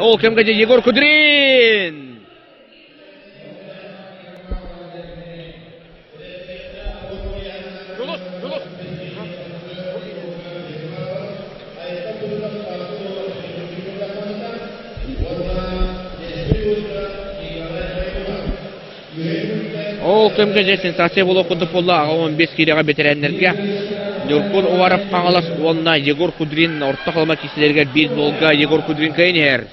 Ол кэмгэ дьэ Егор Кудрин! Жулус, Жулус! Ол кэмгэ дьэ сенсация буолуох курдук буолла 15 киилэҕэ бэтэрээннэргэ Ньургун Уваров Хаҥалас уонна Егор Кудрин Орто Халыма киисэлэригэр биир нолга Егор Кудрин кыайан иһэр.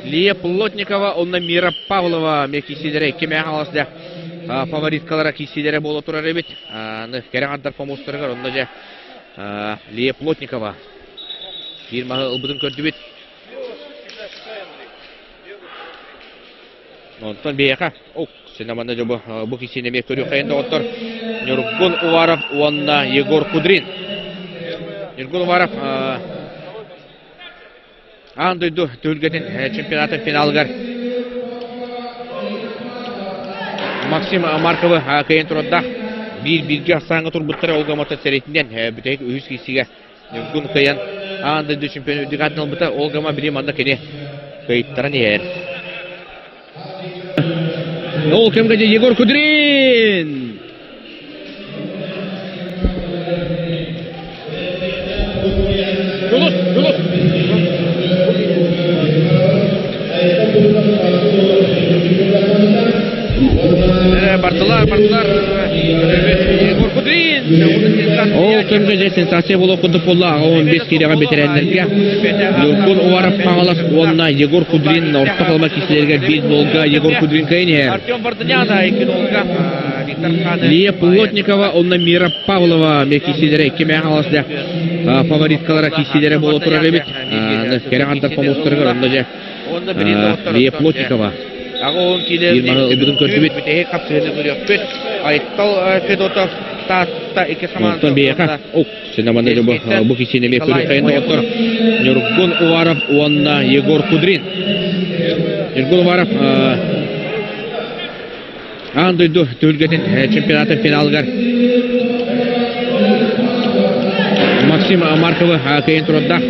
Лия Плотникова уонна Мира Павлова эмиэ киисэлэрэ икки мээ Хаҥалас дьэ фавориткалара киисэлэрэ буола турар эбит. Аны кэрэ аҥардар помостарыгар онно дьэ Лия Плотникова биир маһы ылбытын көрдүбүт. Онтон биһиэхэ, ок, синаманы дьэ бу, бу киһини эмиэ көрүөххэйин доҕоттор. Ньургун Уваров уонна Егор Кудрин. Ньургун Уваров аан дойду түһүлгэтин чемпионатын финалыгар Максим Марковы кыайан турардаах биир-бииргэ ахсааҥҥа турбуттара ол гамата сэриитинэн бүтэһик үһүс киирсиигэ Ньургун кыайан аан дойду чемпион үрдүк аатын ылбыта. Ол гама били манна кини кыайтаран иһэр. Ол кэмгэ дьэ Егор Кудрин! Жулус, Жулус! Бардылар, бардылар. Егор Кудрин! Ол кэмгэ дьэ сенсация буолуох курдук буолла 15 киилэҕэ бэтэрээннэргэ Ньургун Уваров Хаҥалас уонна Егор Кудрин Орто Халыма киисэлэригэр биир нолга Егор Кудрин кыайан иһэр. Артем Бардыняна икки нолга Виктор Ханы Лия Плотникова уонна Мира Павлова эмиэ киисэлэрэ икки мээ Хаҥалас дьэ фавориткалара киисэлэрэ буола турар эбит. Кэрэ аҥардар помостарыгар онно дьэ Лия Плотникова Аҕа киилэ биир маһы ылбытын көрдүбүт. Бүтэһик хапсыһыыны көрүөхпүт. Айтал Федотов Таатта икки Онтон хамаанда биһиэхэ, уонна ок, синаманы бу, бу киһини эмиэ Николай көрүөххэйин доҕоттор Ньургун Уваров уонна Егор Кудрин. Ньургун Уваров аан дойду түһүлгэтин чемпионатын финалыгар Максим Марковы кыайан турардаах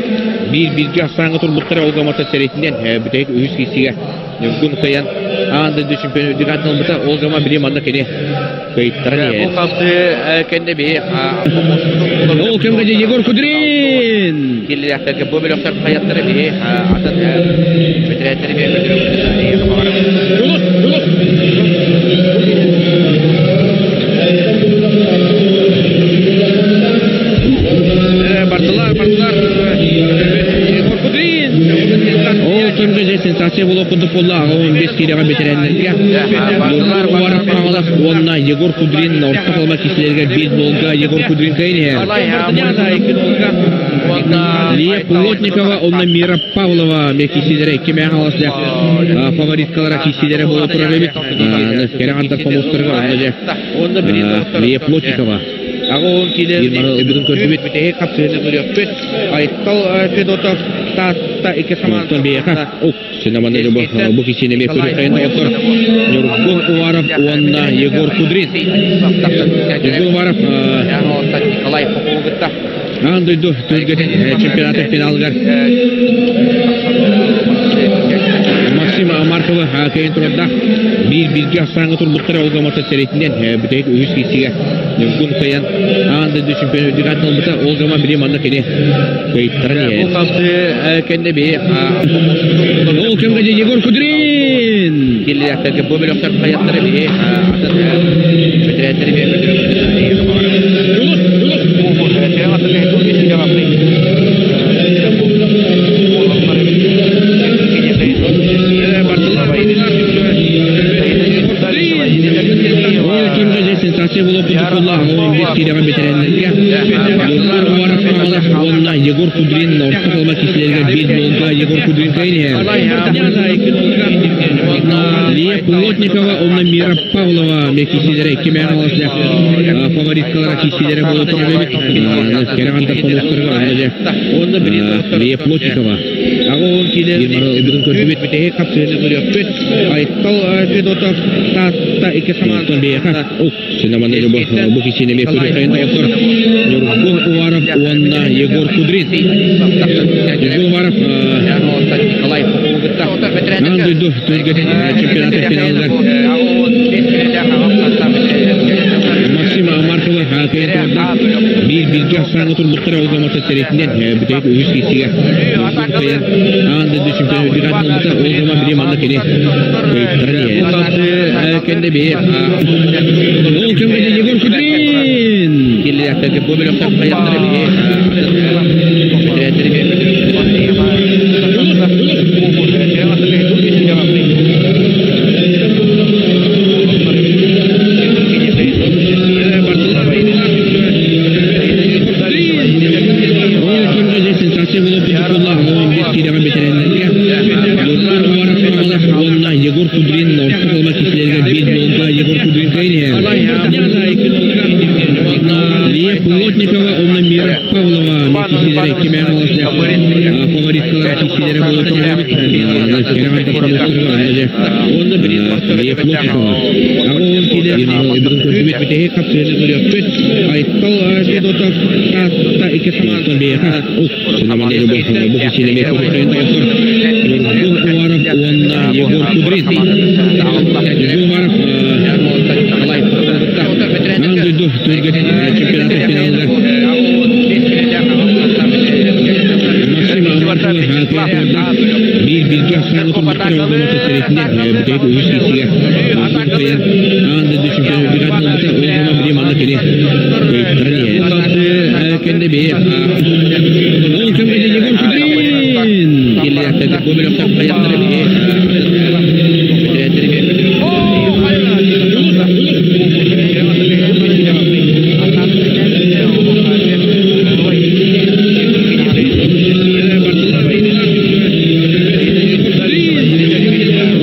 биир-бииргэ ахсааҥҥа турбуттара ол гамата сэриитинэн бүтэһик үһүс киирсиигэ Ньургун кыайан аан дойду чемпион үрдүк аатын ылбыта. Ол гама били манна кини кыайтаран Бу иһэр. хапсыы кэннэ биһи Ол кэмгэ Егор Кудрин! Киллэрээхтэргэ бу бөлөхтөр хайаттары биһи атын бэтэрээннэри биһи көрдөрүөхпүтүн баҕарабыт. Жулус, Жулус! Бардылар, бардылар. Егор Кудрин! Ол кэмгэ дьэ сенсация буолуох курдук буолла 15 киилэҕэ бэтэрээннэргэ Ньургун Уваров Хаҥалас уонна Егор Кудрин Орто Халыма киисэлэригэр биир нолга Егор Кудрин кыайан иһэр. Лия Плотникова уонна Мира Павлова эмиэ киисэлэрэ икки мээ Хаҥалас фавориткалара киисэлэрэ буола турар эбит. Кэрэ аҥардар помостарыгар онно дьэ Лия Плотникова Аҕа уон киилэ биир маны ылбытын көрдүбүт. Бүтэһик хапсыһыыны көрүөхпүт. Айтал Федотов Таатта икки Онтон биһиэхэ, ок, синаманы бу, бу киһини эмиэ көрүөххэйин доҕоттор Ньургун Уваров уонна Егор Кудрин. Ньургун Уваров Николай Попову кытта аан дойду түһүлгэтин чемпионатын финалыгар Максим Марковы кыайан турардаах биир-бииргэ ахсааҥҥа турбуттара ол гамата сэриитинэн бүтэһик үһүс киирсиигэ Ньургун кыайан аан дойду чемпион үрдүк аатын ылбыта. Ол гама били манна кини кыайтаран Бу иһэр. хапсыы кэннэ биһи Ол кэмгэ дьэ Егор Кудрин! Киллэрээхтэргэ бу бөлөхтөр хайаттары биһи атын бэтэрээннэри биһи көрдөрүөхпүтүн баҕарабыт. Жулус, Жулус! Бардылар, бардылар. Егор Кудрин! Ол кэмгэ дьэ сенсация буолуох курдук буолла 15 киилэҕэ бэтэрээннэргэ Егор Уваров Хаҥалас уонна Егор Кудрин Орто Халыма киисэлэригэр биир нолга Егор Кудрин кыайан иһэр. Лия Плотникова уонна Мира Павлова эмиэ киисэлэрэ икки мээ Хаҥалас фавориткалара киисэлэрэ буола турар эбит. Кэрэ аҥардар помостарыгар онно дьэ Лия Плотникова. Аҕа киилэ ылбытын көрдүбүт. Бүтэһик хапсыһыыны көрүөхпүт. Айтал Федотов Таатта икки хамаандаттан биһиэхэ Синаманы бу кисине эмиэ көрүөххэйин доҕоттор. Ньургун Уваров уонна Егор Кудрин. Ньургун Уваров Николай Попову кытта аан дойду түһүлгэтин чемпионатын финалыгар Максим Маркова кыайан турда. Биир бииргэ ахсааҥҥа турбуттара ол гамата сэриитинэн бүтэһик үһүс киирсиигэ кыайан аан дойду чемпионатын үрдүк аатын ылбыта. Ол гама били манна кини кыайтаран иһэр. Кэннэ бэйэ Ол кэмҥэ Егор Кудрин! Киллэрээхтэргэ бу бөлөхтөр хайахтара биһи бэтэрээттери Ол кэмҥэ дьэ сенсация буолбут буолла 15 киилэҕэ бэтэрээннэргэ Егор Уваров уонна Егор Кудрин орто халыма киһилэригэр биир буолга Егор Кудрин кыайан иһэр. Лия Плотникова уонна Мира Павлова киһилэрэ кимээн олослях фавориткалар киһилэрэ буолуохтара Лия Плотникова. Аҕа уон киилэ бүгүн көрдүбүт бүтэһик хапсыһыыны көрүөхпүт. Айтал Федотов Таатта икки хамаандаттан биһиэхэ бу киһини эмиэ көрүөххэйин доҕоттор. Ньургун Уваров уонна Егор Кудрин. Ньургун Уваров аан дойду түһүлгэтин чемпионатын финалыгар Максим Маркова кыайан биир бииргэ ахсааҥҥа турбуттар оҕолору сэриитинэн бүтэһик үһүс киирсиигэ кыайан аан дойду чемпионатын үрдүк аатын ылбыта. Ол гынан били манна кини кыайтаран иһэр. Кэннэ бэйэ Ол кэмҥэ Егор Кудрин! Киллэрээхтэргэ бу бөлөхтөр хайахтара биһи бэтэрээттери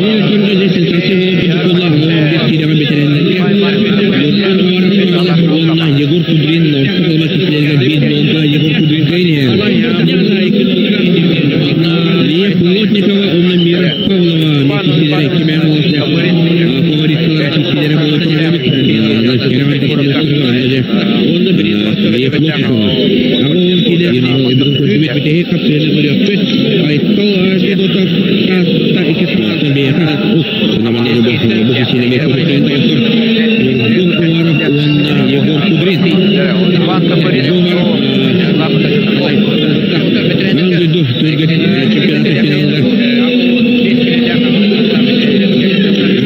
Ол кэмҥэ дьэ сенсация буолбут буолла 15 киилэҕэ бэтэрээннэргэ уонна Егор Кудрин орто халыма киһилэригэр биир буолга Егор Кудрин кыайан иһэр. Лия Плотникова уонна Мира Павлова киһилэрэ кимээн олослях фавориткалар киһилэрэ буолуохтара Лия Плотникова. Аҕа уон киилэ бүгүн көрдүбүт бүтэһик хапсыһыыны көрүөхпүт. Айтал Федотов Таатта икки хамаандаттан биһиэхэ бу киһини эмиэ көрүөххэйин доҕоттор. Ньургун Уваров уонна Егор Кудрин. Ньургун Уваров аан дойду түһүлгэтин чемпионатын финалыгар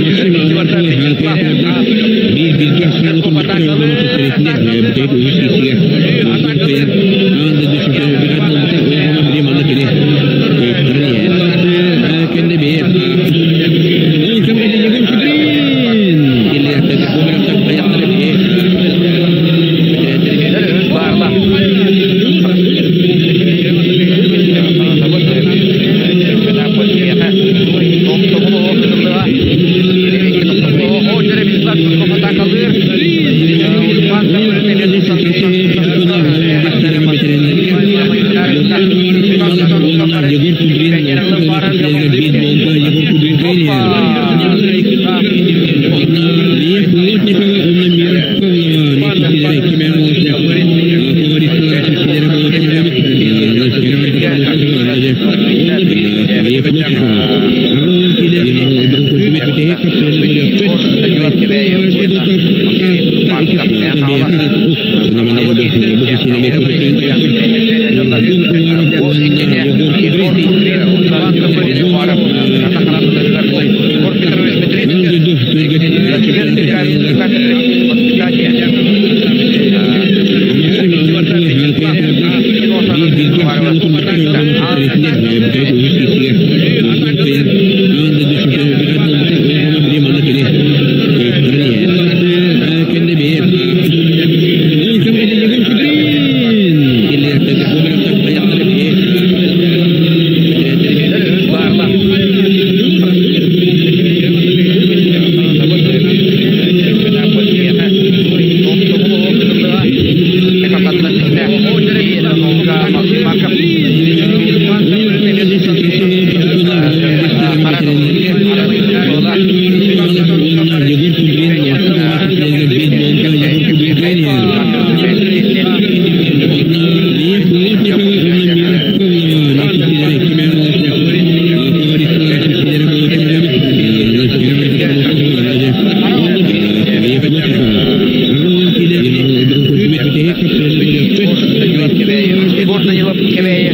Максим Маркова кыайан турда. Биир бииргэ ахсааҥҥа турбуттар оҕолору сэриитинэн бүтэһик үһүс киирсиигэ кыайан аан дойду чемпионатын үрдүк аатын ылбыта. Ол гынан били манна кини кыайтаран иһэр. Кэннэ бэйэ Ол кэмҥэ Егор Кудрин! Киллэрээхтэргэ бу бөлөхтөр хайахтара биһи бэтэрээттери Егор Кудрин Лев Плотникова уонна Мира Павлова киһилэрэ кимээн олослях фавориткалар киһилэрэ буолуохтара Лев Плотникова. Аҕа уон киилэ бүгүн көрдүбүт бүтэһик хапсыһыыны көрүөхпүт. Данилов Кэбээйи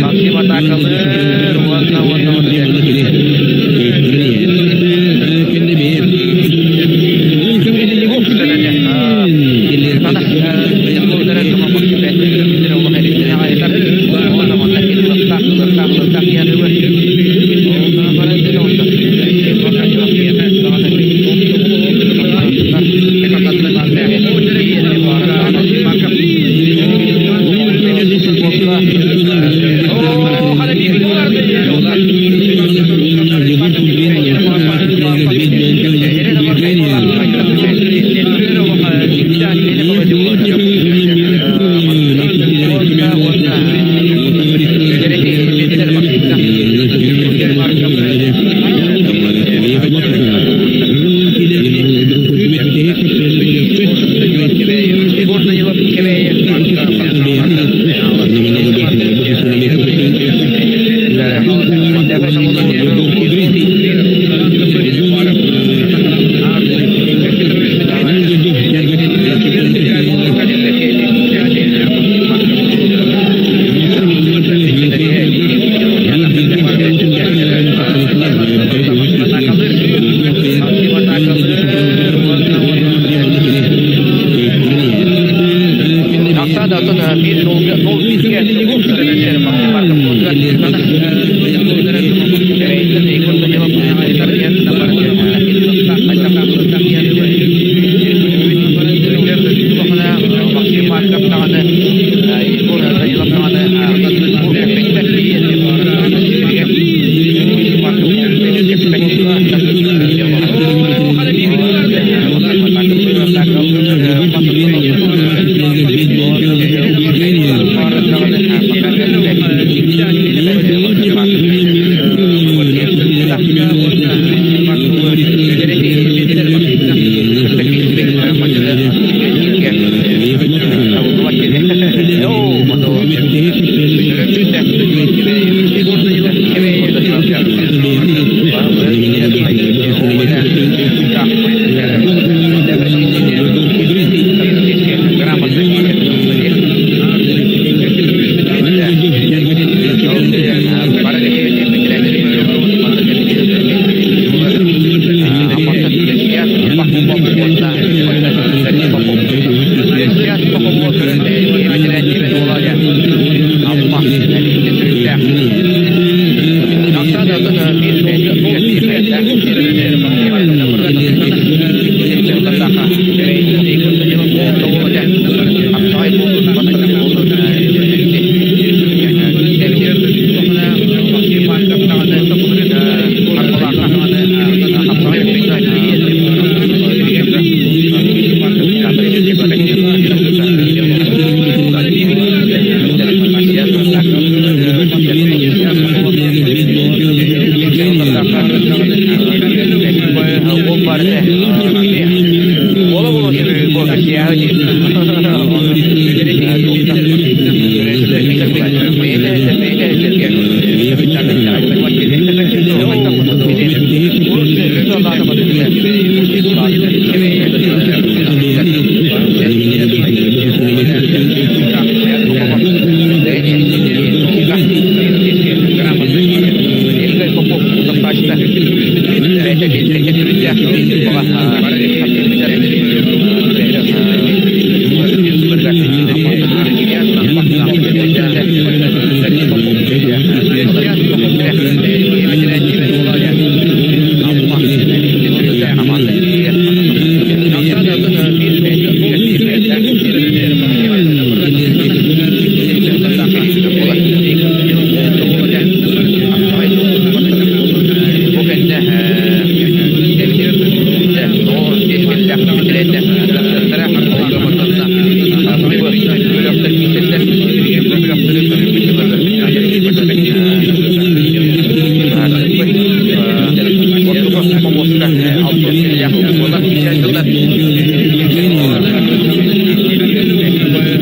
Максим атаакалыыр уонна уонна Попуоска алтыс киллээх буолар дьыллар.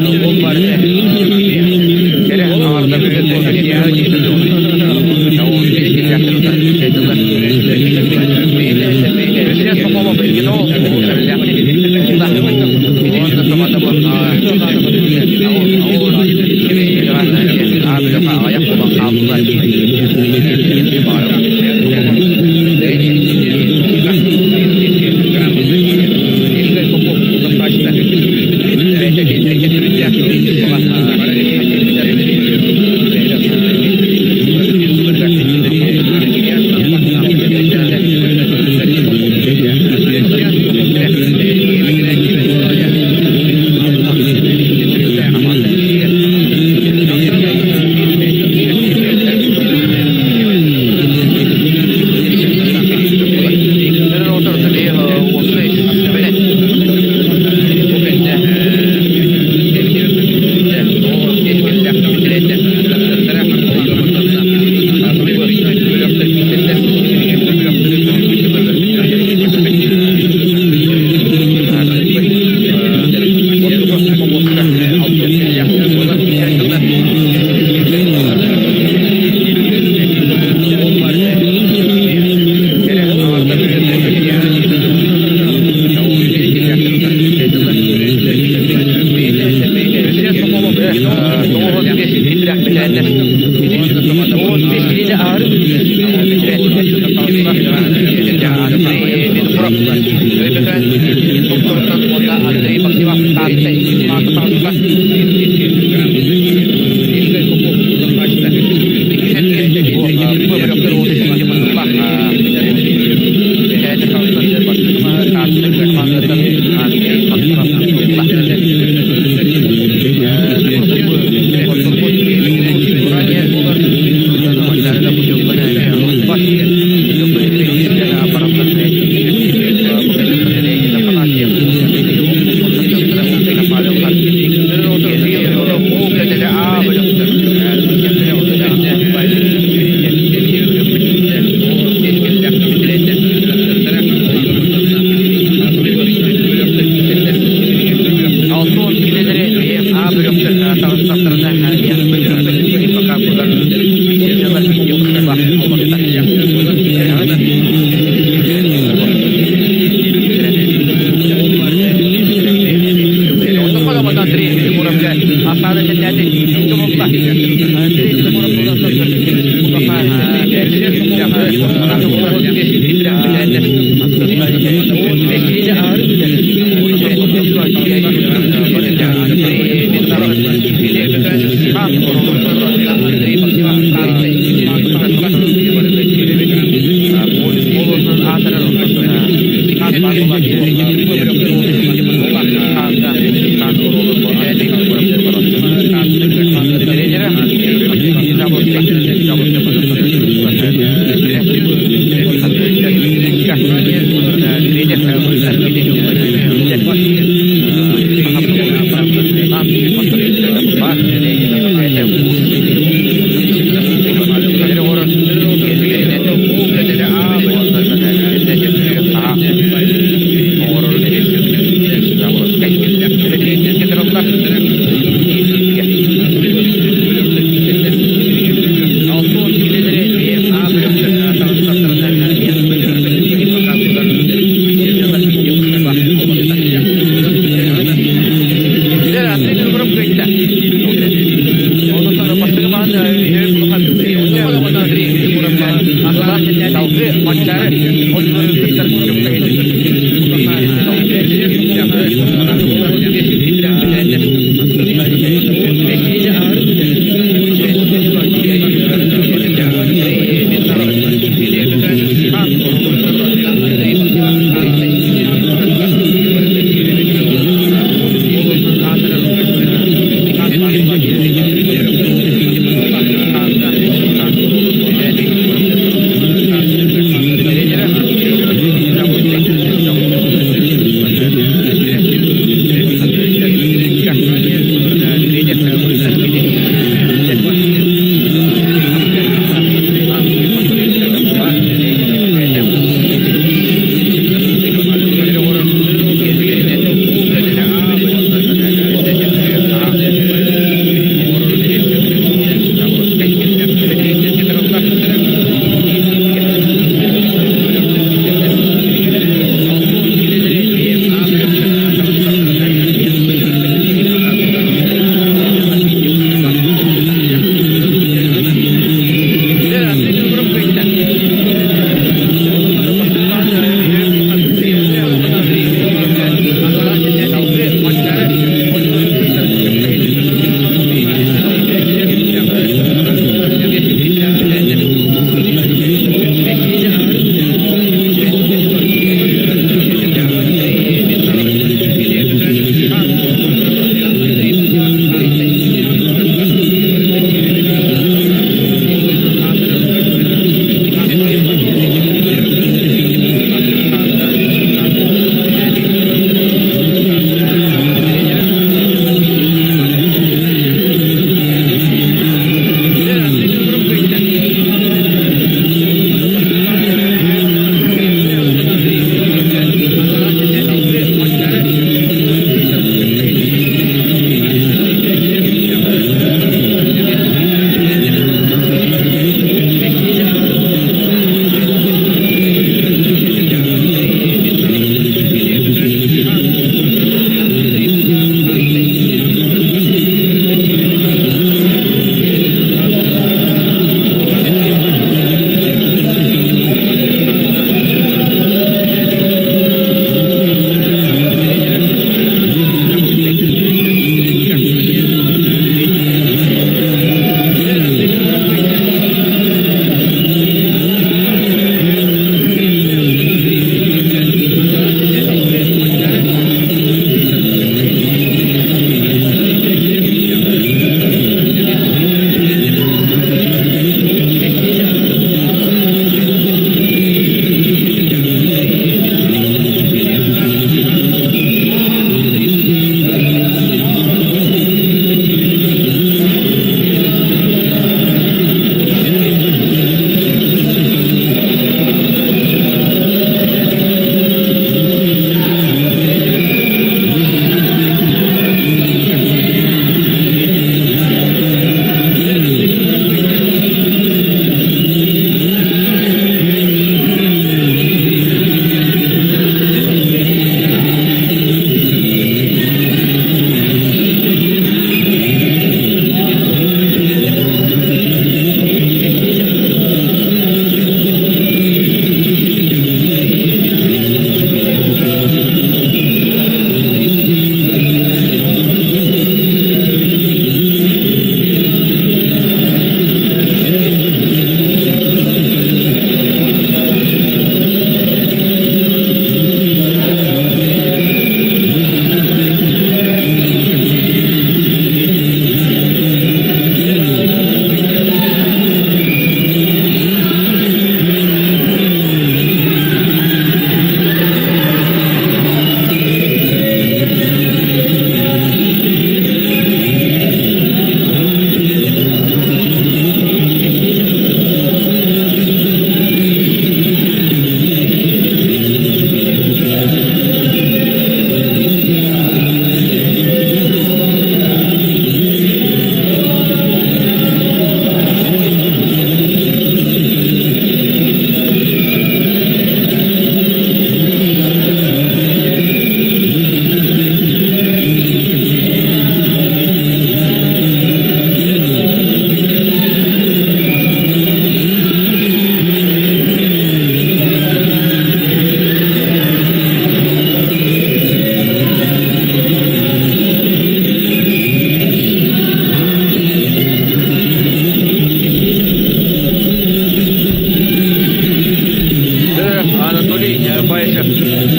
Ол бар кэрэ аҥардар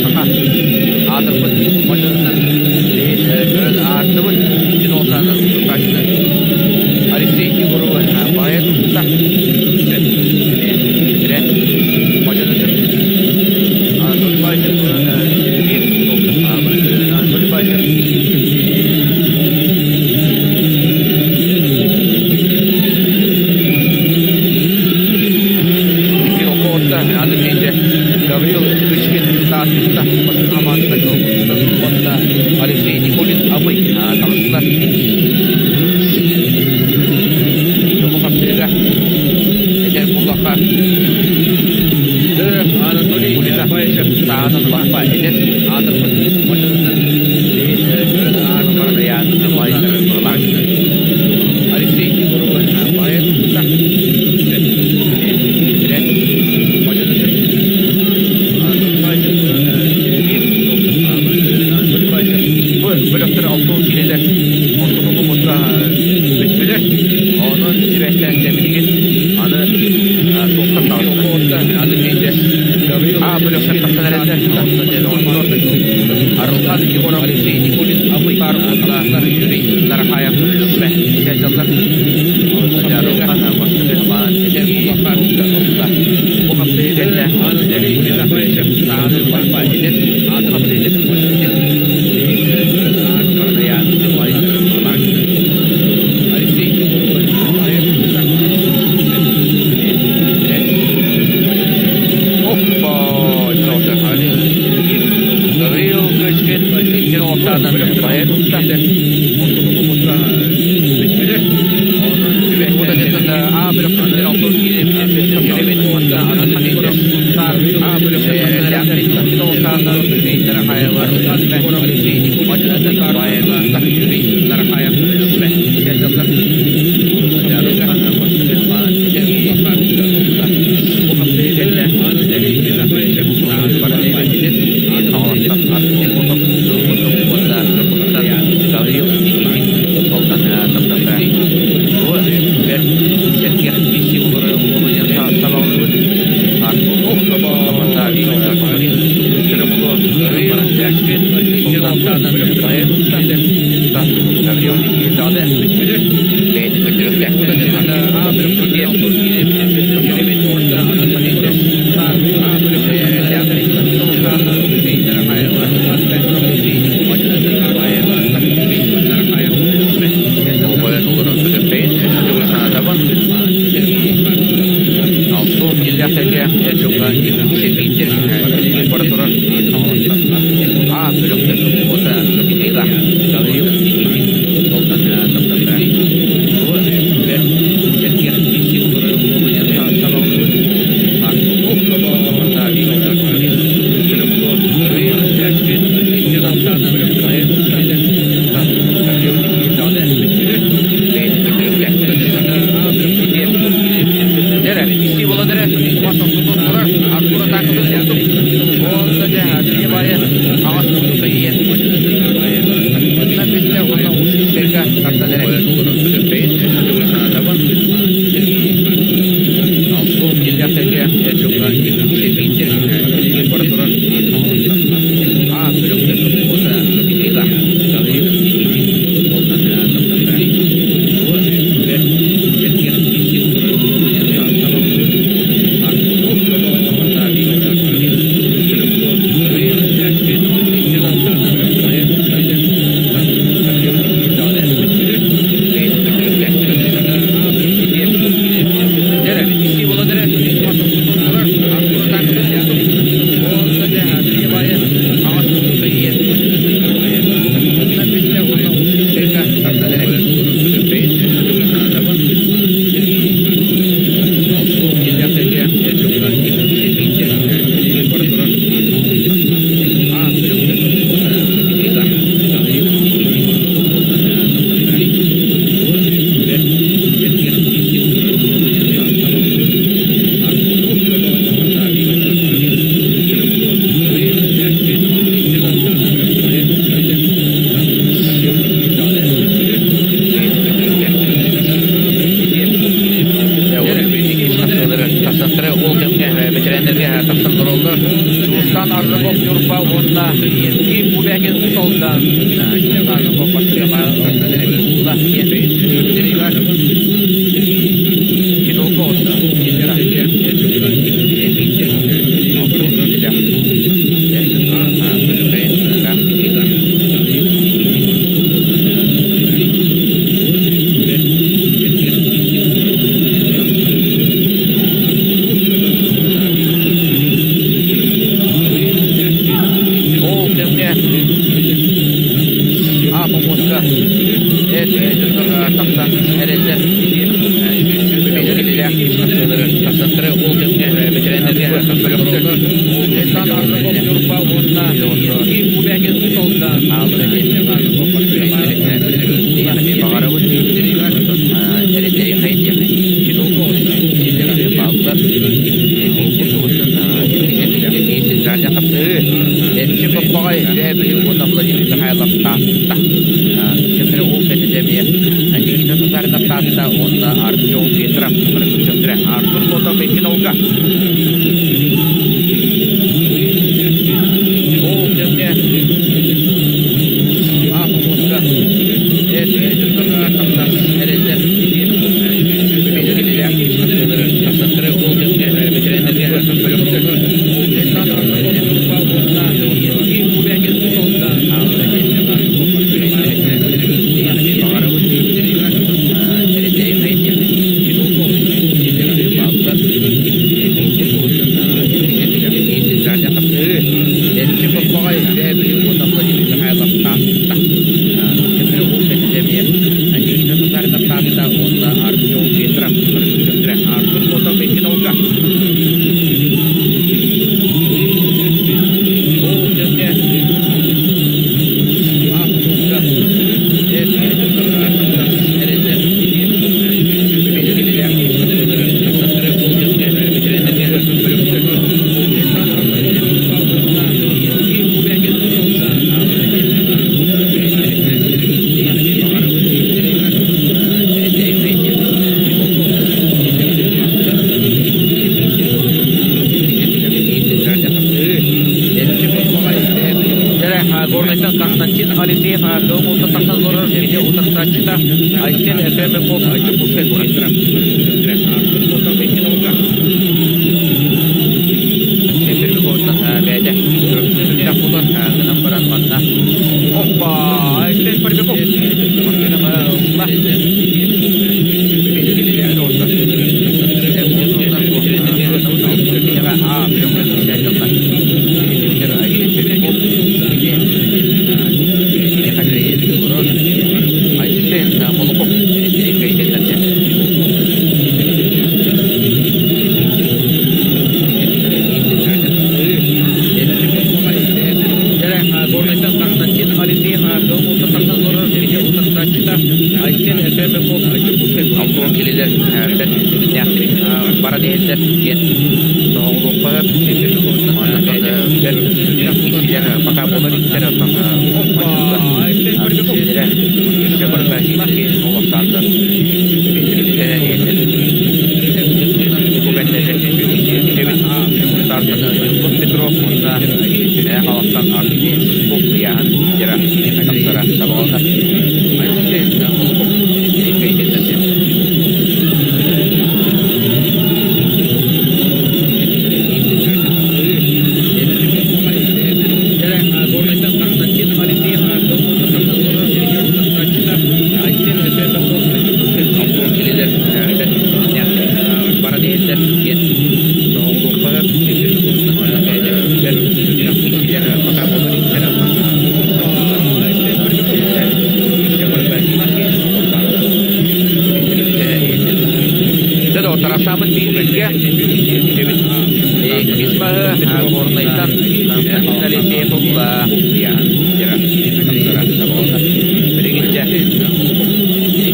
Саха аатырбыт мадьынынан көрөн аартыбыт икки ноосаанан тутааччыны Алексей Егоровы баайа тутта. Эмиэ мадьынытын Анатолий Баишев биир Анатолий Баишев Икки окоотта аны биирдэ Гаврил Кычкин Тааттыста бастакы хамаандата уонна Алексей Никулин Абый таҕыстылар. Дьоҕу хапсыыга этэр буоллахха Анатолий Баишев саанан лаппа эдэр аатырбыт Алексей Егоров баайа тутта. Бу бөлөхтөр алтын киилэлэр ортоку хомуска бүттүлэр. Онон сибээстээн билигин аны туохтан таҕыста. А бөлөхтөр тахсан эрэллэр. Арылхан Егоров Алексей Никулин Абый уонна Юрий Нарахаев Лүппэ сылдьаллар. Арылхан бастакы маан бу хапсыһыы кэннэ Гаврил Кычкин икки олохтоонун байа тутта. А бөлөхтөр алтын кииребит уонна Сэргэх киси Алтын иллэхтэргэ эр дьоҥҥо сэргииттэр бара турар. А бөлөхтөр уота Михаила Гаврил Никитин Тахсаттара ол кэмҥэ бэтэрээннэргэ тахсан олороллор. Дьулустаан Аржаков Ньурба уонна Ким Бубякин Усолдан Ол кэмҥэ Аапомуоска эр дьоннор тахсан эрэллэр тахсаттары ол кэмҥэ бэтэрээннэргэ бөлөхтөр Ньурба уонна Ким Бубякин Усолдан баҕарабыт Эрчим Боппоҕой Үөһээ Бүлүү уонна Владимир Михайлов Таатта. Ол кэннэ эмиэ Никита Татаринов Таатта уонна Артем Ветров Центре Артур Лотов Иккинолга. Ол кэмҥэ Аапомуоска эр дьоннор тахсан эрэллэр Никита Татаринов Таатта уонна Артем Ветров Артур Лотов Иккинолга. Ол кэмҥэ Ааппуска эр эрэллэр Горнайтан Константин Алексеев Дому тахсан олорор кини утарсааччыта Айсен Пермяков Дьокуускай куорат. Айсен Пермяковтан бэйэтэ сүрдээх буолар гынан баран манна Оппа! Айсен Пермяков ылла. Айсен Молоков Горнайтан Константин Алексеев Айсен Пермяков Алтуон килилер бара диһэллэр диэн тоһоҕолуохха пока буолар иттэр оттон Петров уонна Халахтан ыйааһын тахсара табаланар. Тарафсаммыт бииргэ иккис баһы Горнайтан Алексеев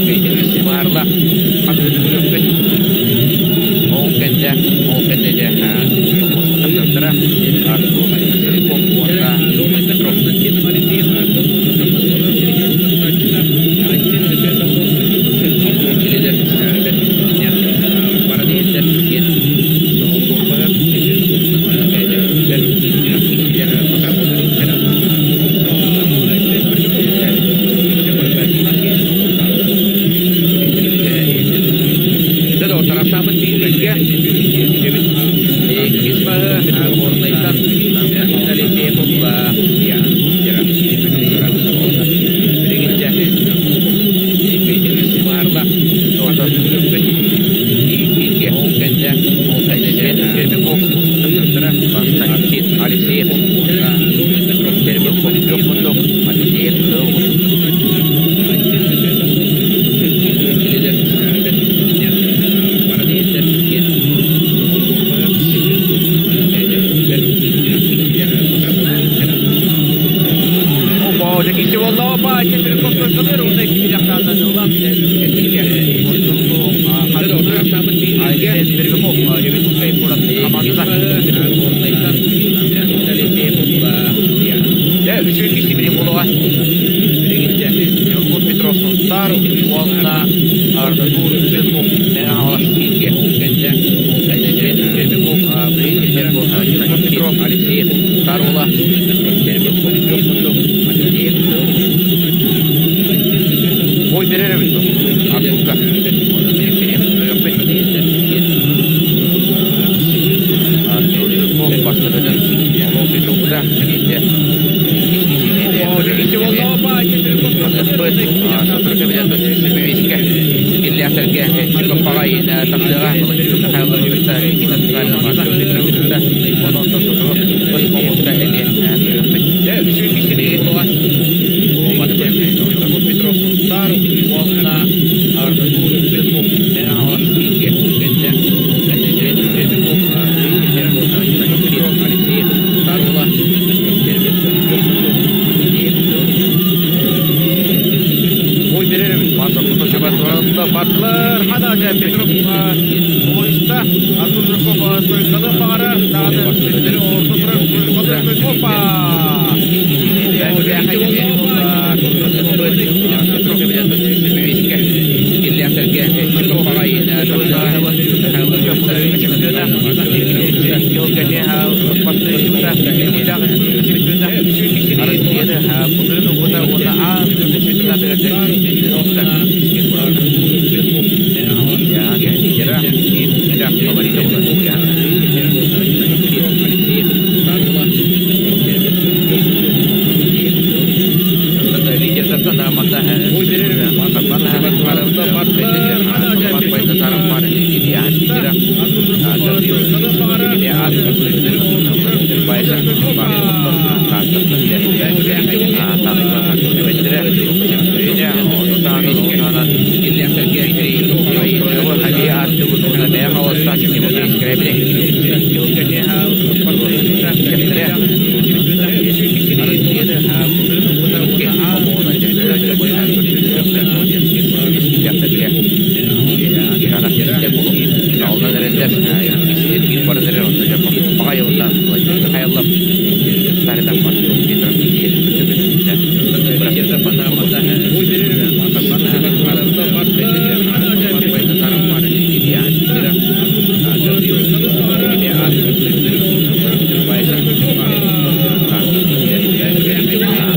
Билигин баарла хатыгын ол кэннэ ол кэннэ дьэ Артур Сельков уонна Петров. О, киси буолла, опа, Сестряков только уонна икки дьахтааннан ылан Айсен Пермяков, Якутскай куорат хамаандата. Дьэ, үчүгэй киси билим буолуоҕа. Ньургун Петров Сунтаар уонна Артур Жирков Мэҥэ Хаҥалас. Пермяков, Ньургун Петров, Алексеев Сунтаар уола. Алексеев Ой, берер эбит Артурга. Артур Жирков бастакытын олох Ой, берер Батлар, хана Петров ойста, Артур Жирков сойкалын баҕарар, даҕаны өттөрү орто турар сойкалын опа!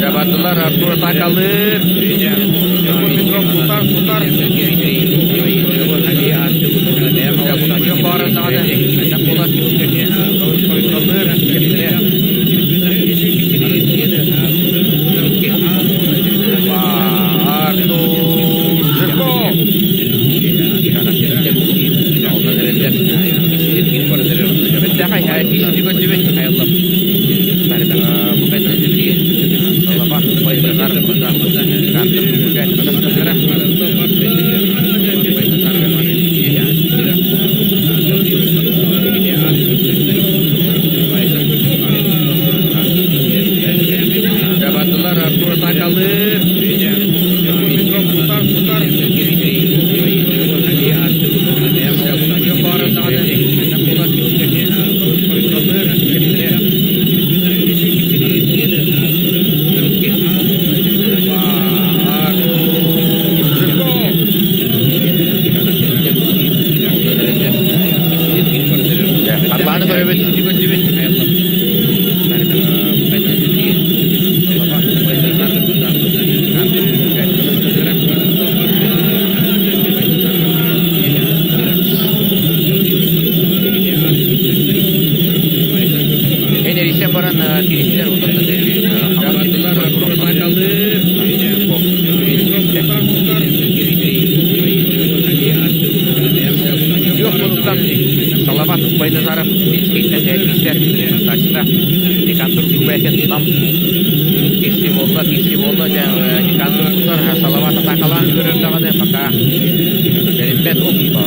Жабатылар Артур атакалыр. Петров тутар, тутар. Артур Жирков. Жабатылар Артур атакалыр. Петров тутар, тутар. Арлааны көрөбүт. Энерисен баран кирисилер Жоқ болуптан Салават Байназаров Минскейтен кистер тачта Никандр Күбәкен нам киси болла, киси болла, Никандр тутар Салават атакалаан көрөр даҕаны пока бэриммэт оппа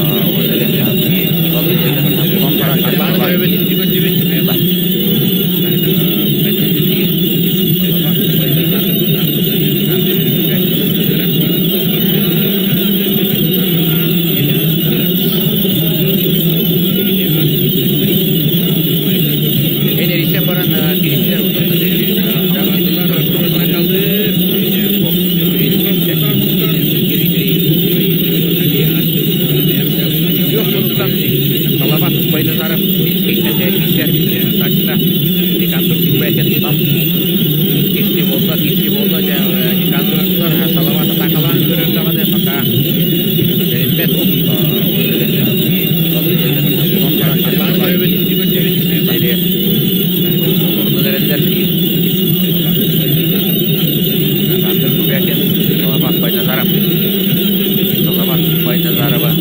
буолла дьэ Никандровтар Салават атаакалаан көрөр даҕаны пока бэриммэт. Олорунан эрэллэр. Александр Кубякин, Салават Байназаров. Салават Байназарова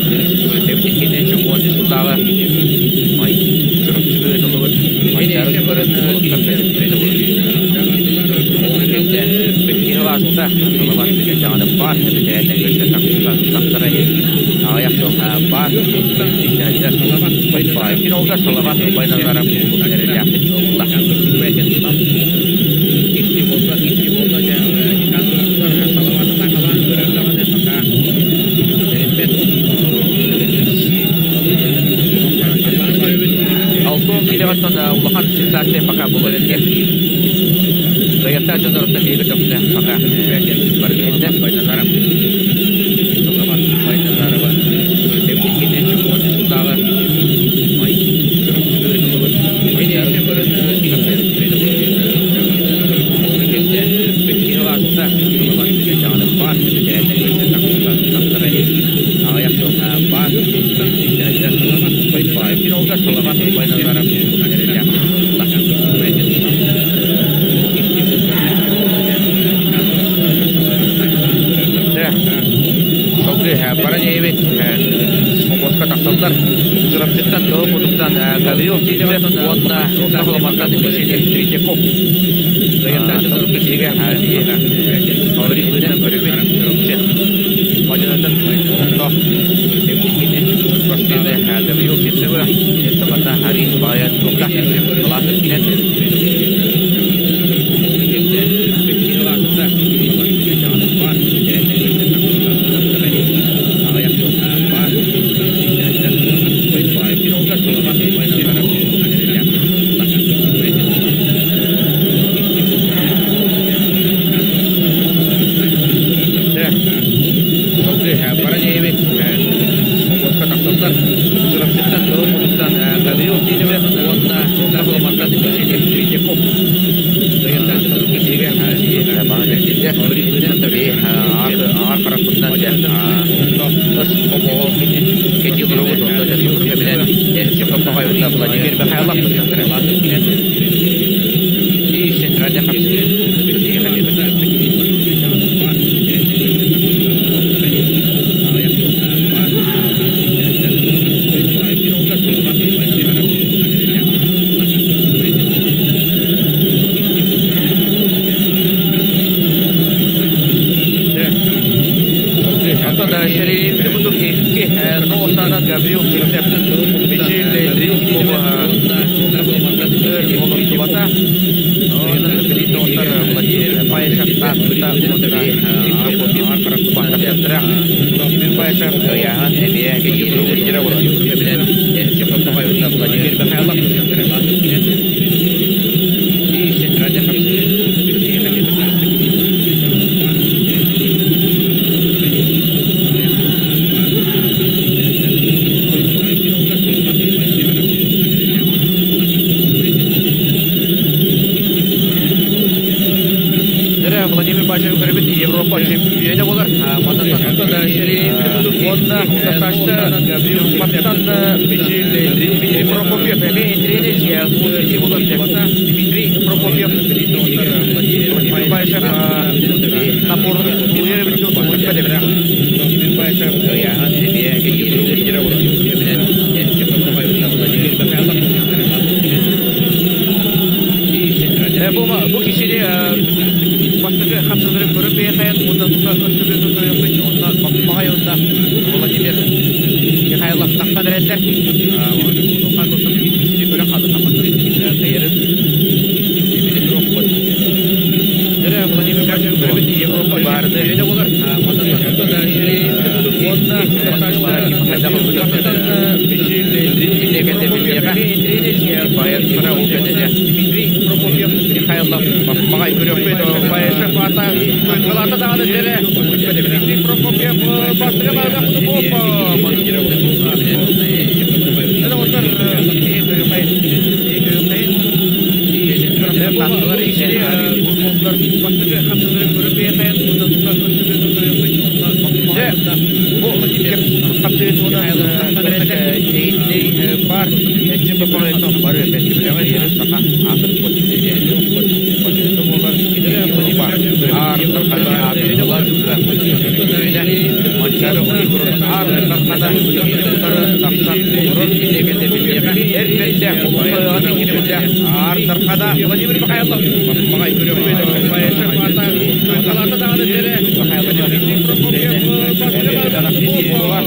Тэбитиккитин чөмүөн сыллааҕы май Чурапчыга ыытыллыбыт Манчаары дьыбарын уолаттар көтүттэрин Ол кэннэ икки сыл ааста, Салават даҕаны баар бэтэрээннэр көрсө тахсара иһин аҕыйах сыл баар исээччилэр Икки олга Салават Байназаров эрэллээхтик ылла. Алтон килэҕиттэн улахан сенсация пока буолар этэ. Кыайыахтаах дьонноруттан биһиги төхтө пока барытында Байназаров. Салават Байназарова Тэбитиккитин чөмүөн сыллааҕы май Чурапчыга ыытыллыбыт Манчаары Баран иһэбит Москва тахсаллар. Чурапчыттан Кыһыл Мутуктан Гаврил Сидоров уонна Орто Халыматтан Василий Третьяков. Киһигэ фаворитынан көрүбүт Чурапчы. Мадьынатын олохтоох спортсмены Гаврил Сидорова Сабата Харин Баян Тука кылаас өттүнэн Чурапчыттан Кыһыл Мутуктан Гаврил Сидоров уонна Орто Третьяков. Владимир Михайлов Онтон сэриилэри курдук икки Новостаанан Гаврил Сивцев Мичил Тритников өр олорсубата. Онон Владимир Паишев Таатта уонна Прокопьев Бахтахтара. Владимир Паишев ыйааһын эмиэ лидера буолар. Владимир Михайлов Владимир Бажев көрбүт Европа чемпионе болар. Уонна Маттан Дмитрий Прокопьев эмиэ интириэһинэй Дмитрий Прокопьев Владимир Баишев наборун Бу кишини бастакы хапсалары көрүп бэйэхэйэн уонна тута өстөбү көрүөхпүт онно баҕай онно Владимир Михайлов тахсан эрэллэр. Улахан болсом кишини көрө хаалды кайырын эмини туруохпут. Владимир Михайлович Европа баарды болар. Уонна Михайлов Маҕай көрүөхпүт Баишев ата кылаата даҕаны дьэрэ Дмитрий Прокопьев бастыгы баҕа туһунан кэпсэтэ баар эчи боппоҕойтон бары бэстибэлэҕэ саха аатырбыт буолар аар аар Аар Владимир Михайлов Чемпионат буолар.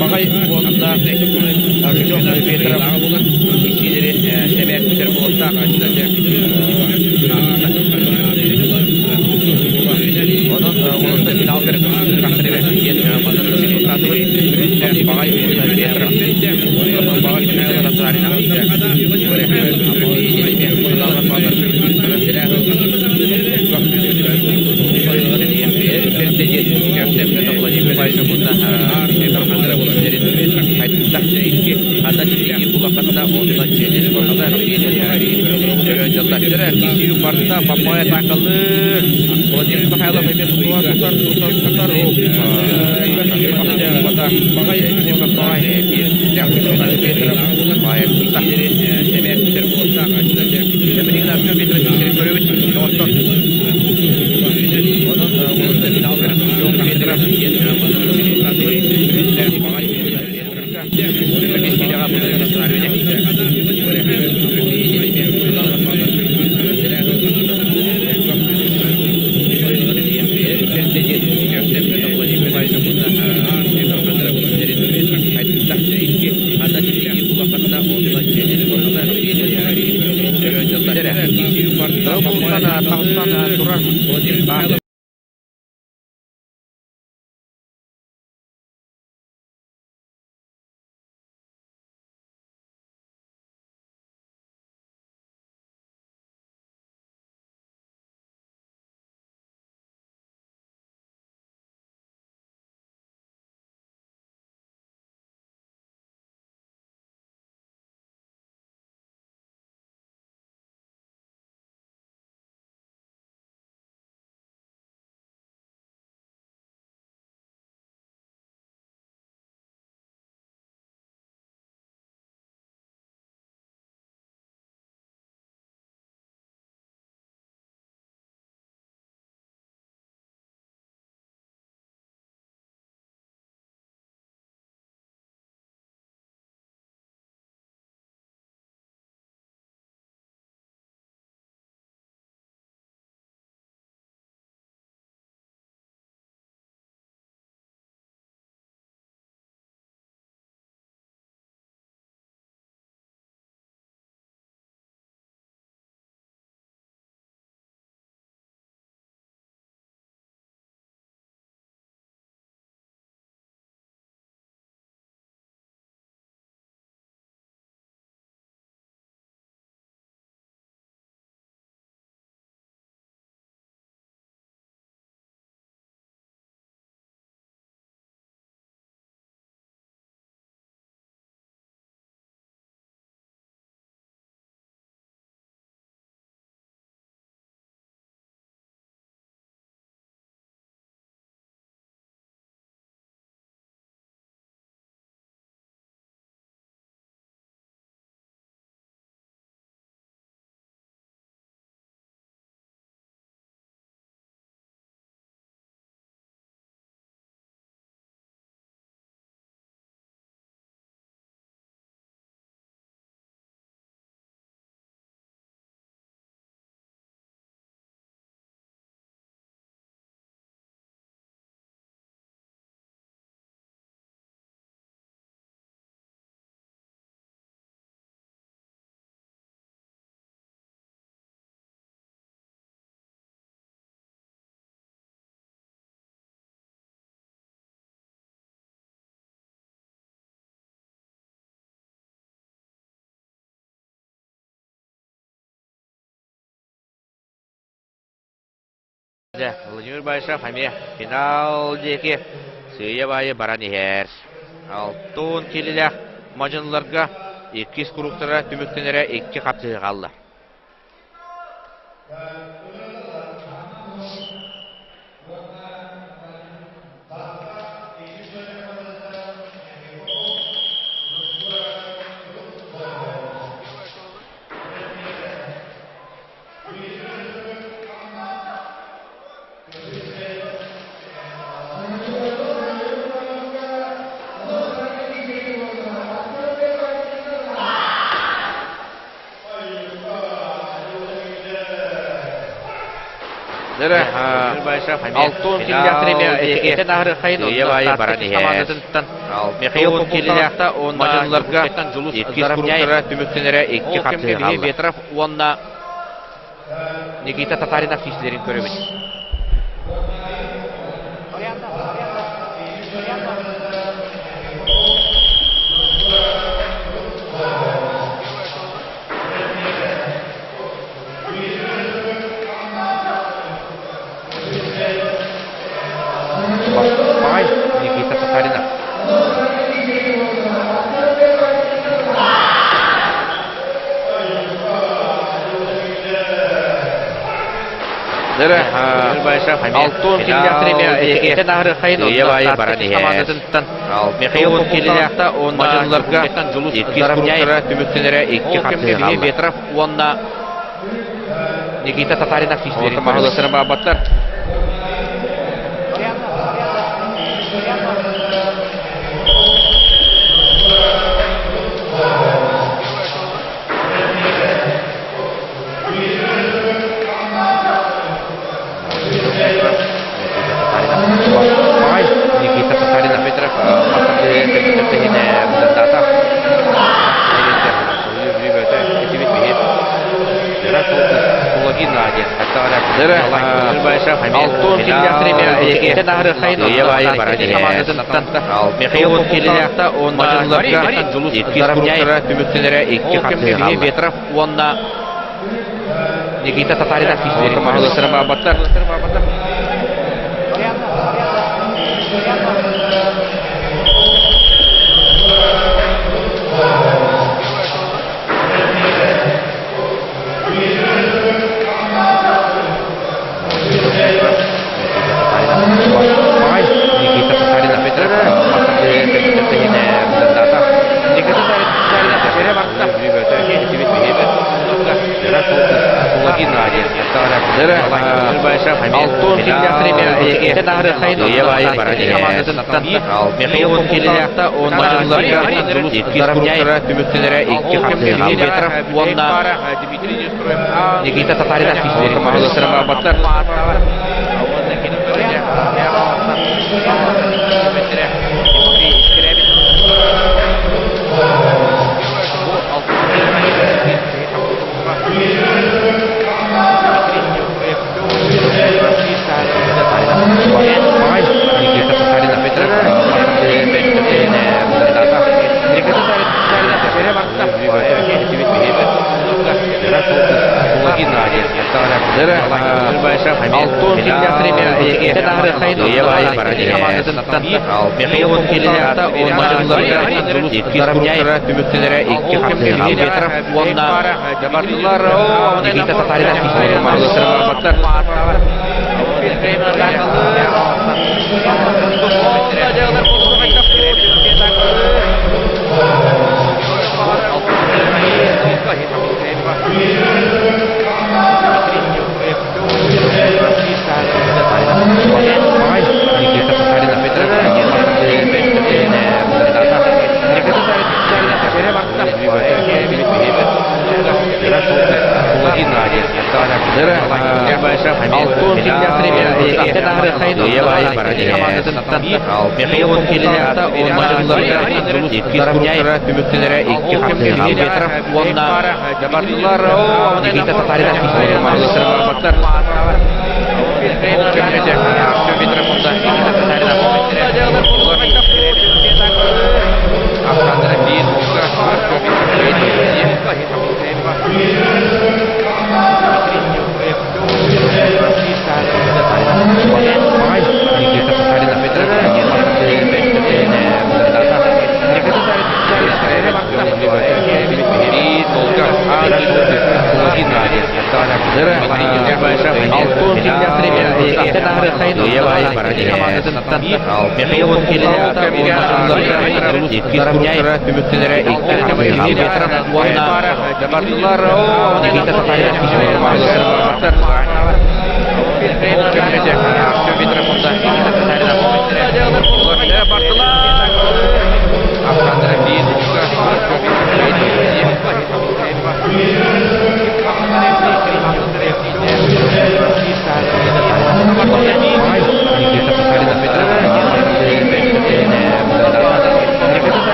Баҕай уонна Артем Петров исиилэри сэмээр бүтэр буолуохтаах. Онон уолаттар финалга диэн манна Баҕай уонна Петров Баҕай Владимир Михайлов Турар. Владимир Баишев эмиэ финал диэки сыыйа-баайы баран иһэр. Алтын киилэлээх мадьыныларга иккис куруктара түмүктэнэрэ икки хапсыһыы хаалла. Алтын Михаил Кирилляхта мадьыныларга иккис куруктара түмүктэнэрэ икки хапсыһыы хаалла. Ветров уонна Никита Татаринов киирсиилэрин көрөбүт. Баай Никита Татаринов. Михаил Кирилляхта мадьыныларга иккис куруктара түмүктэнэрэ икки хапсыһыы хаалла. Ветров уонна Никита Татаринов киирсиилэрин маһылыктарын баабаттар. Никита Татаринов Ветров Михаил Кирилляхта иккис куруктара түмүктэнэрэ икки хапсыһыы хаалла. Ветров уонна Никита Татаринов киирсиилэрин маһылыктара баабаттар. Никита Татаринов Никита Татаринов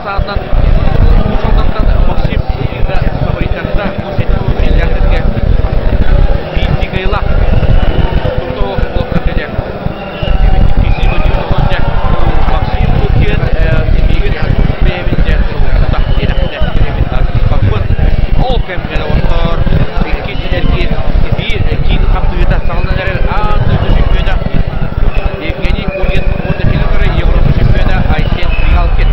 ахсаанынан Уус Алдантан Максим Сабаритарда 17 сүүрүүлээхтэргэ биирдии кыайыылаах. Туртоо блоктарга Максим Лукин миигин бэйэбин дьэ Ол кэмҥэ доҕоттор иккис эргиир биир киин хапсыһыыта саҕаланан эрэр аан дойду чемпиона Евгений Кулин уонна кини кытары Европа чемпиона Айсен Мигалкин.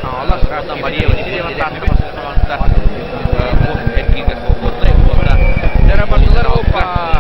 Хаҥалас уонна Мария Васильева Таатта хамаандата бу эргииргэ свободнай уонна Опа!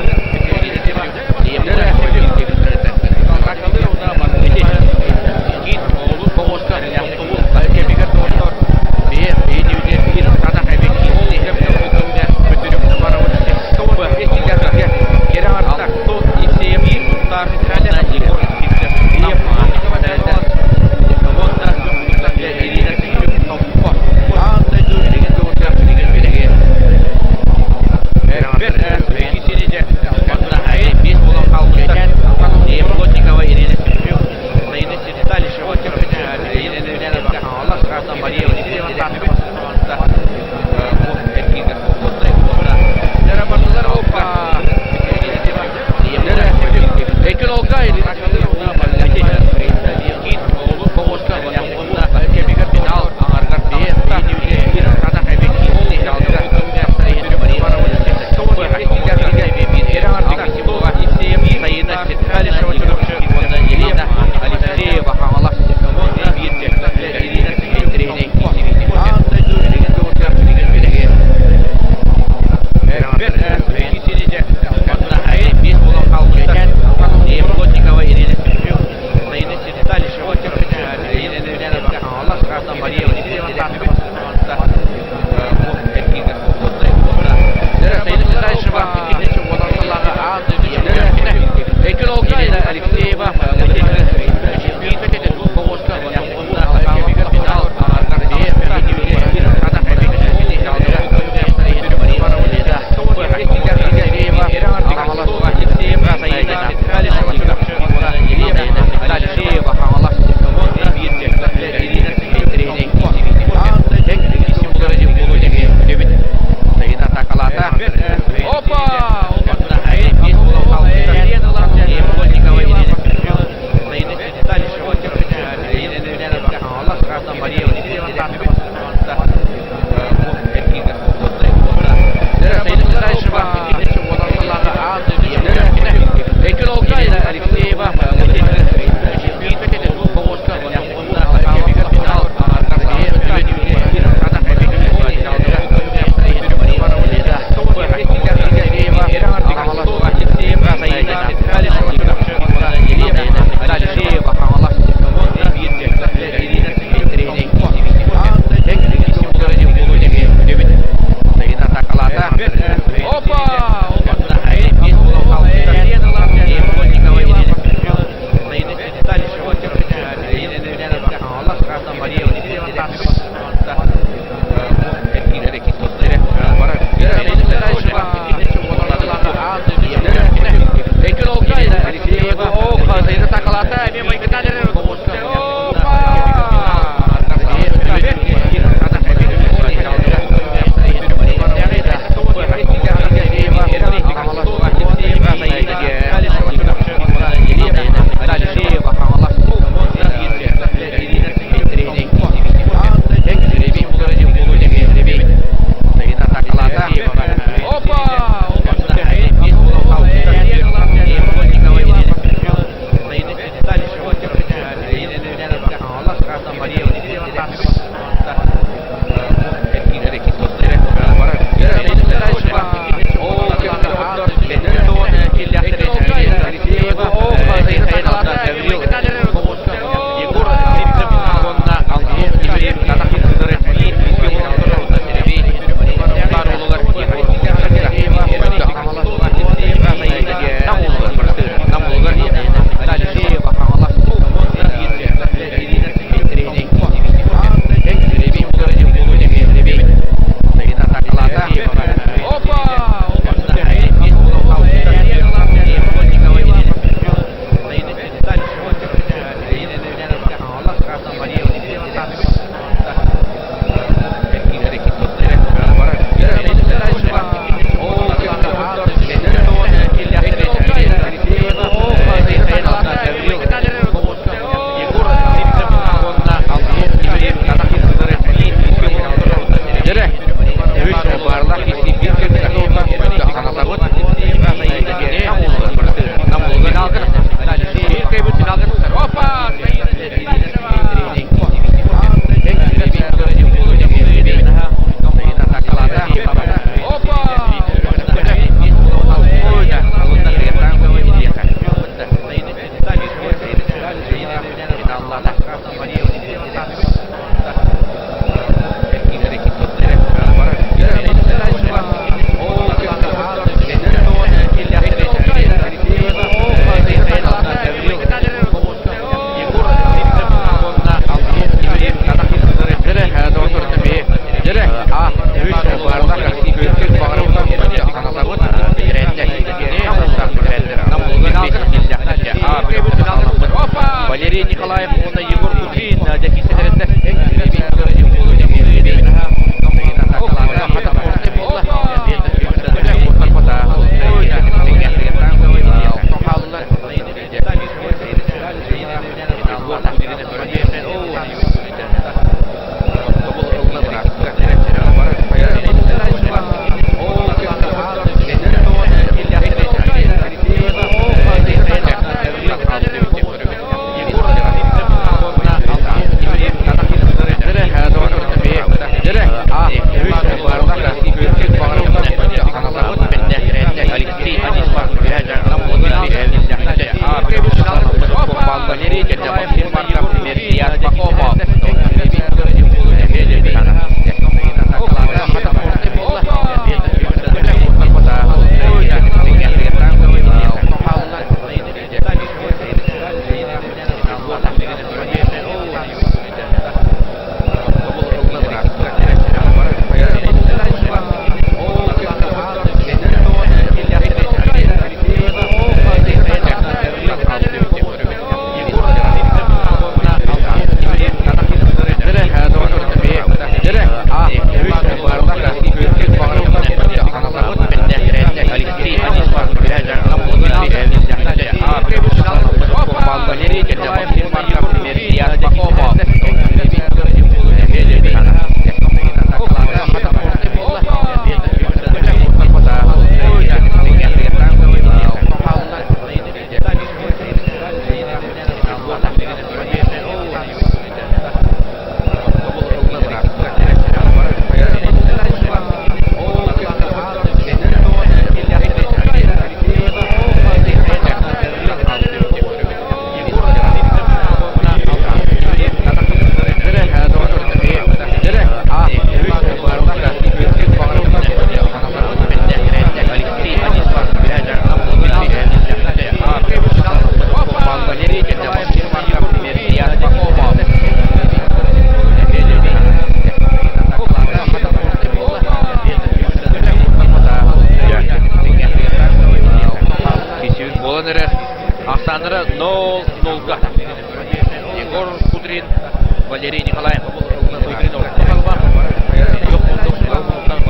Николаев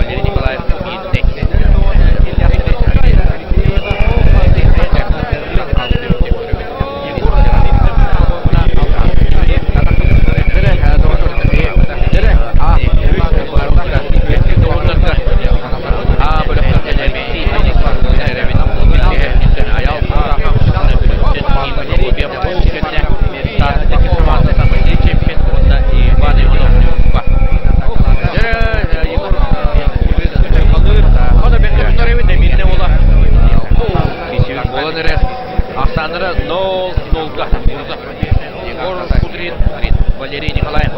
Валерий Николаев Ахсааннара 0-0-га. Егор Кудрин, Валерий Николаев.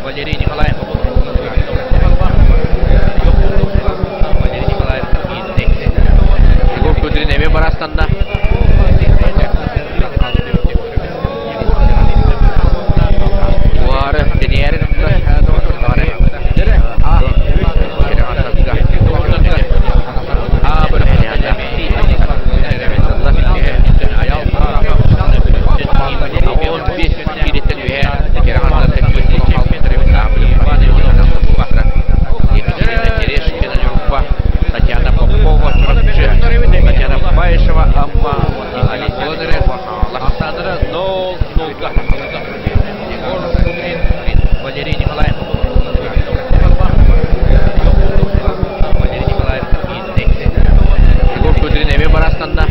Валерий Николаев. Валерий Николаев. Валерий Николаев. Егор Кудрин эми барастанна. Туары тениэрин Татьяна Попова, Татьяна Баишева, Амма, Александра Нол, Валерий Николаев. Валерий Николаев. Егор Кудрин эми барастанна.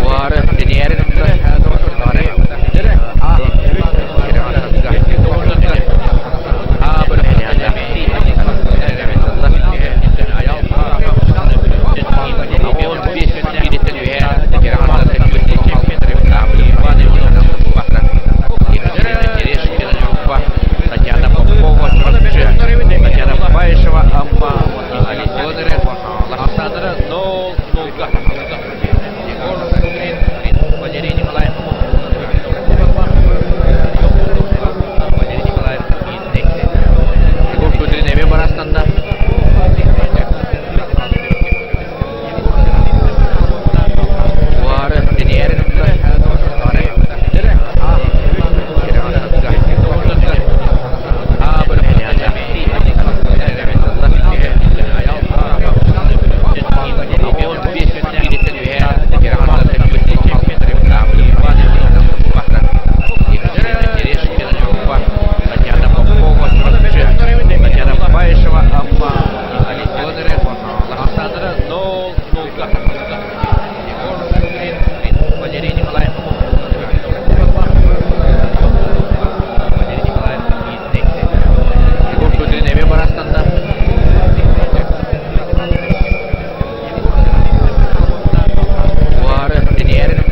Туары тениэрин Татьяна Попова, Татьяна Баишева, Амма, Александра Нол, Валерий Николаев. Валерий Николаев. Егор Кудрин эми барастанна. Туары тениэрин Валерий Николаев. Валерий Николаев. Егор Кудрин эми барастанна. Туары тениэрин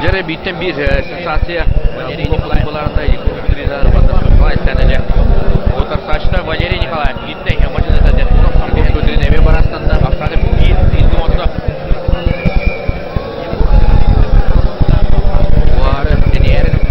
Дьэ бииртэн биир сенсация буларында Утарсаачта Валерий Николаев Гитней машината Егор Кудрин эми барастанна. Ахсаны биир отто. Туары тениэрин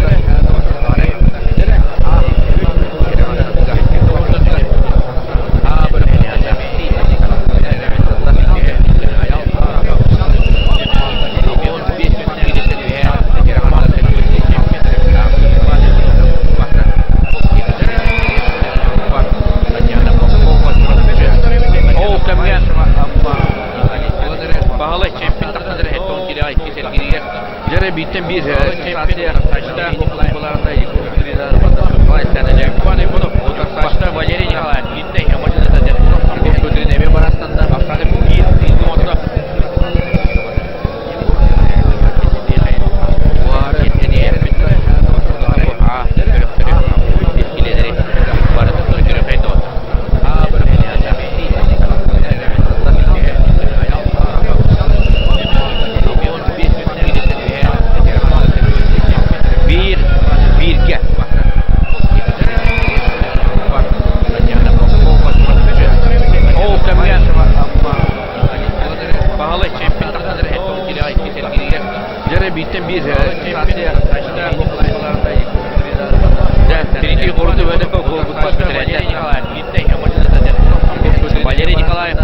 Валерий Николаев,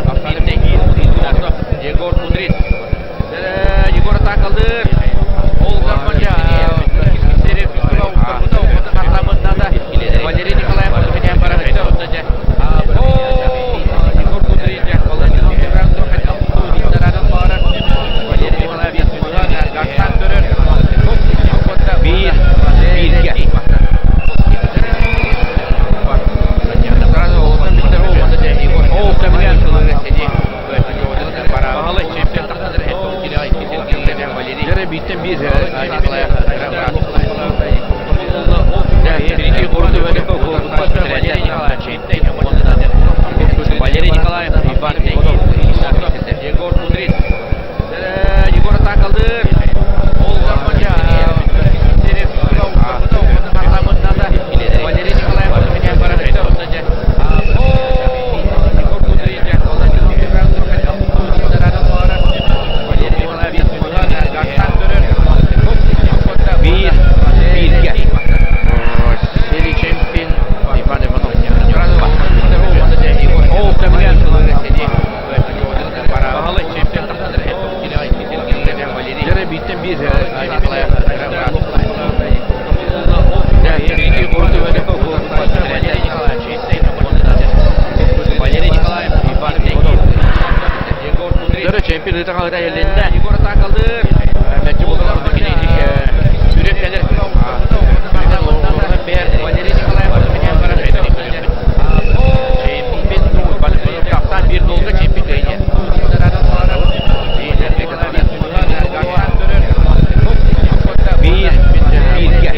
Егор Кудрин. Егор атакалыр. Валерий Николаев Биир, бииргэ. Бииртэн биир Валерий Николаев, Иван Егор Кудрин. Егор атакалыр. Валерий Николаев Биир, бииргэ. Сели чемпион Иван Иванов. Бииртэн биир Валерий Николаев, Иван Чемпион ыта елленде. Егор атакалыр. Сүреп кэлэр. Валерий Николаев Чемпион биир долга чемпион Биир, бииргэ.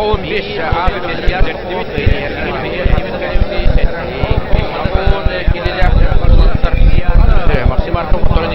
85 Максим Марков хотторон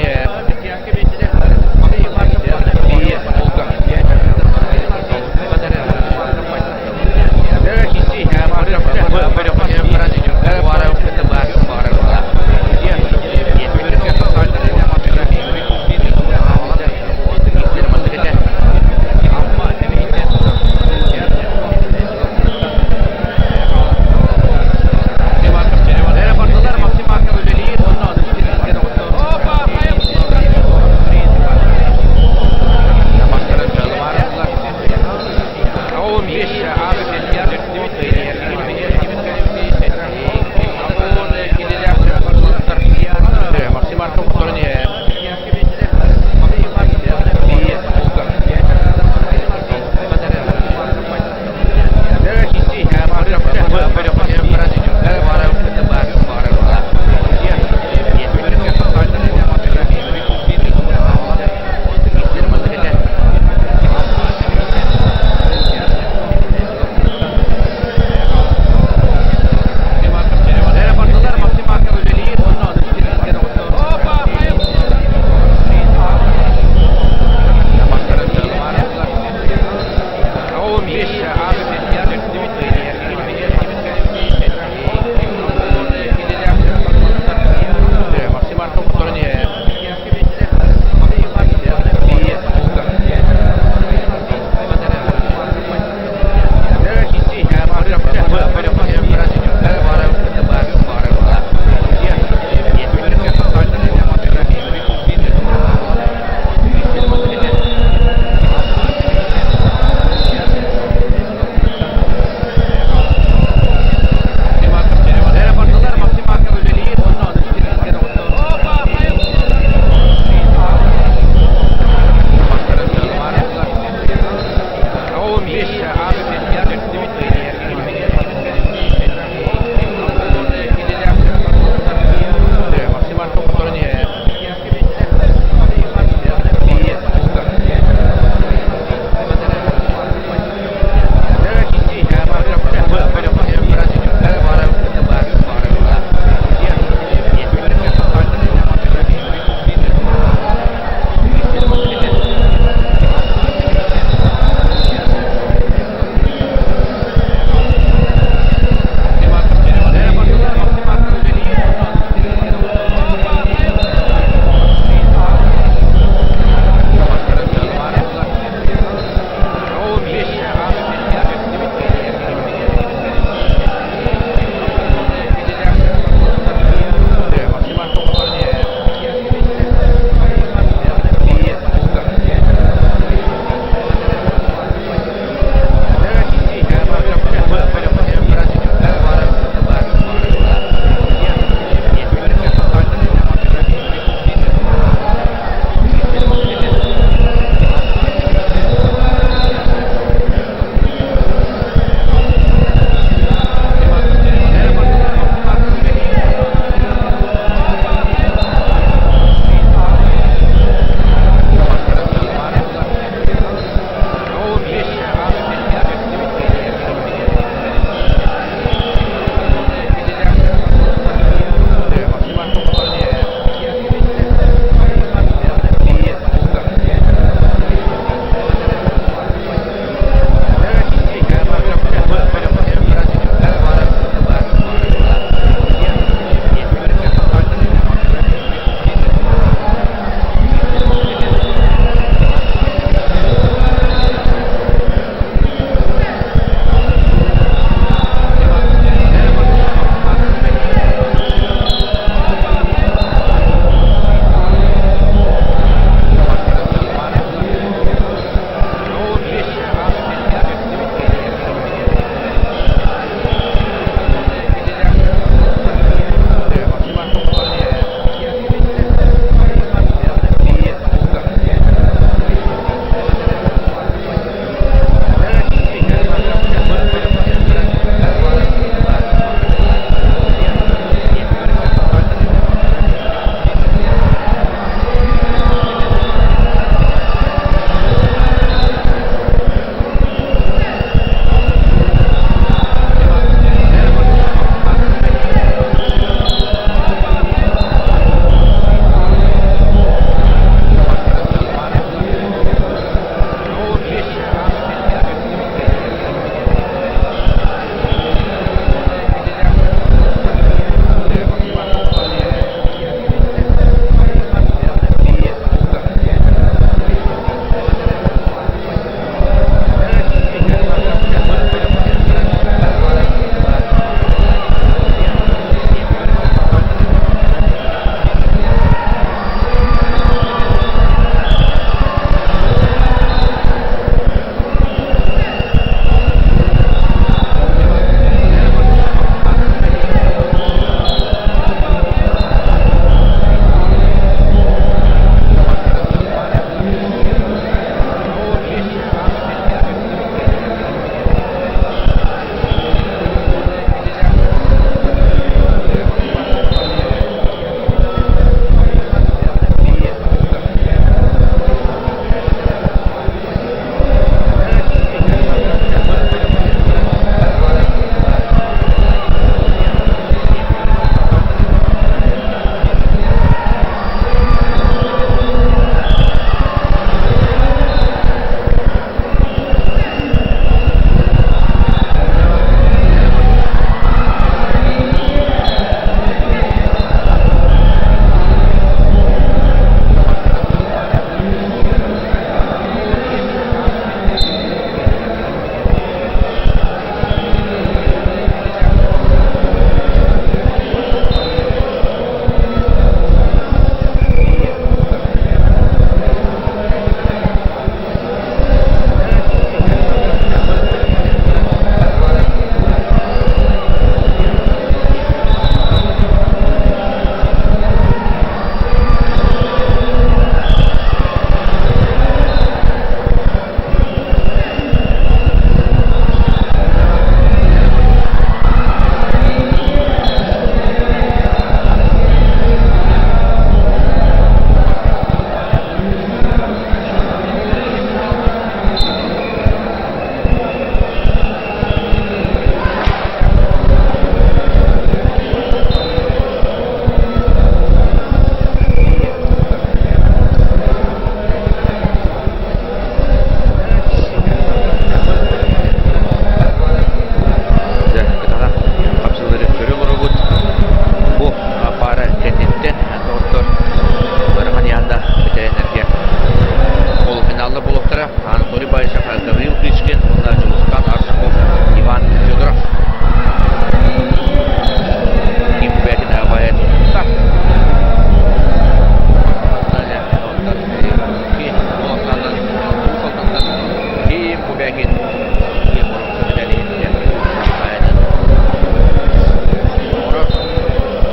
Скрябин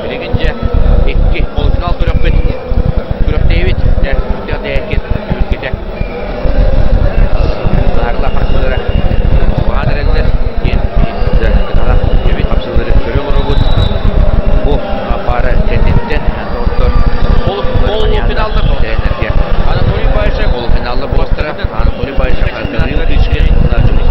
Билигин дьэ икки полуфинал күрэхпит күрэхтэһиибит дьэ дэһэкин түмүккэтэ быһаарыла харсыылара уһаан эрэллэр диэн кытаанах эбит хапсыылары көрө олоробут бу паара кэнниттэн доҕоттор Полуфиналлар тэрэннэргэ Анатолий Баишев полуфиналлар буолтара Анатолий Баишев Гаврил Кычкин уонна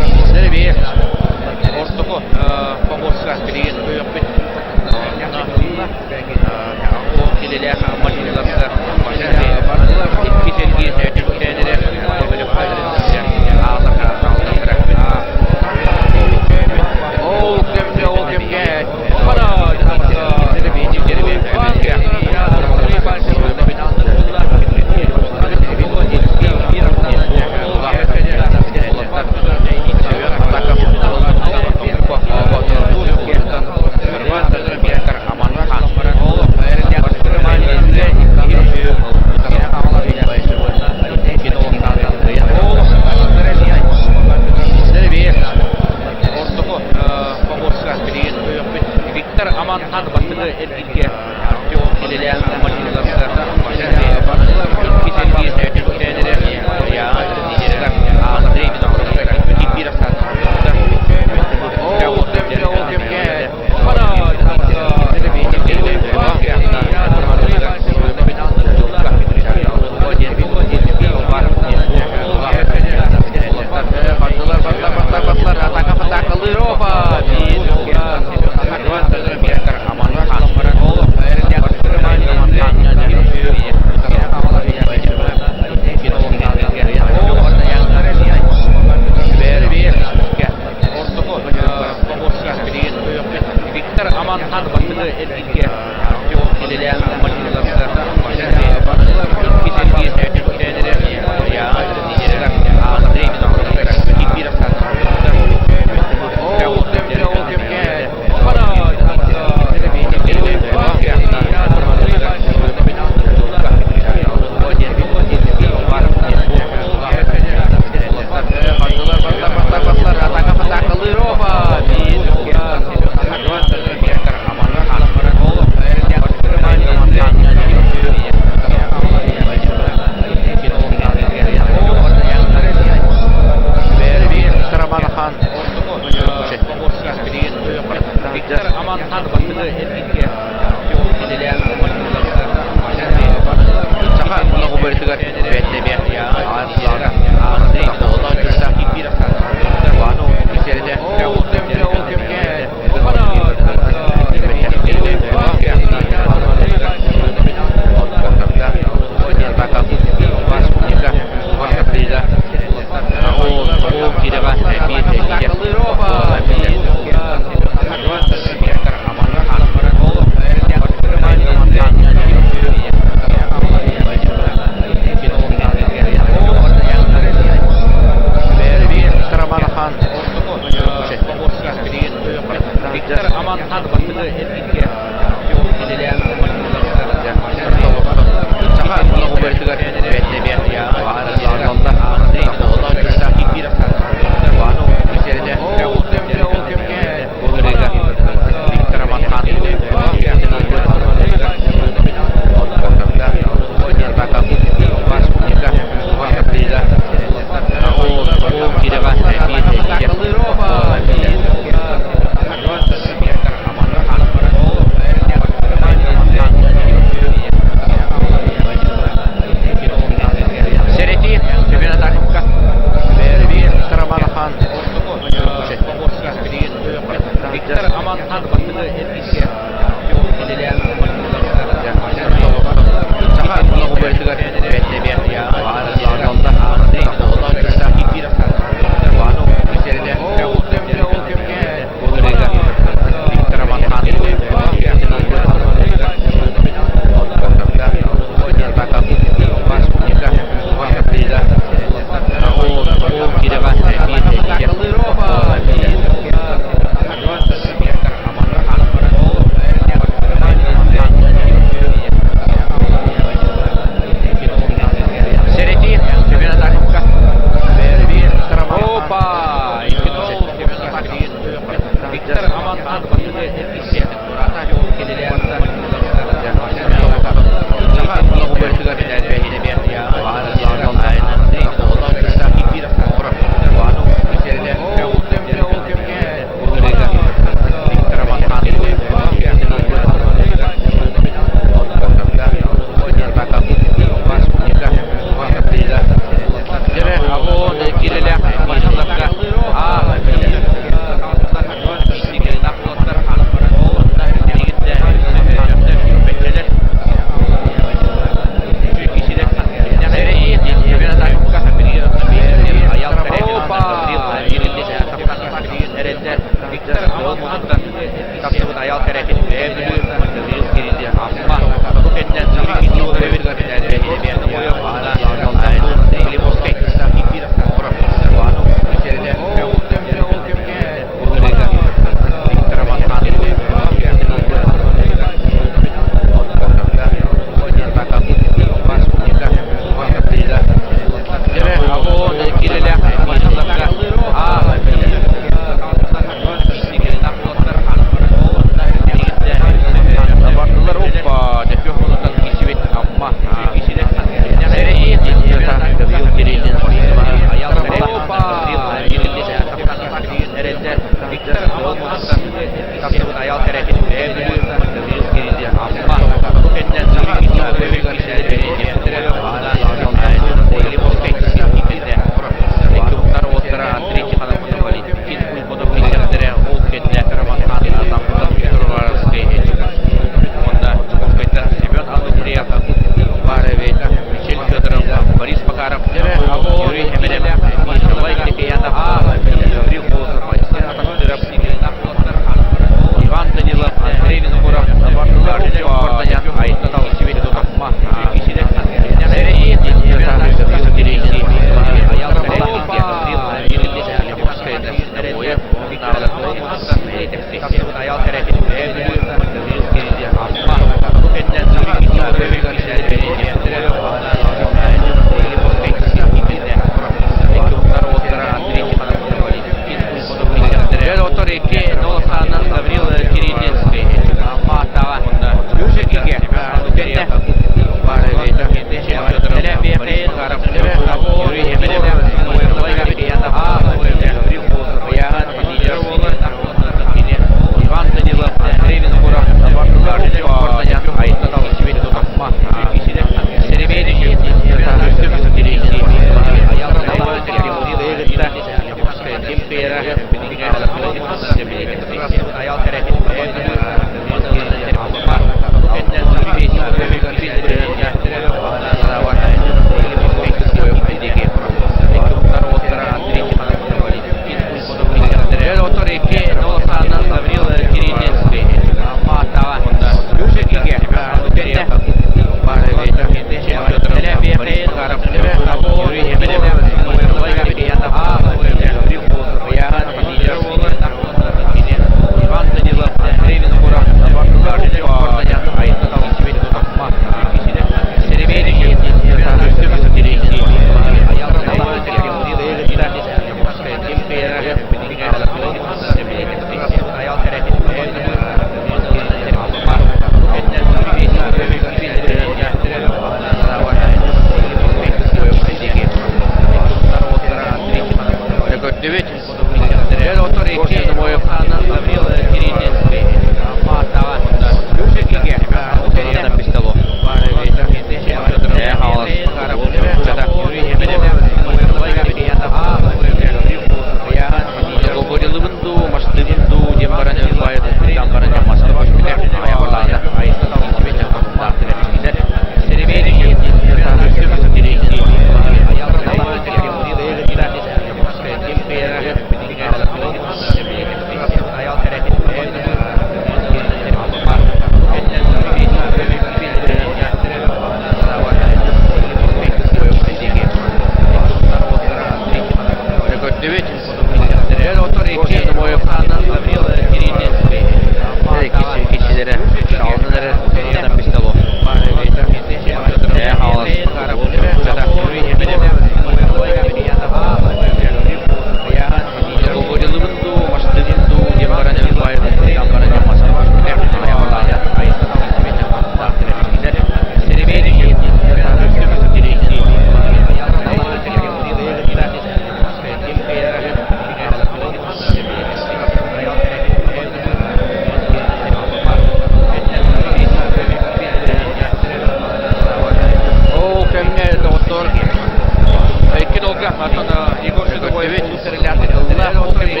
Оттон Егор Седовоев олус эрэллээхтик ылла. Ол кэннэ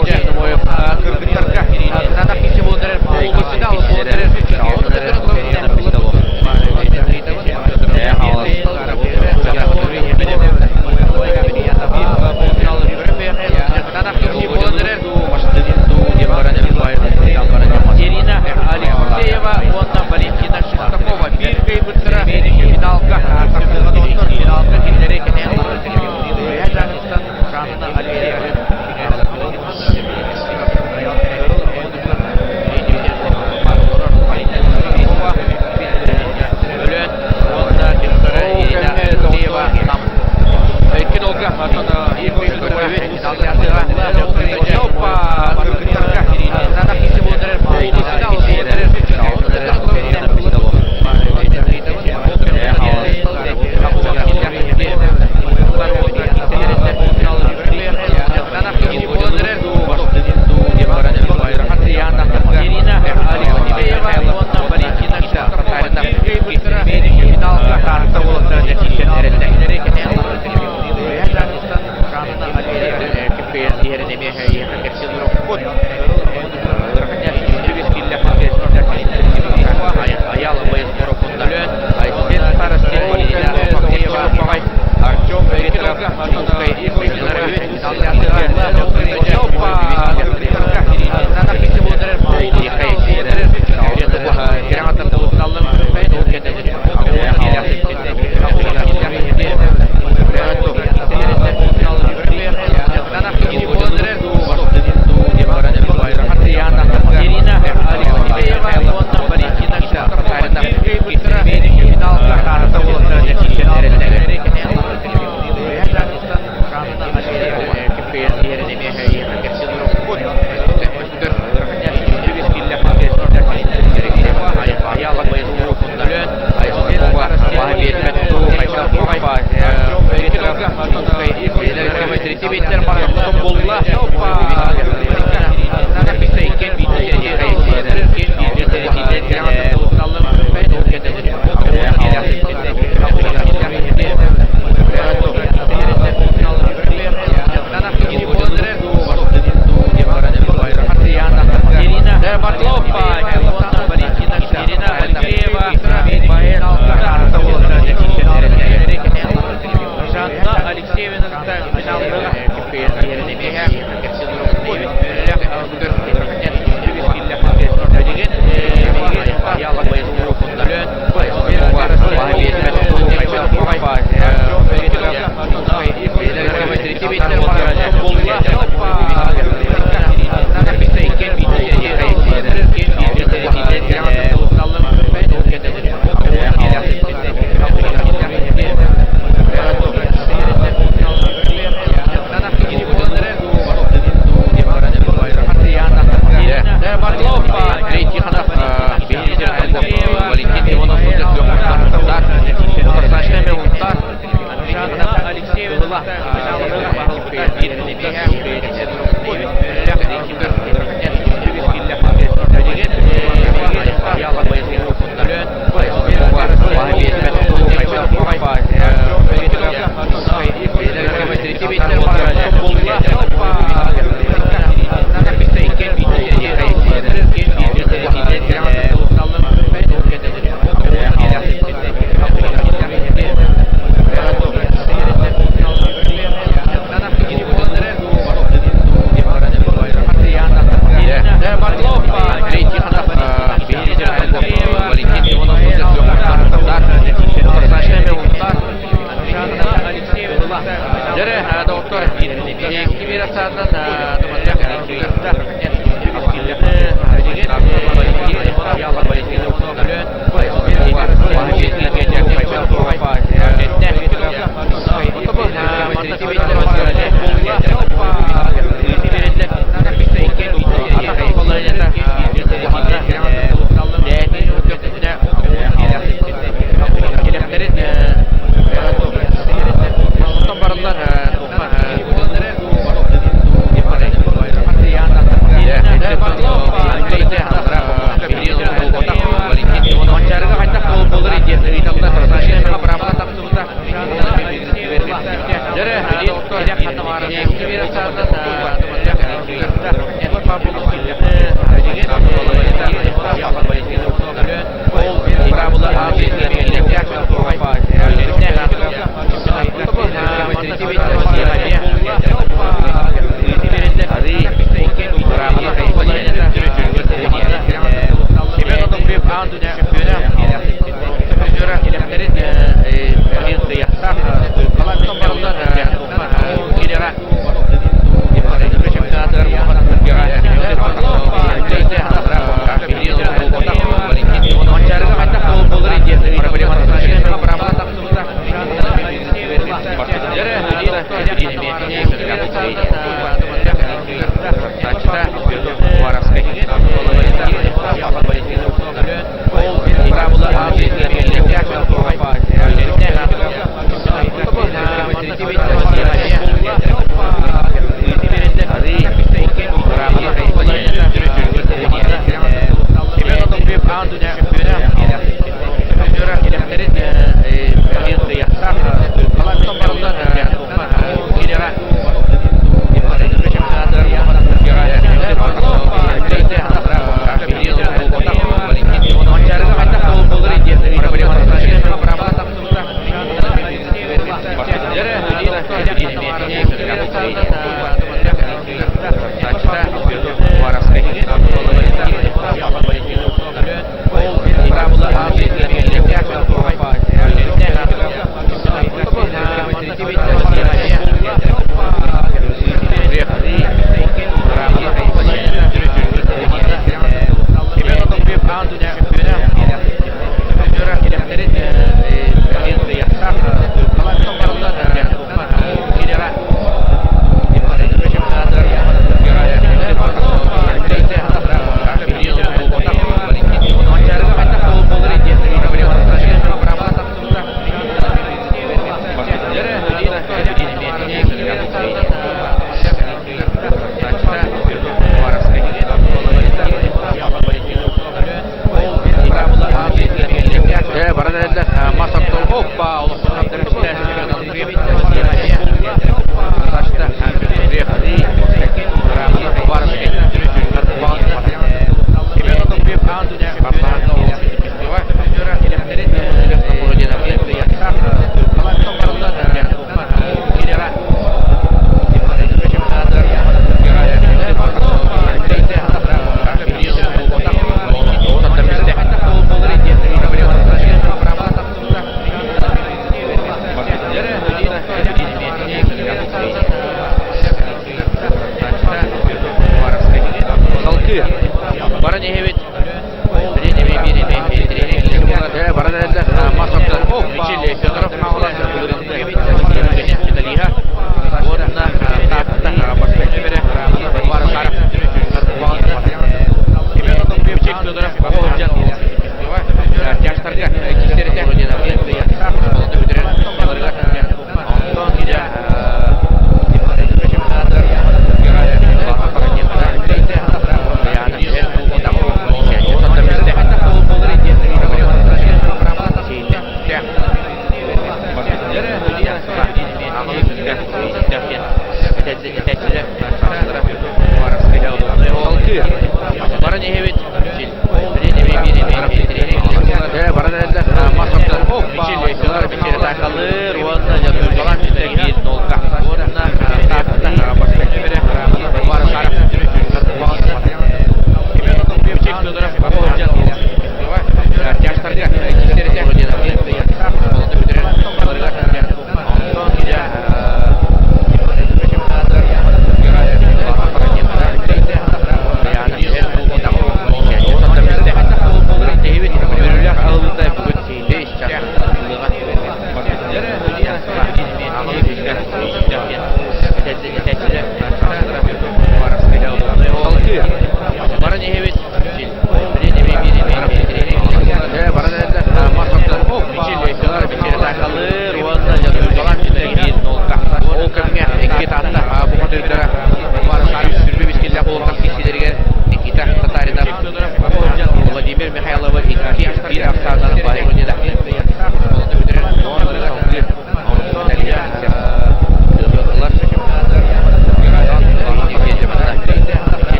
кыргыттарга кытаанах киирсии буолан эрэр. Полуфинал буолан эрэр. Ирина Алексеева уонна Валентина Шестакова биир кыайбыттара финалга тахсыаҕа доҕоттор. Финалга кинилэри кэтээн олорор.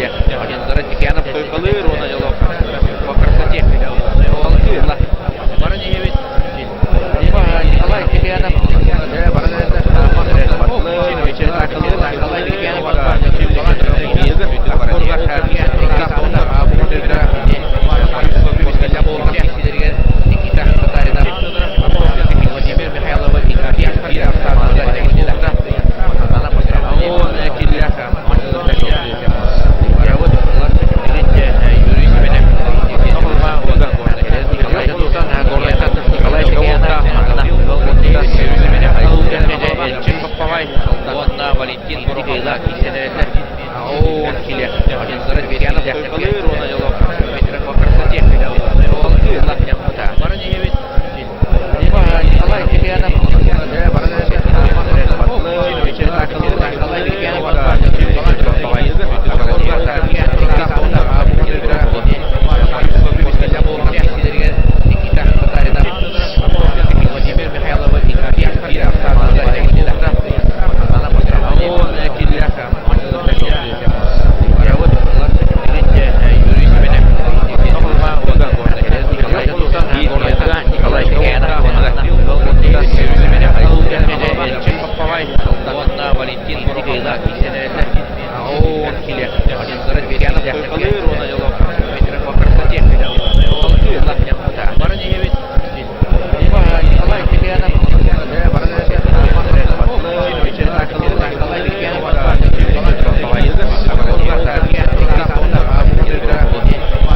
киле. Тихонов Тойкалыр, он по красоте. Николай Тихонов, Владимир Михайлович,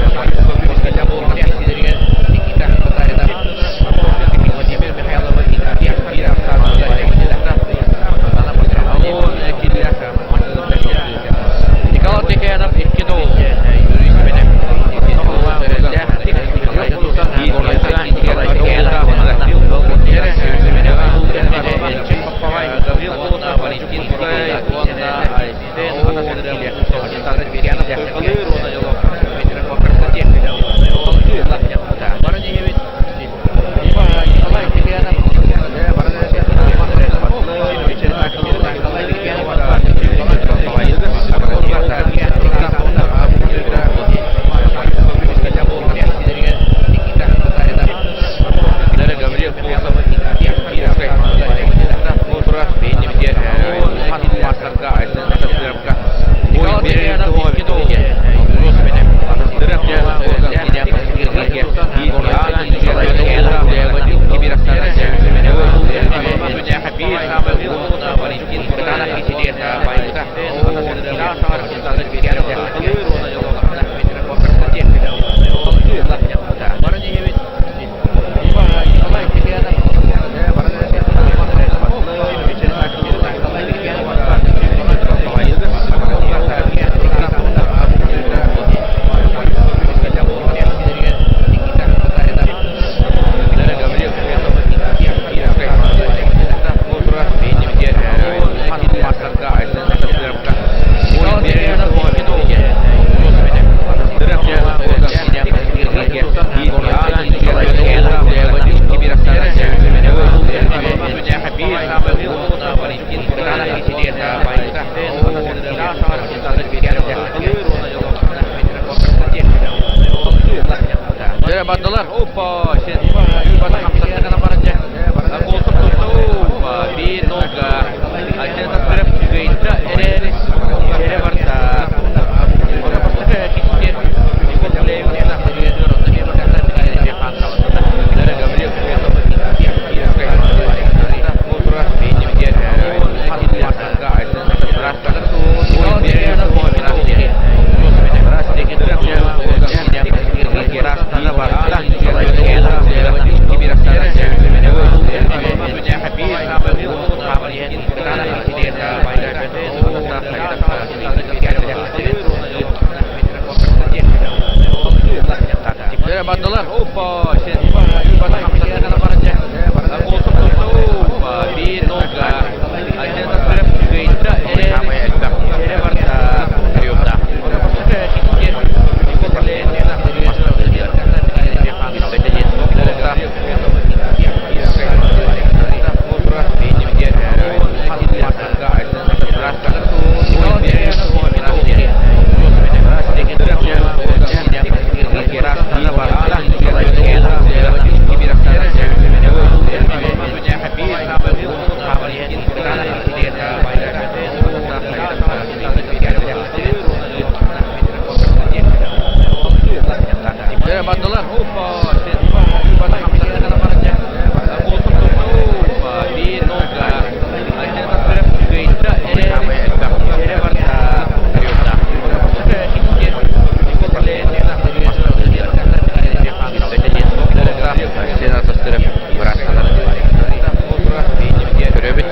Валентин Бардылар. Опа, сен Бардылар. Опа, сен Саамай элбэх приемнаах Сена Тостыров быраастанар көрөбүт.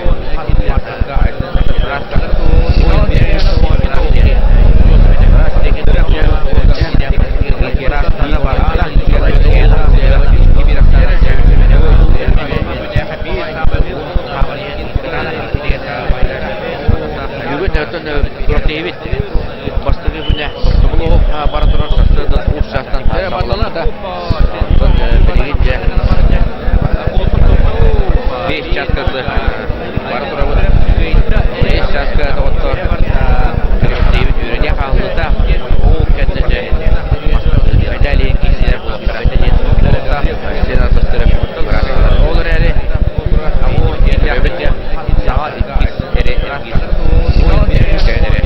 Бүгүн оттон күрэхтэһиибит бастакы күнэ тохтобул бара турар сарсыарда 9 чаастан саҕаламмыта. Оттон билигин дьэ 5 чааска бара турабыт. 5 чааска доҕоттор күрэхтэһиибит үөрэтиэ хааллыта. Ол кэннэ дьэ медаль киирсиилэр буолуохтара. Сена Тостыров Ол эрээри көрөбүт саҥа иккис эрэ эргиир кэлэн эрэр.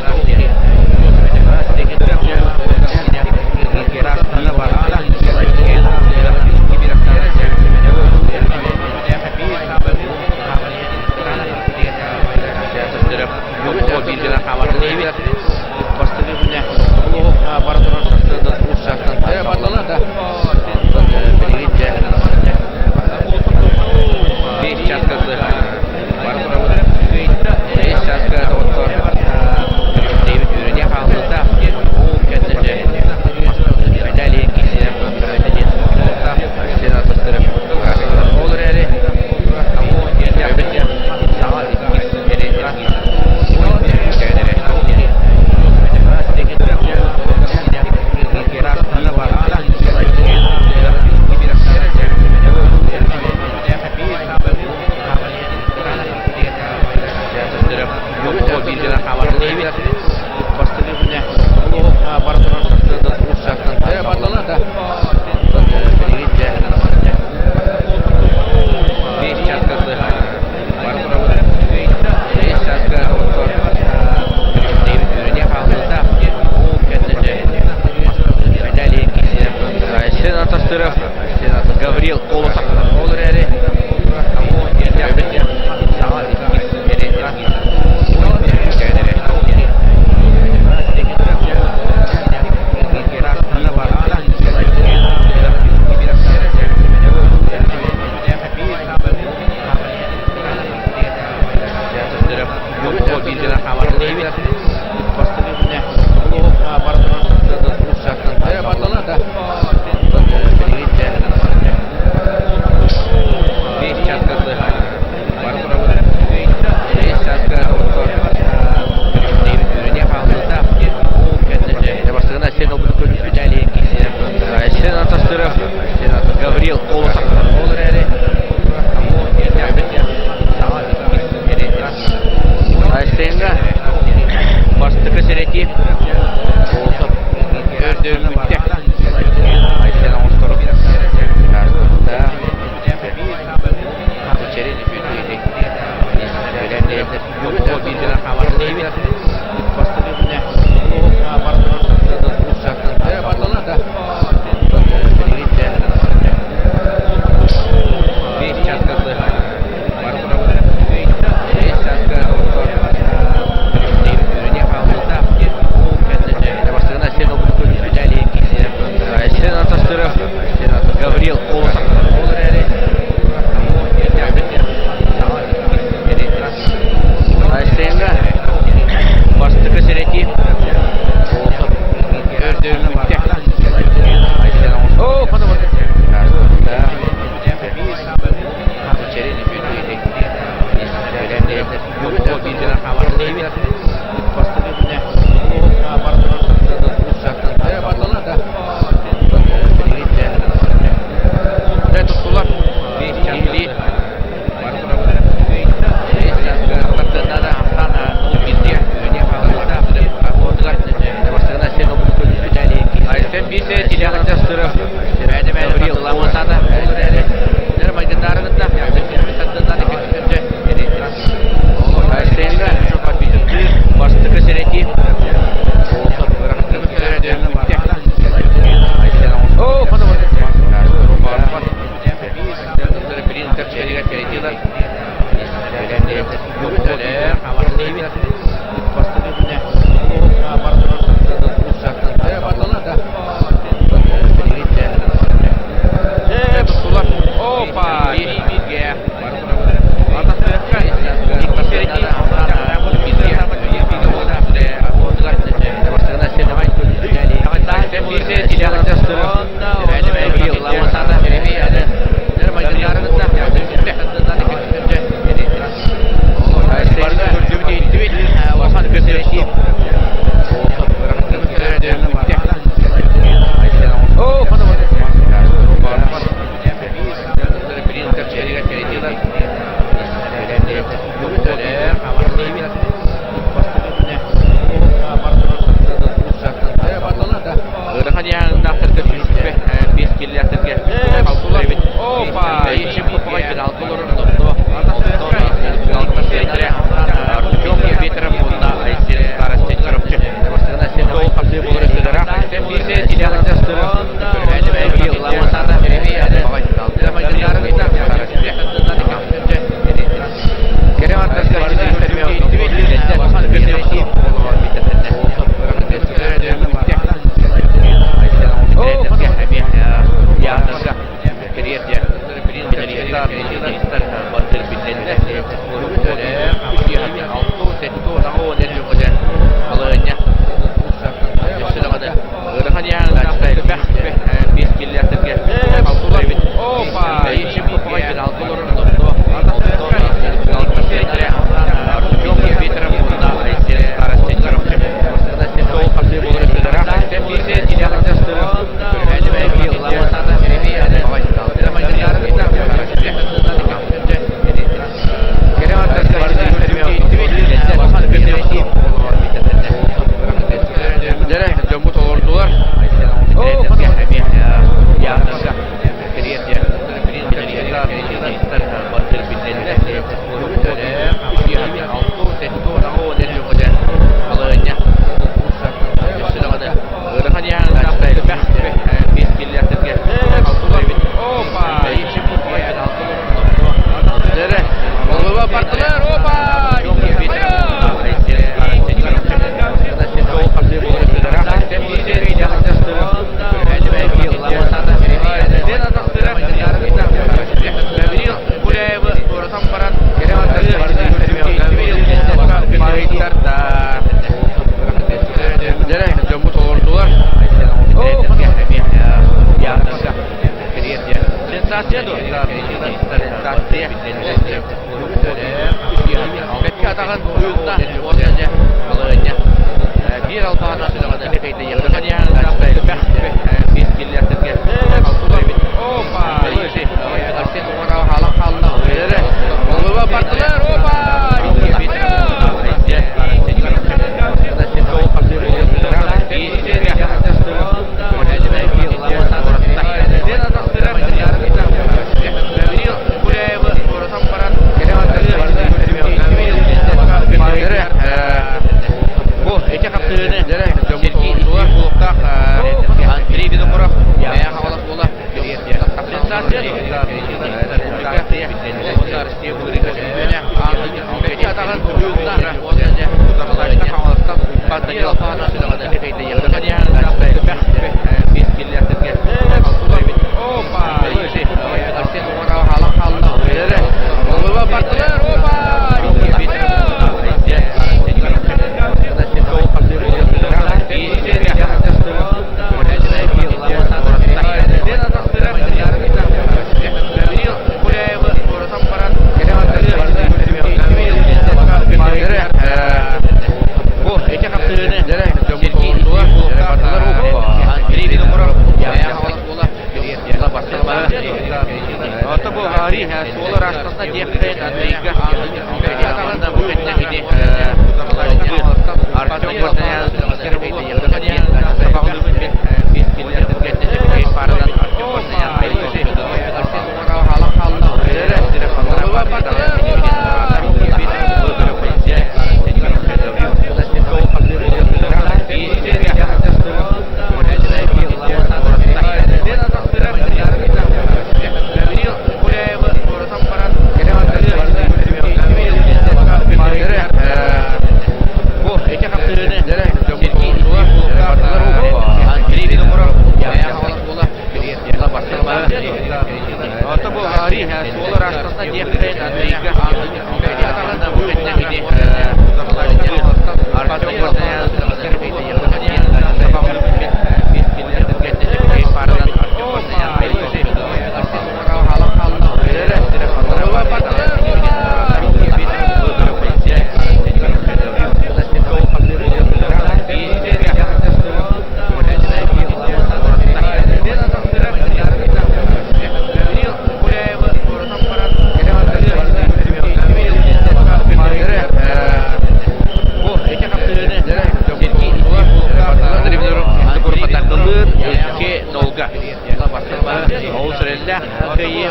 Эрэллээх кыайыы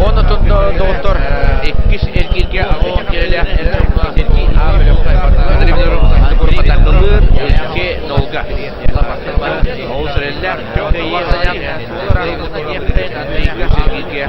Оны доктор иккис эргииргэ аҕа киэлээх икки нолга Олус эрэллээх Доктор иккис эргииргэ Доктор иккис эргииргэ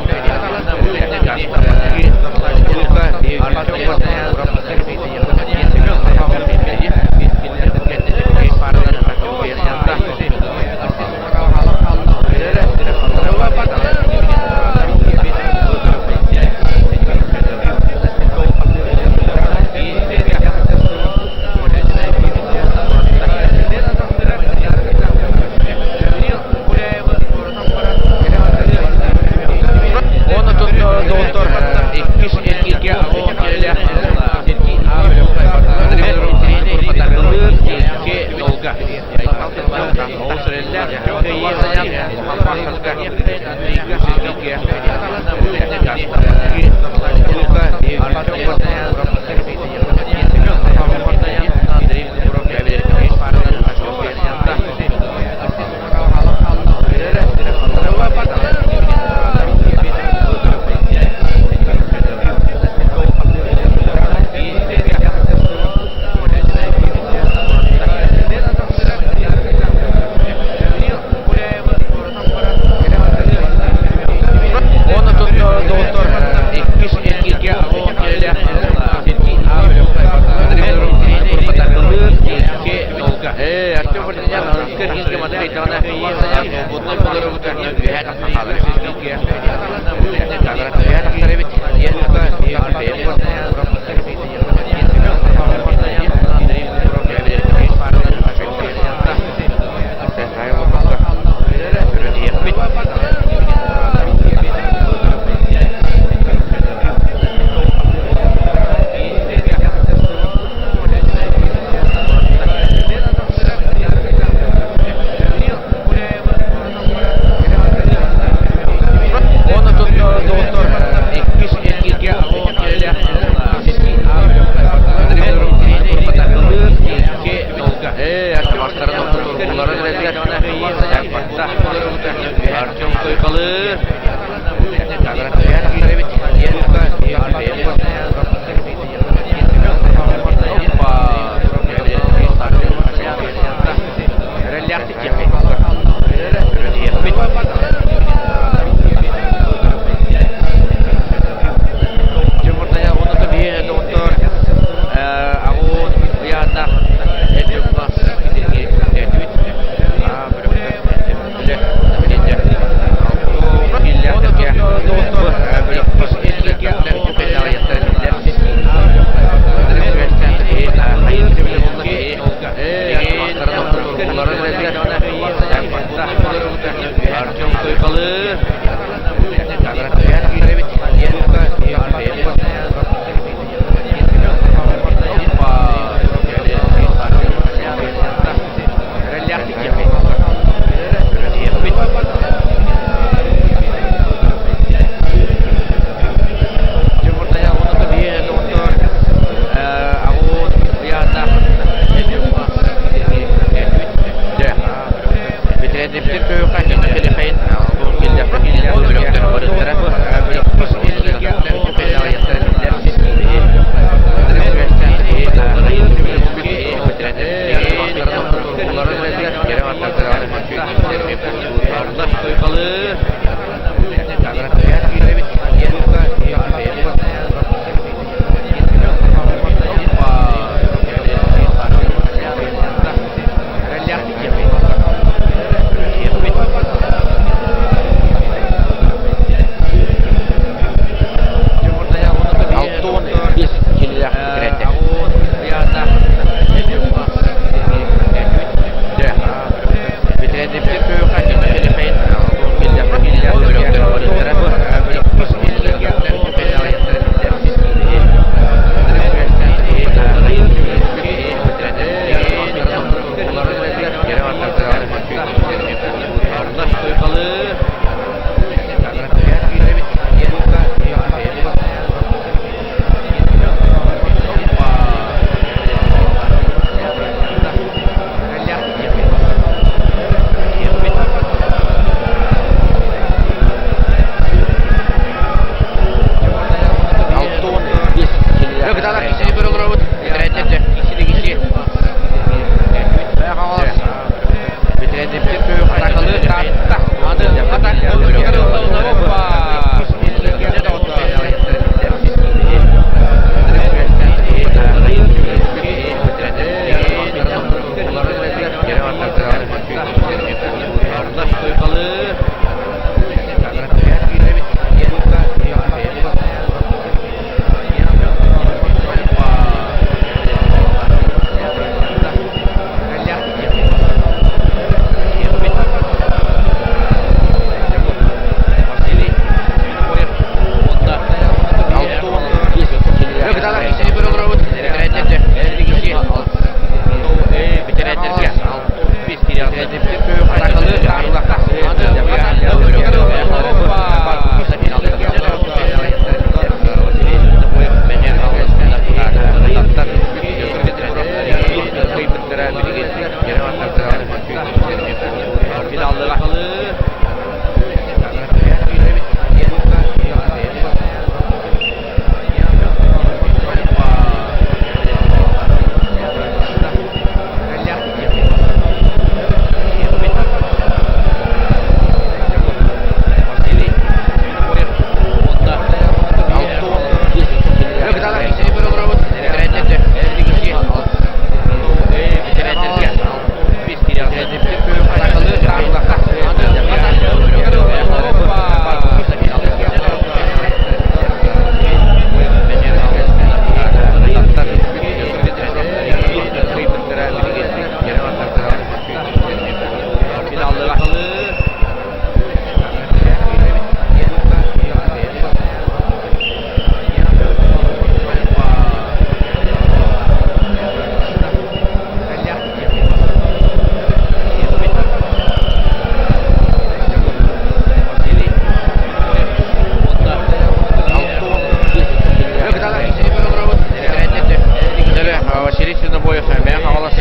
Василий Свинобоев, Мэҥэ Хаҥалас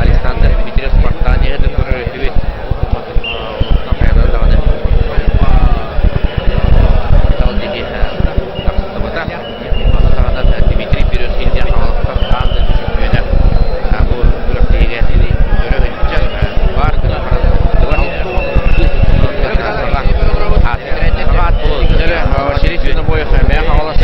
Александр Дмитриев Спартания Дмитрий Березкин диэн Хаҥаластан аан дойду чөмпүйүөнэ бу күрэхтэһиигэ өрө ыччат баар гына баран Василий Свинобоев Мэҥэ Хаҥалас.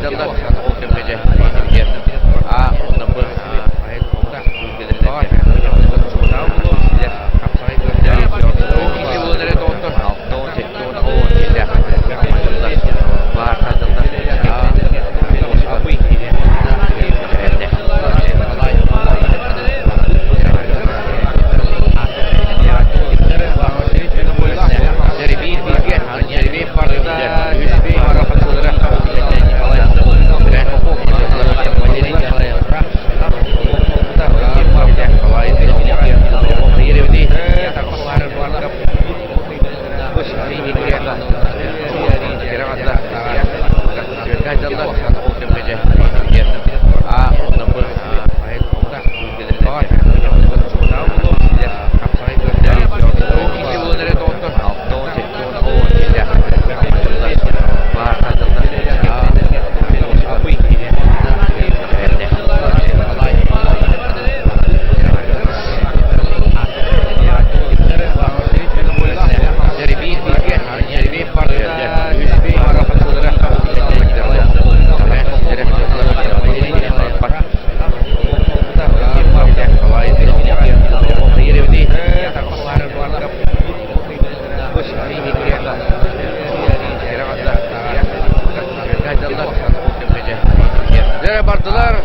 Дьаллар ол кэмҥэ дьэ иннибитигэр А уонна Б Дьэ бардылар,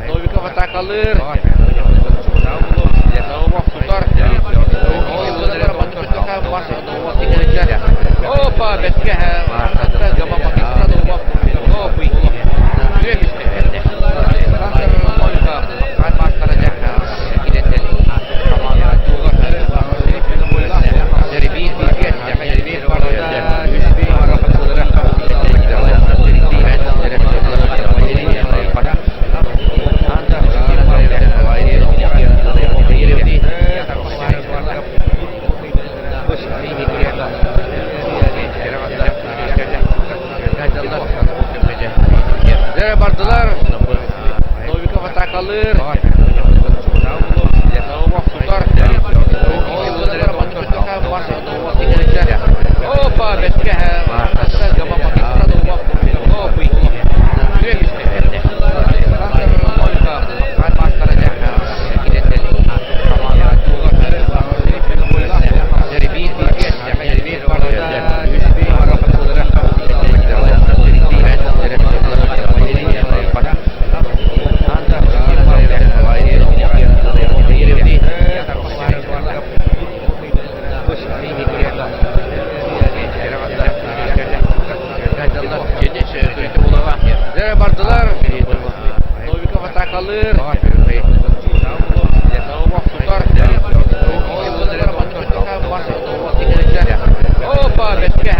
Новиков атаакалыыр, Наумов тутар, Опа, бэккэ, Дьэ бардылар, Новиков атаакалыыр, Наумов тутар, Опа, бэккэ, Дьэ бардылар, Новиков атаакалыыр, Наумов тутар, Опа, бэккэ,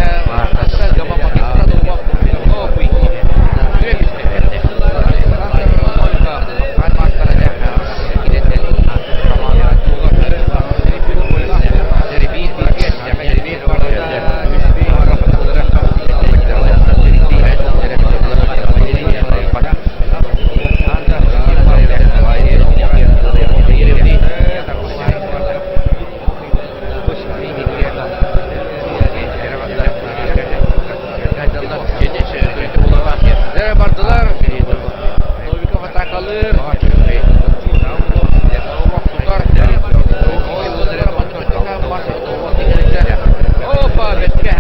Дьэ бардылар, Новиков атаакалыыр, Наумов тутар, Опа, бэккэ,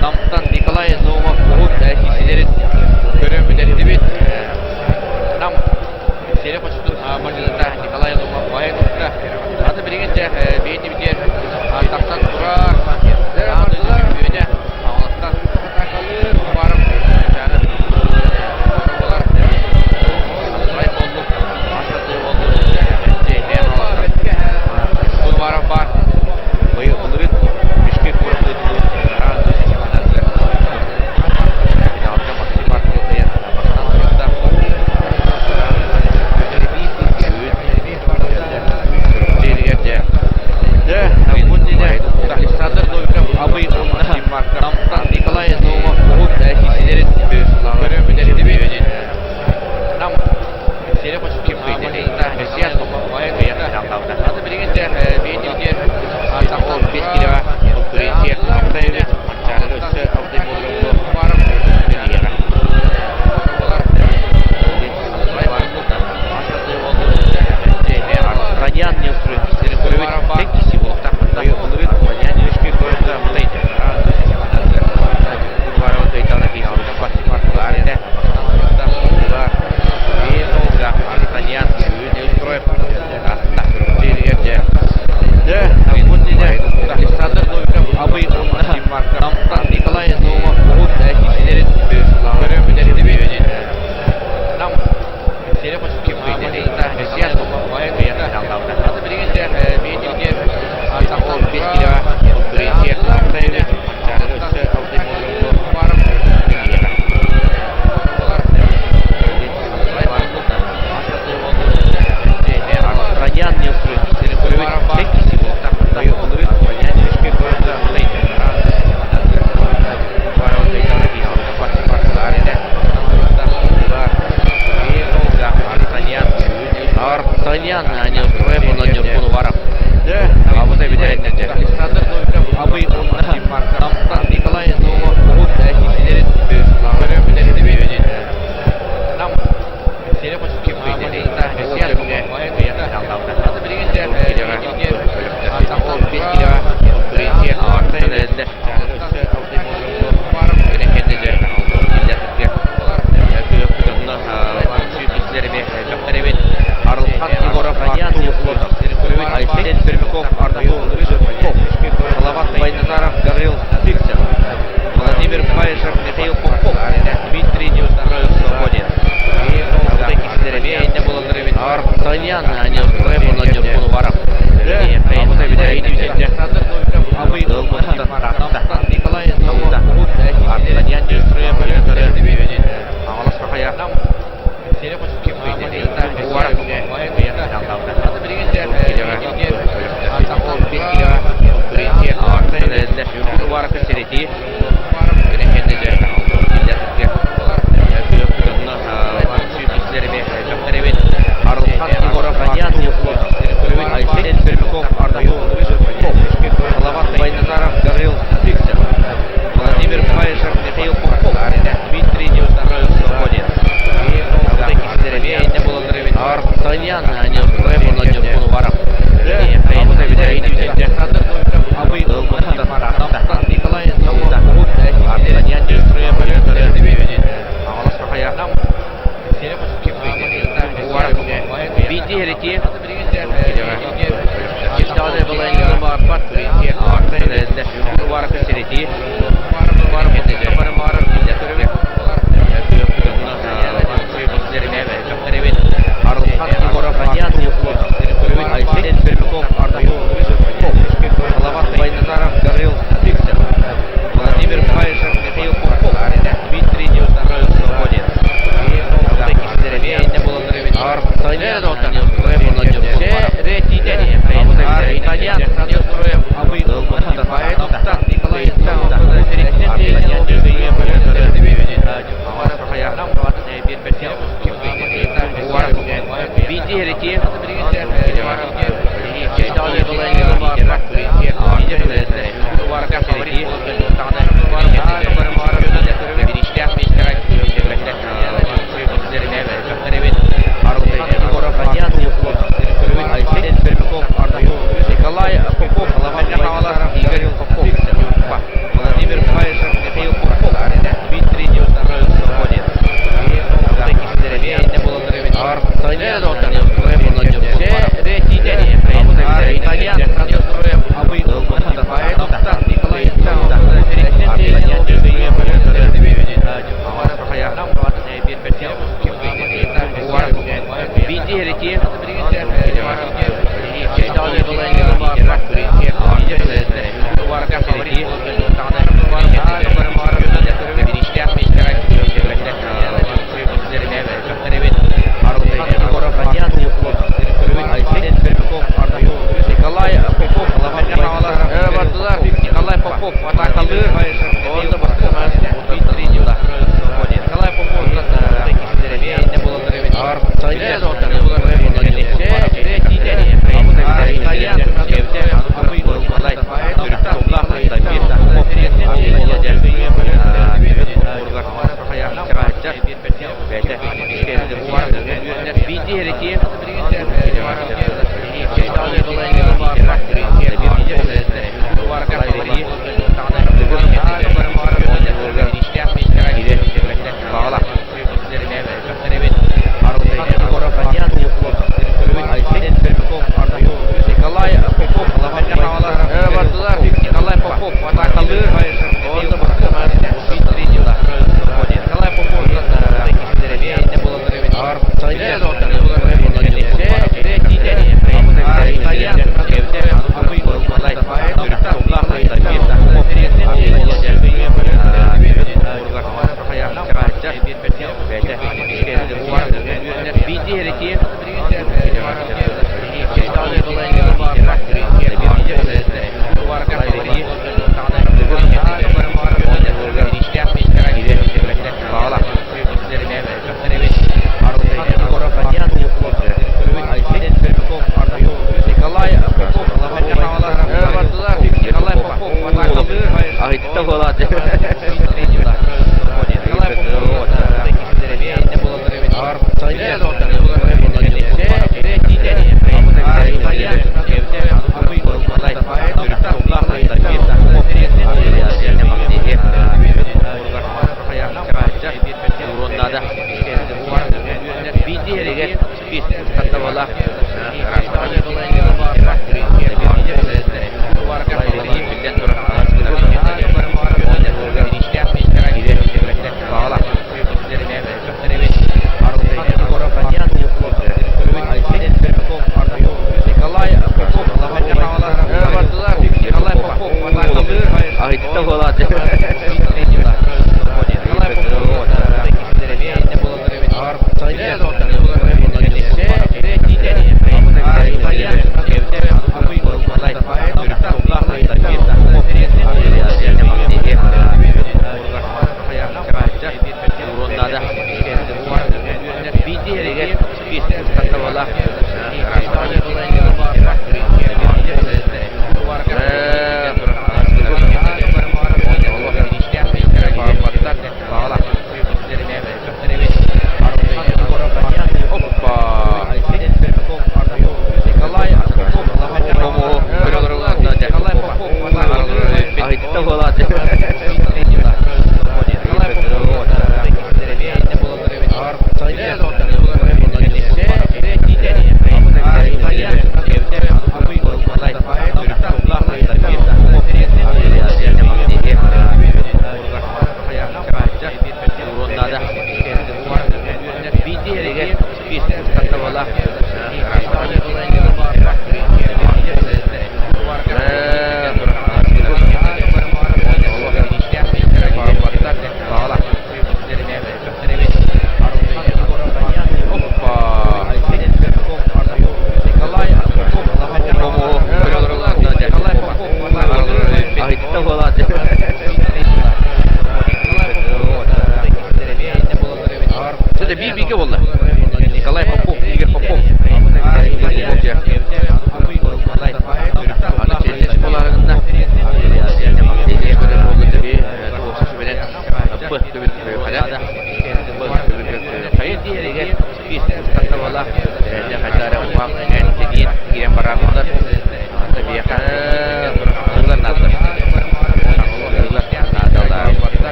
Намтан Николай Наумов уһун киирсиилэрин көрөн бүтэрдибит. Нам сиэрэ хочотун бардьыыта Николай Наумов баһын укта. Аны билигин дьэ бэйэтибитигэр тахсан турар. Аан дойду чөмпүйүөнэ Хаҥаластан Уваров Чары буолар. Ай боллук, ас боллук, Уваров бар. Быйыл былырыын Бишкек куораты аан дойду чемпионатыгар финалга Максимар.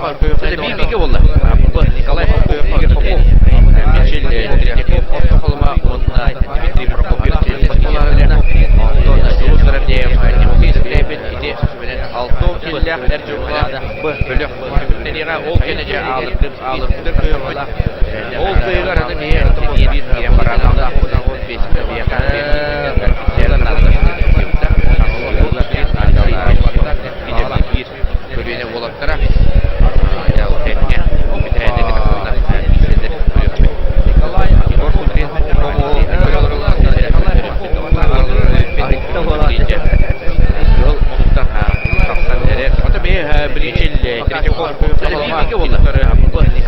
Биир буолла. Николай Попов, Игорь Попов, Мичил Третьяков, Орто Халыма уонна Дмитрий Прокопьев. Онтон Дьулус Воробьев, Тимофей Скрябин ити алтон киллээх эр дьоҥҥо бөлөх түмүктэниэҕэ. Ол кэннэ дьэ аалырдым аалырдым Ол кыайыгар аны эмиэ биир киирэн баран көлүөнэ уолаттара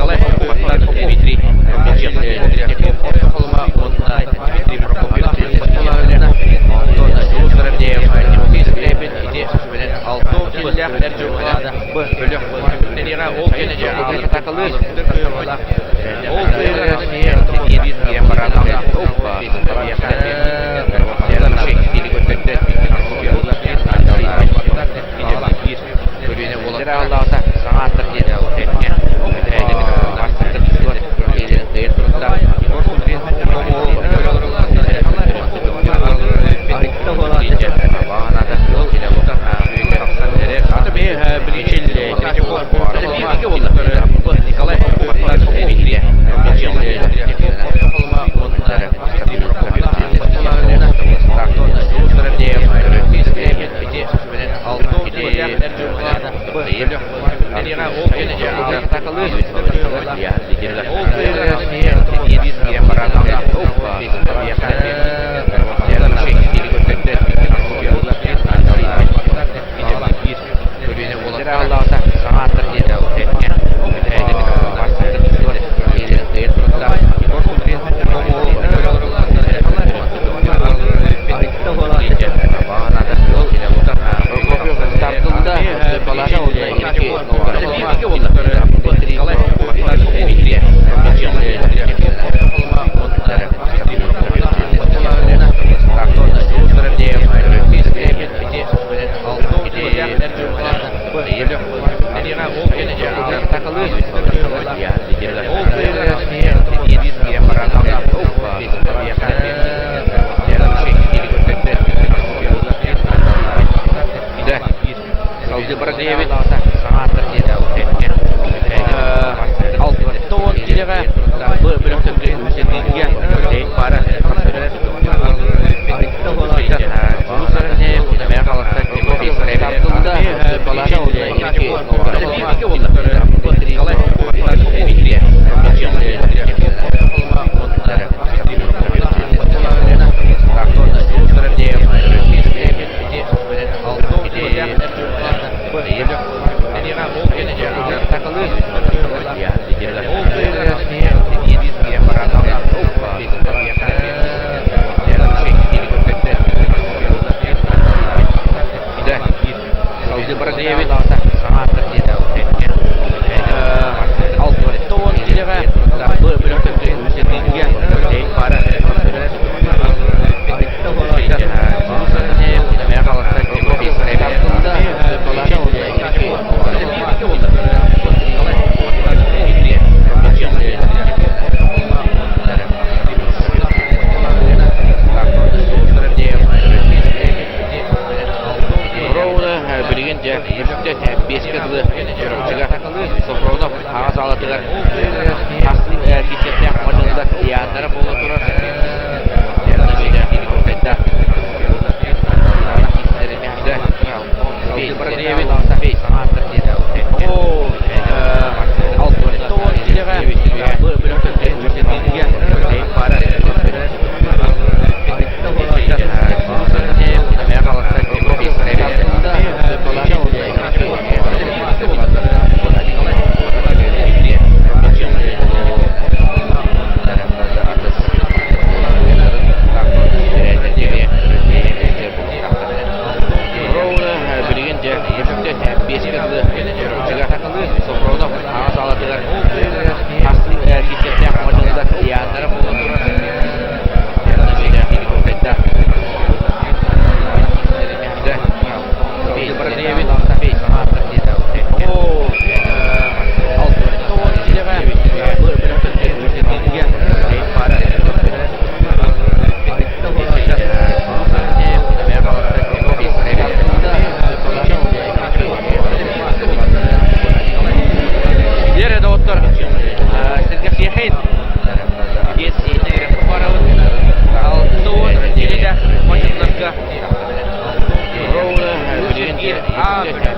Николай Дмитрий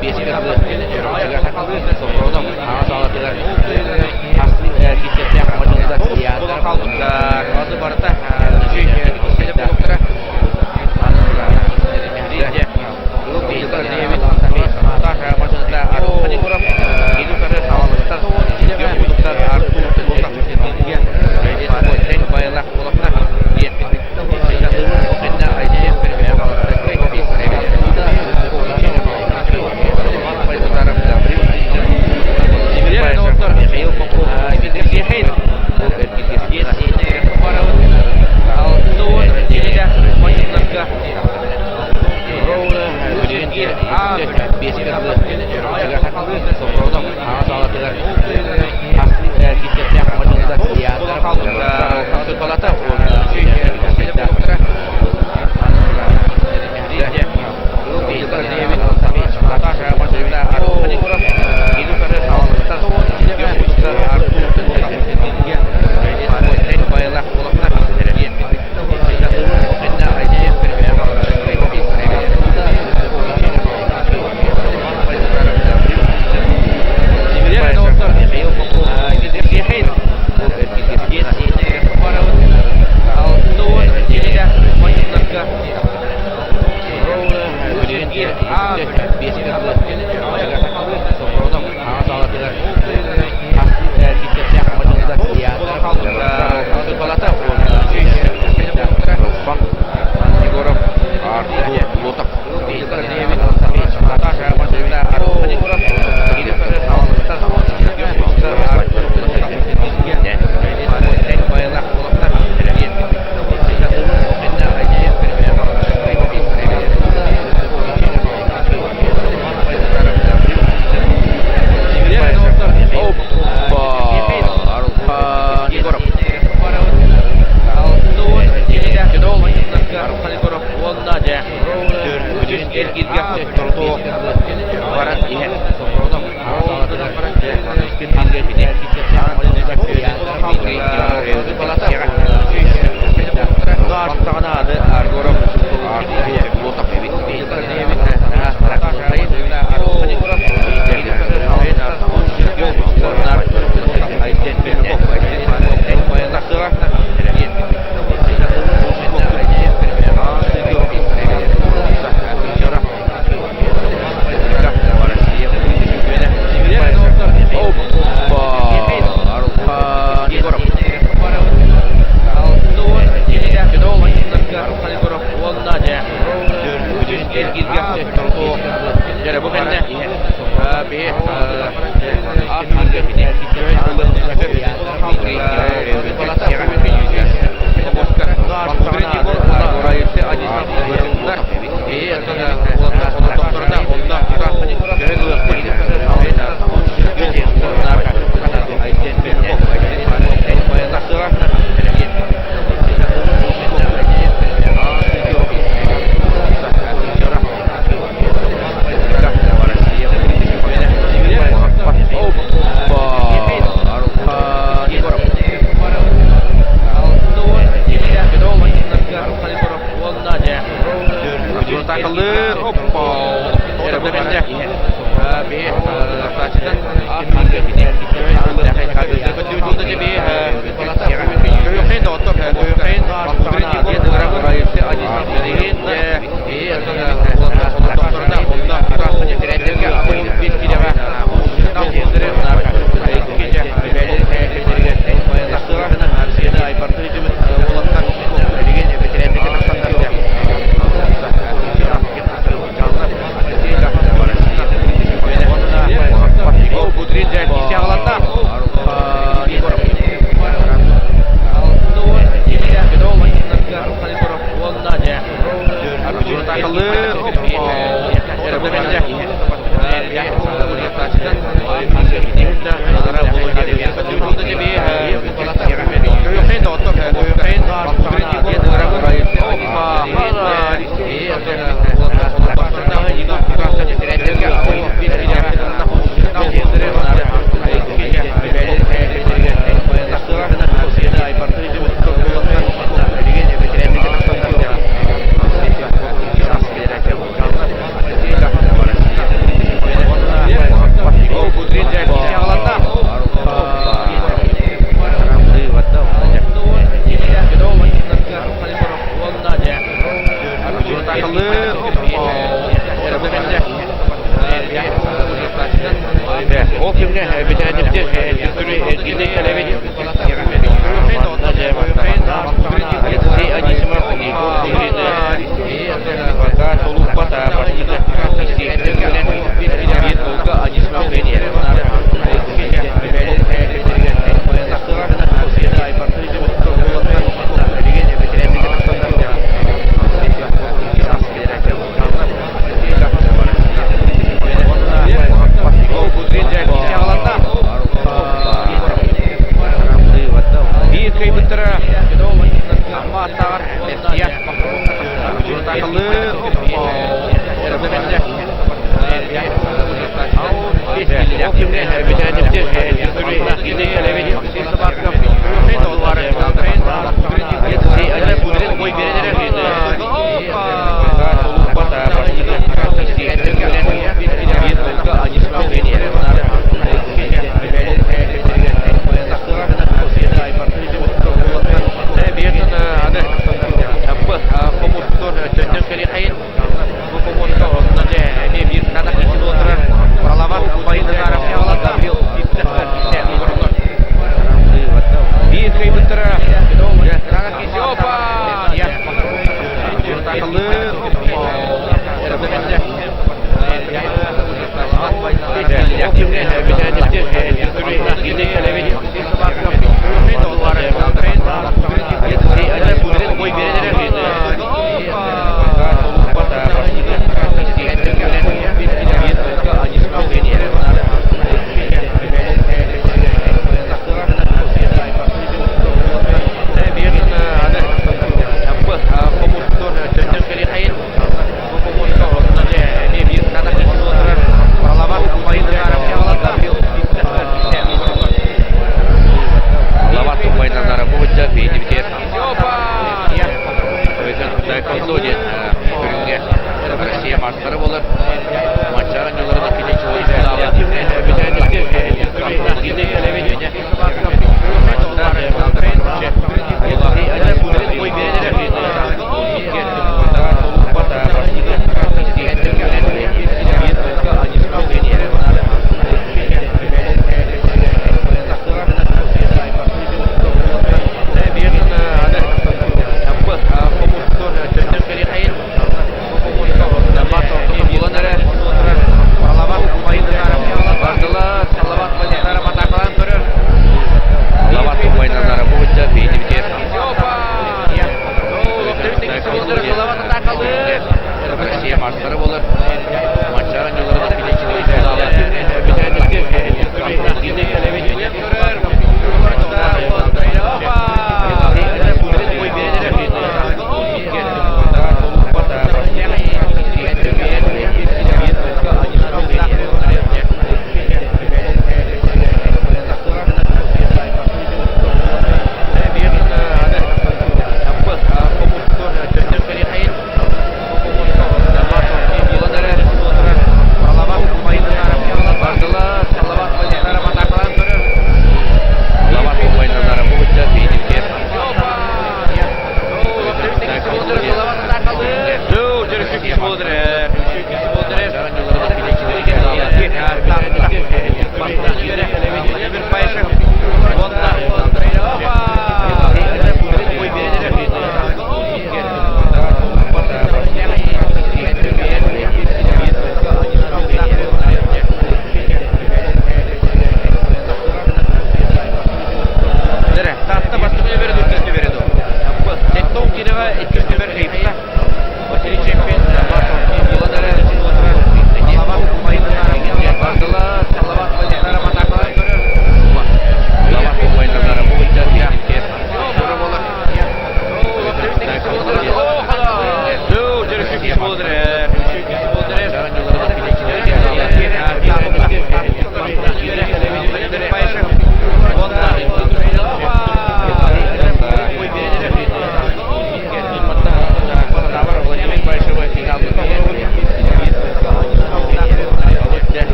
биэскэ дылы Чурапчыга Софронов аҕа саалатыгар хастыы киирсиэхтээх мадьыныта театр Аны барыта Михаил Попов Егоров, Артур Лотов. Опа! Егоров. бэтэрээннэрбитин төттөрү эргиллэн кэлэбит. Манна дьэ Алексей Анисимов, Егор Кудрин пока толуппат бастакы биир голга Анисимов кэлиэ. Биир кыайбыттара Амма аттааҕар Мерсия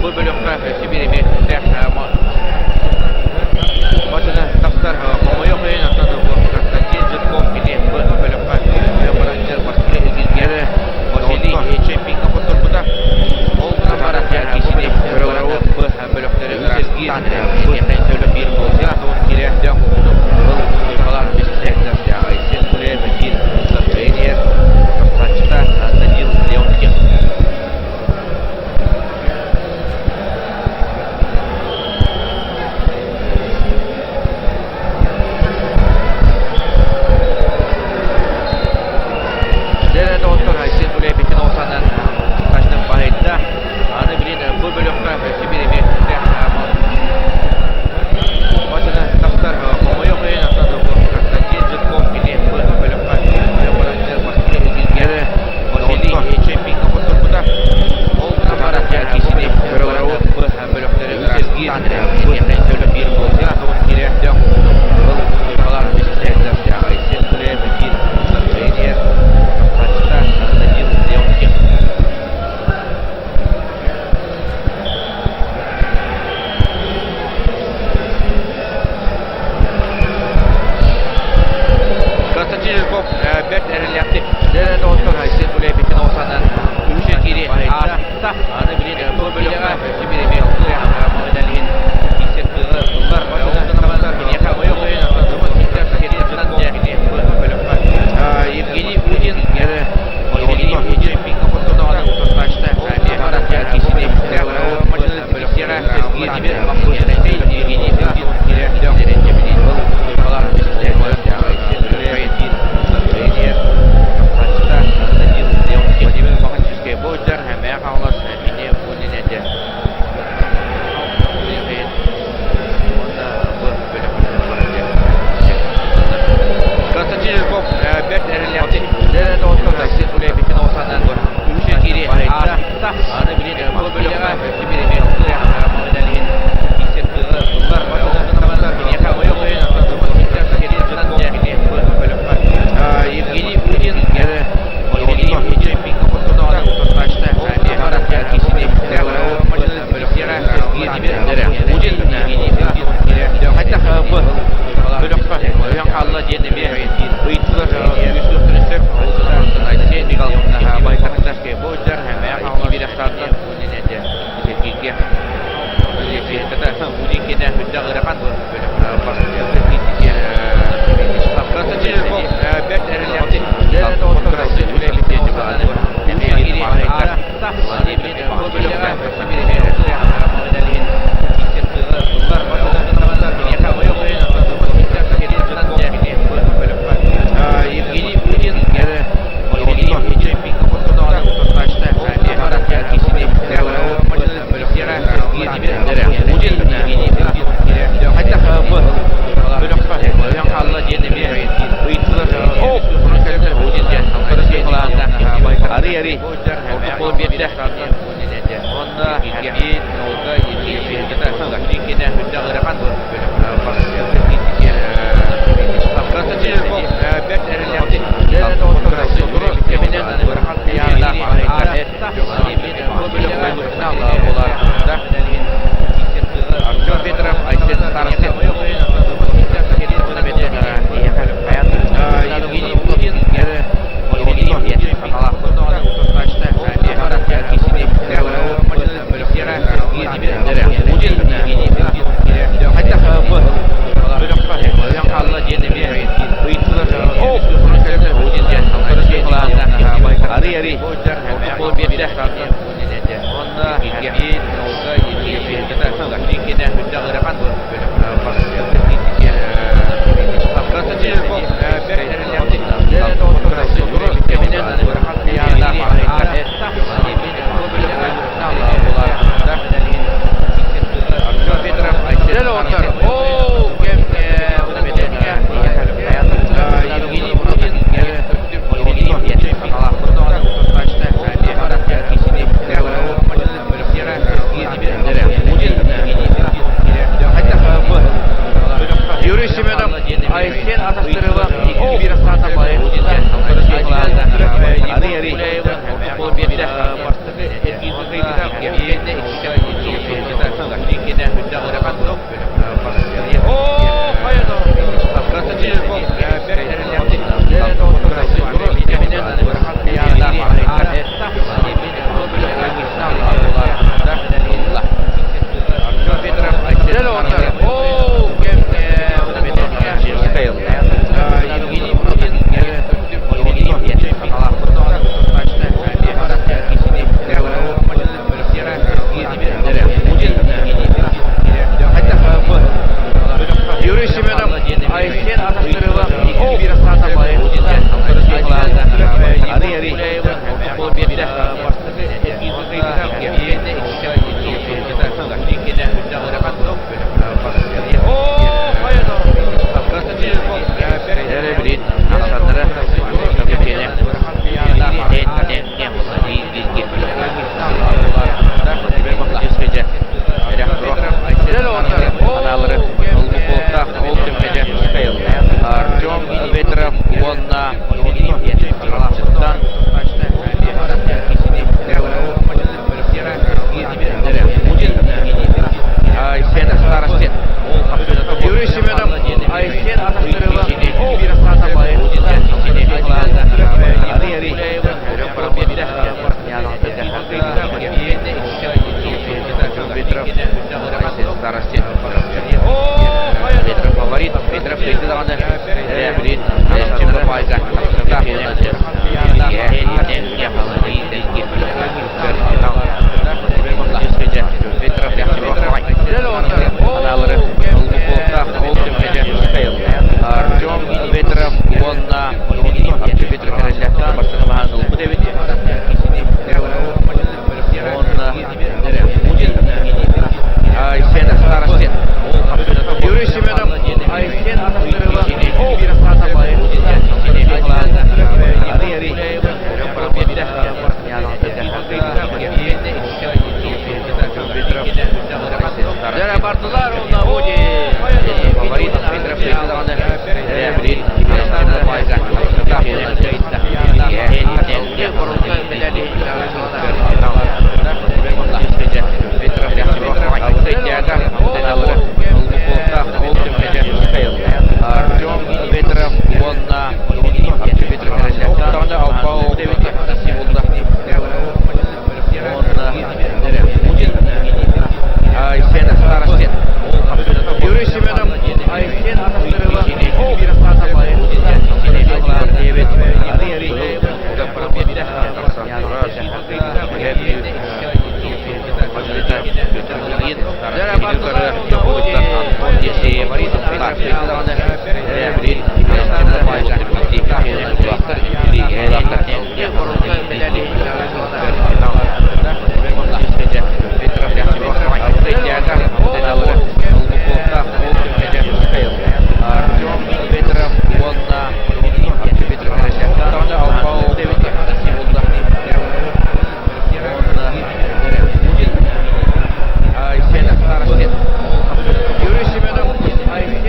Бу бөлөххө өссө биир эмиэ күүстээх Мачына тахсар хомойуох иһин оттон Константин Жирков кини бу бөлөххө баранчар бастакы илгилгэрэ Василий Чемпиҥҥа хотторбута. Ол гынан баран кисини бу бөлөхтөрү ыраастаан киниэхэ биир буолга киирээхтээх Айсен Гуляев биир тренер тахсааччыта Данил Леонтьев. Дьэ, доҕоттор, Айсен Гуляев осанан тахсааччытын баһыйда. Аны билин бу бөлөххө өссө биир эмиэ күүстээх Мачына тахсар хомойуох иһин оттон Константин Жирков кини бу бөлөххө бастакы илгилгэрэ Василий Чемпиҥҥа хотторбута. Ол гынан баран кисини бу бөлөхтөрү ыраастаан киниэхэ биир буолга киирээхтээх Айсен Гуляев биир тренер тахсааччыта Данил Леонтьев. Константин Жирков бэрт эрэллээхтик дьэ доҕоттор Айсен Гуляевичтэн оҕусанан үһүс киири ааста. Аны билин бу бөлөххө өссө биир эмиэ медалиһин киирсэр кыаҕы ыллар. Евгений Удин Константин Жирков бэрт эрэллээхтик Евгений Удин Евгений Удин Ветров, Айсен Старостин. Ветров фаворит, Ветров кыйды даҕаны билин Чемпа Пайга Аналары Артем Ветров уонна Артем Ветров эрэллээхтик бастакы маһан ылбыт эбит. Уонна Айсен Старостин. Юрий Семенов, Айсен Бардылар Артем Ветров уонна Артем Ветров Айсен Старостин. Юрий Семенов, Айсен Артем Ветров уонна Артем Ветров Айсен Старостин. Юрий Семенов, Айсен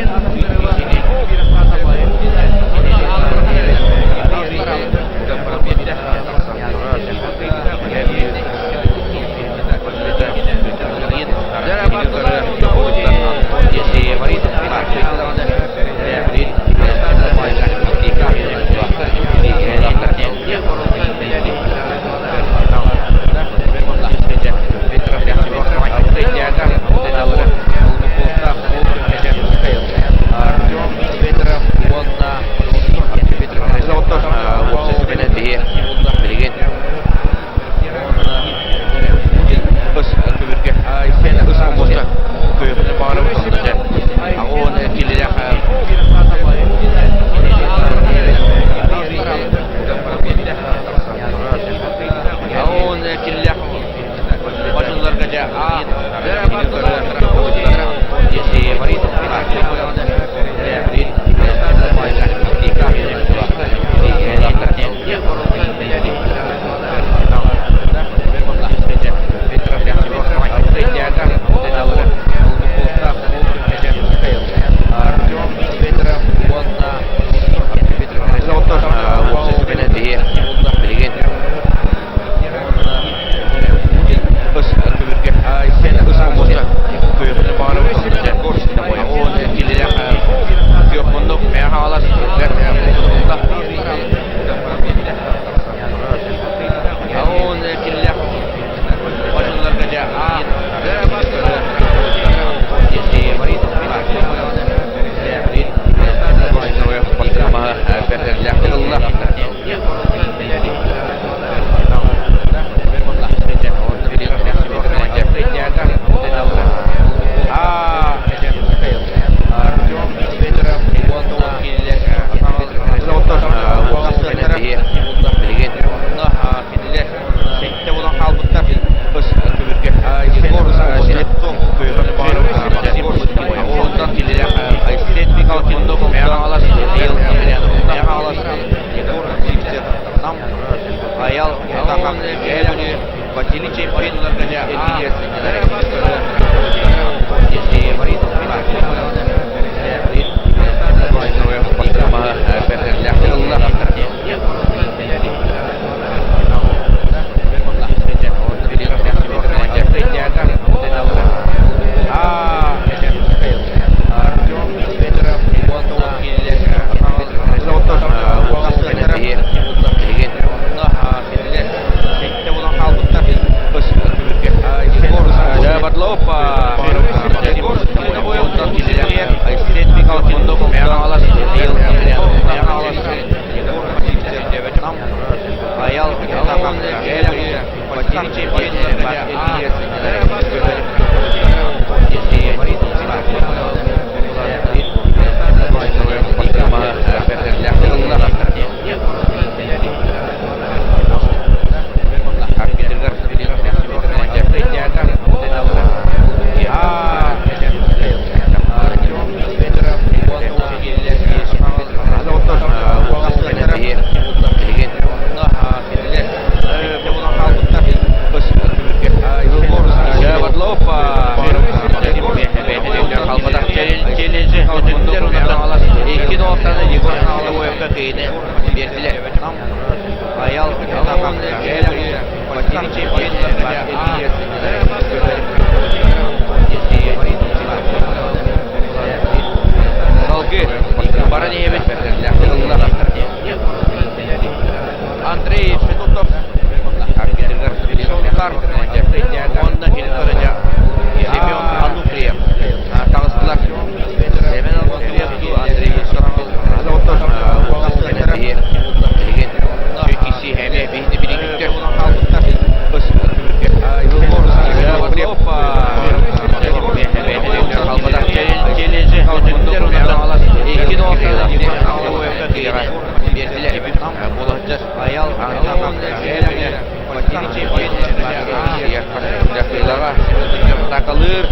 Атакалыыр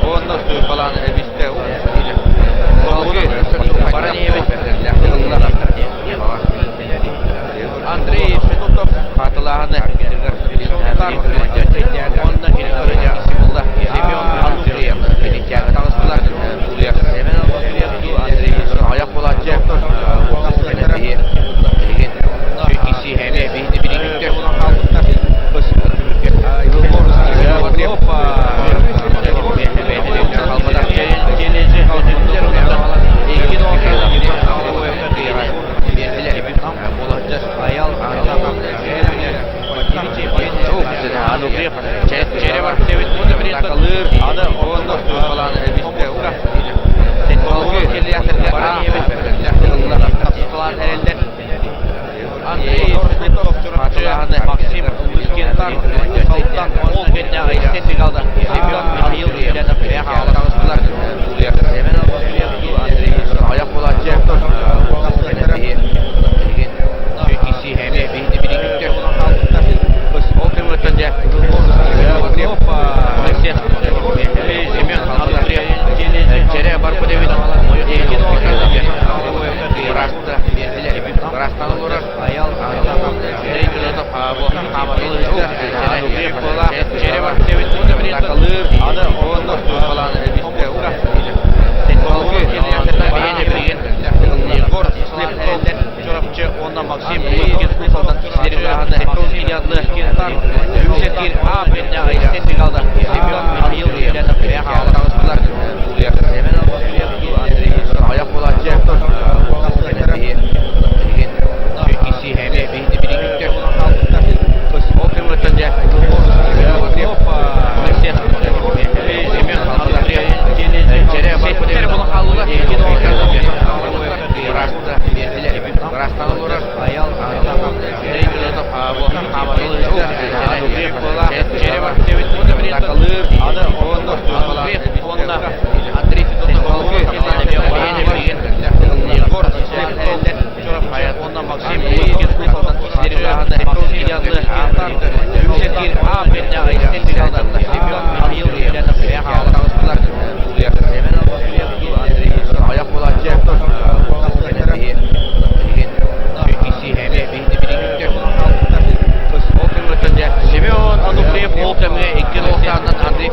уонна сулууспалаан эбистэ. Баран иһэбит. Андрей Федотов хаатылааһыны уонна Семен Ануфриев таҕыстылар. Семен Ануфриев Андрей аҕыйах буолааччы Максим Лыткинтан Салтан ол кэннэ Айсен Михайлов Семен Михаил Ильянов таҕыстылар. Семен Андрей аяқ буолааччы Ол кэмҥэ дьэ Семен Андрей барбыт эбит. Бырастан олорор. Максим Семен Ануфриев ол кэмҥэ икки локтааннан Андрей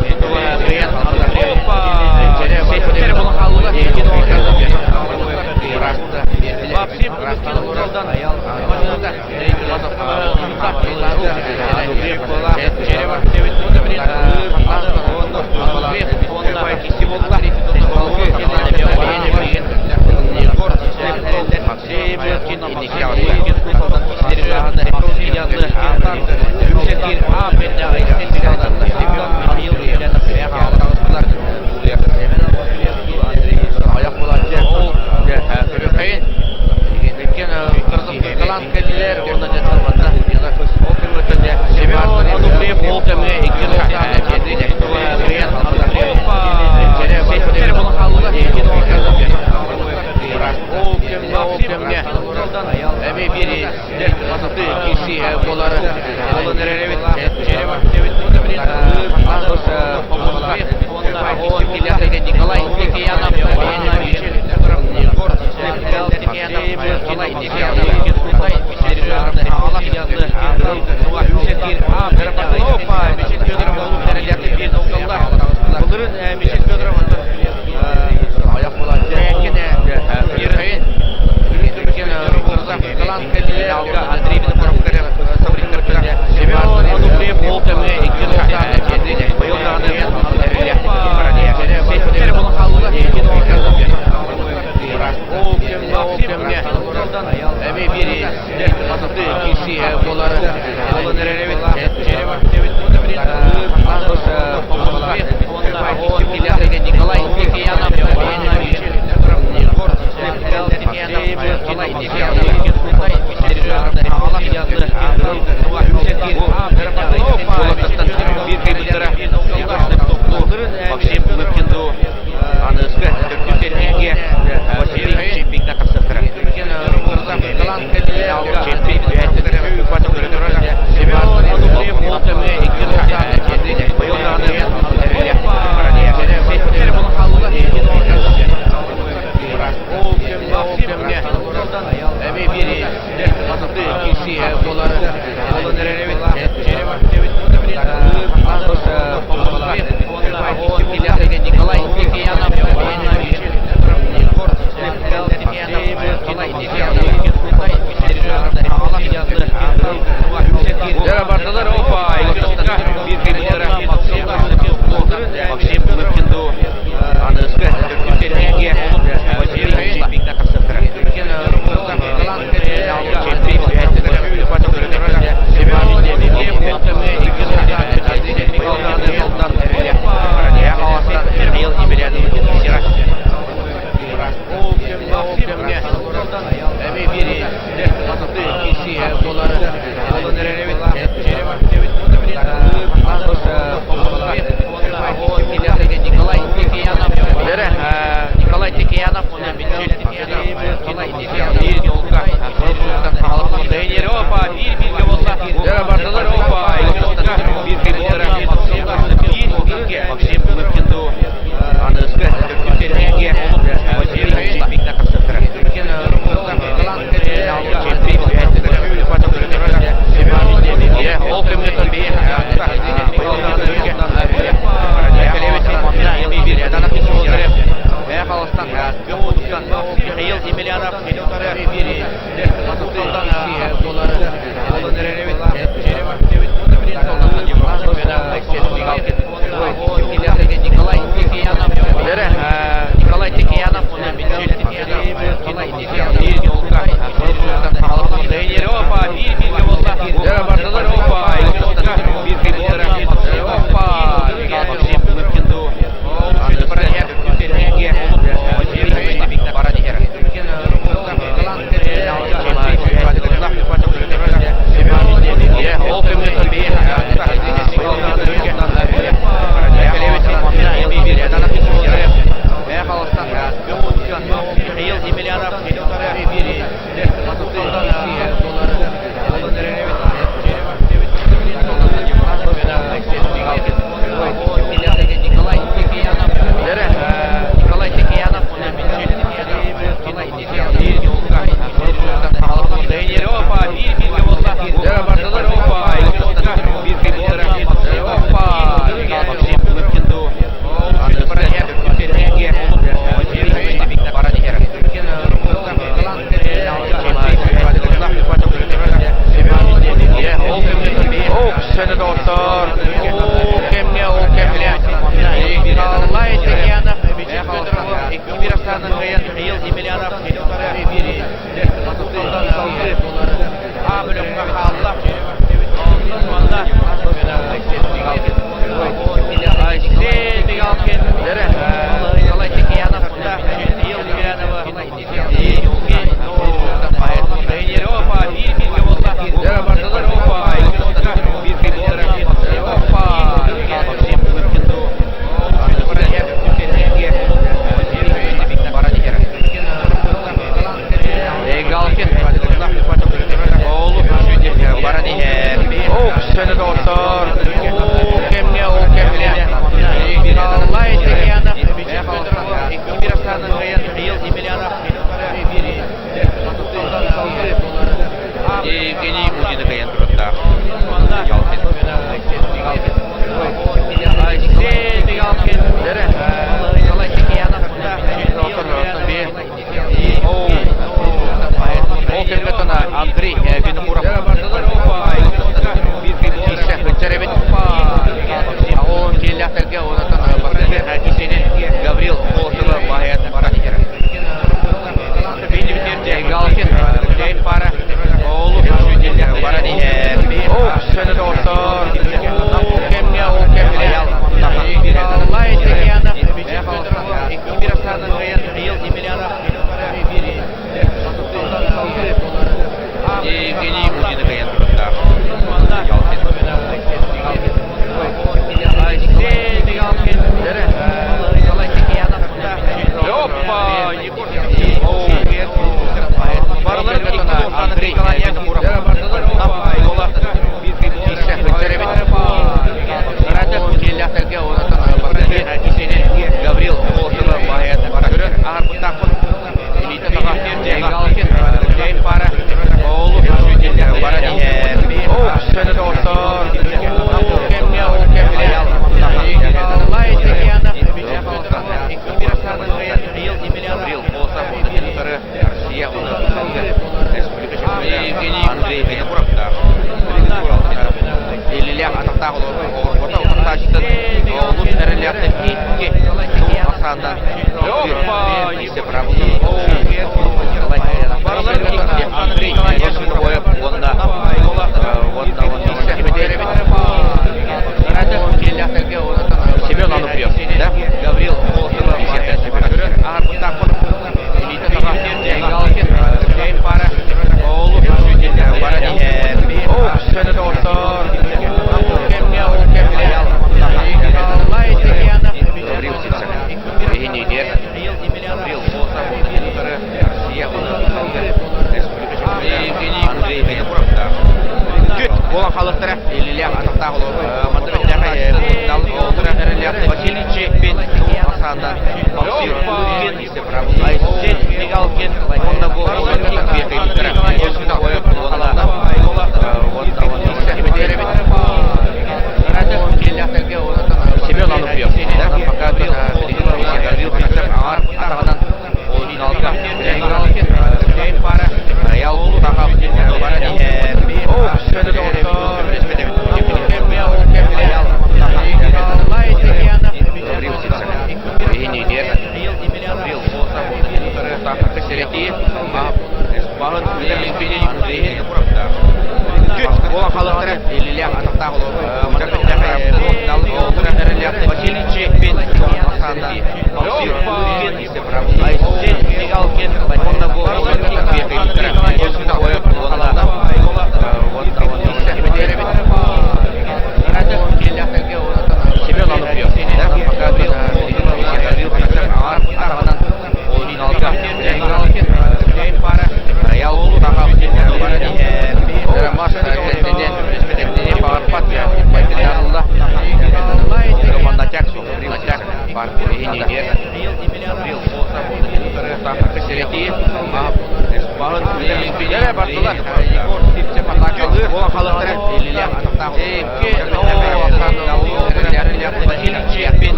ахсаанынан Семен Ануфриев, да? Гаврил Гаврил Сивцев. Евгений Гер. Гаврил Россия Андрей Винокуров. Түт болан халықтары Илья Атақтағұлы Василий Чепин Асандан Айсен Мигалкин онда Семен Ануфриев. Пока Василий Чепин,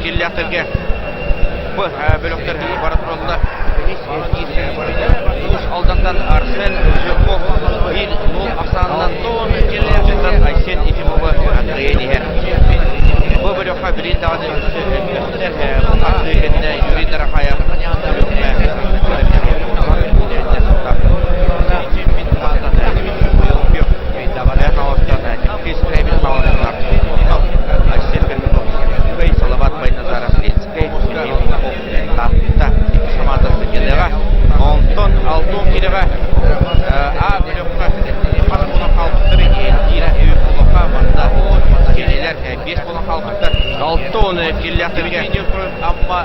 Киллэхтэргэ бөлөхтөр бара тураллар. Уус Алдантан Арсен Жирков биир нол ахсаанынан Чурапчыттан Айсен Ефимова Андрея иһэр. Бу бөлөххө билин даҕаны өстөр аттыы кэннэ Юрий Тарахаев Салават Байназаров Ленскэй Таатта иккис хамаандасы Генеға онтон алтын килеҕэ А бөлөххө хас буолан хаалбыттар биир улаха манна кинилэр биэс буолан хаалбыттар алтын киллэхтэргэ Амма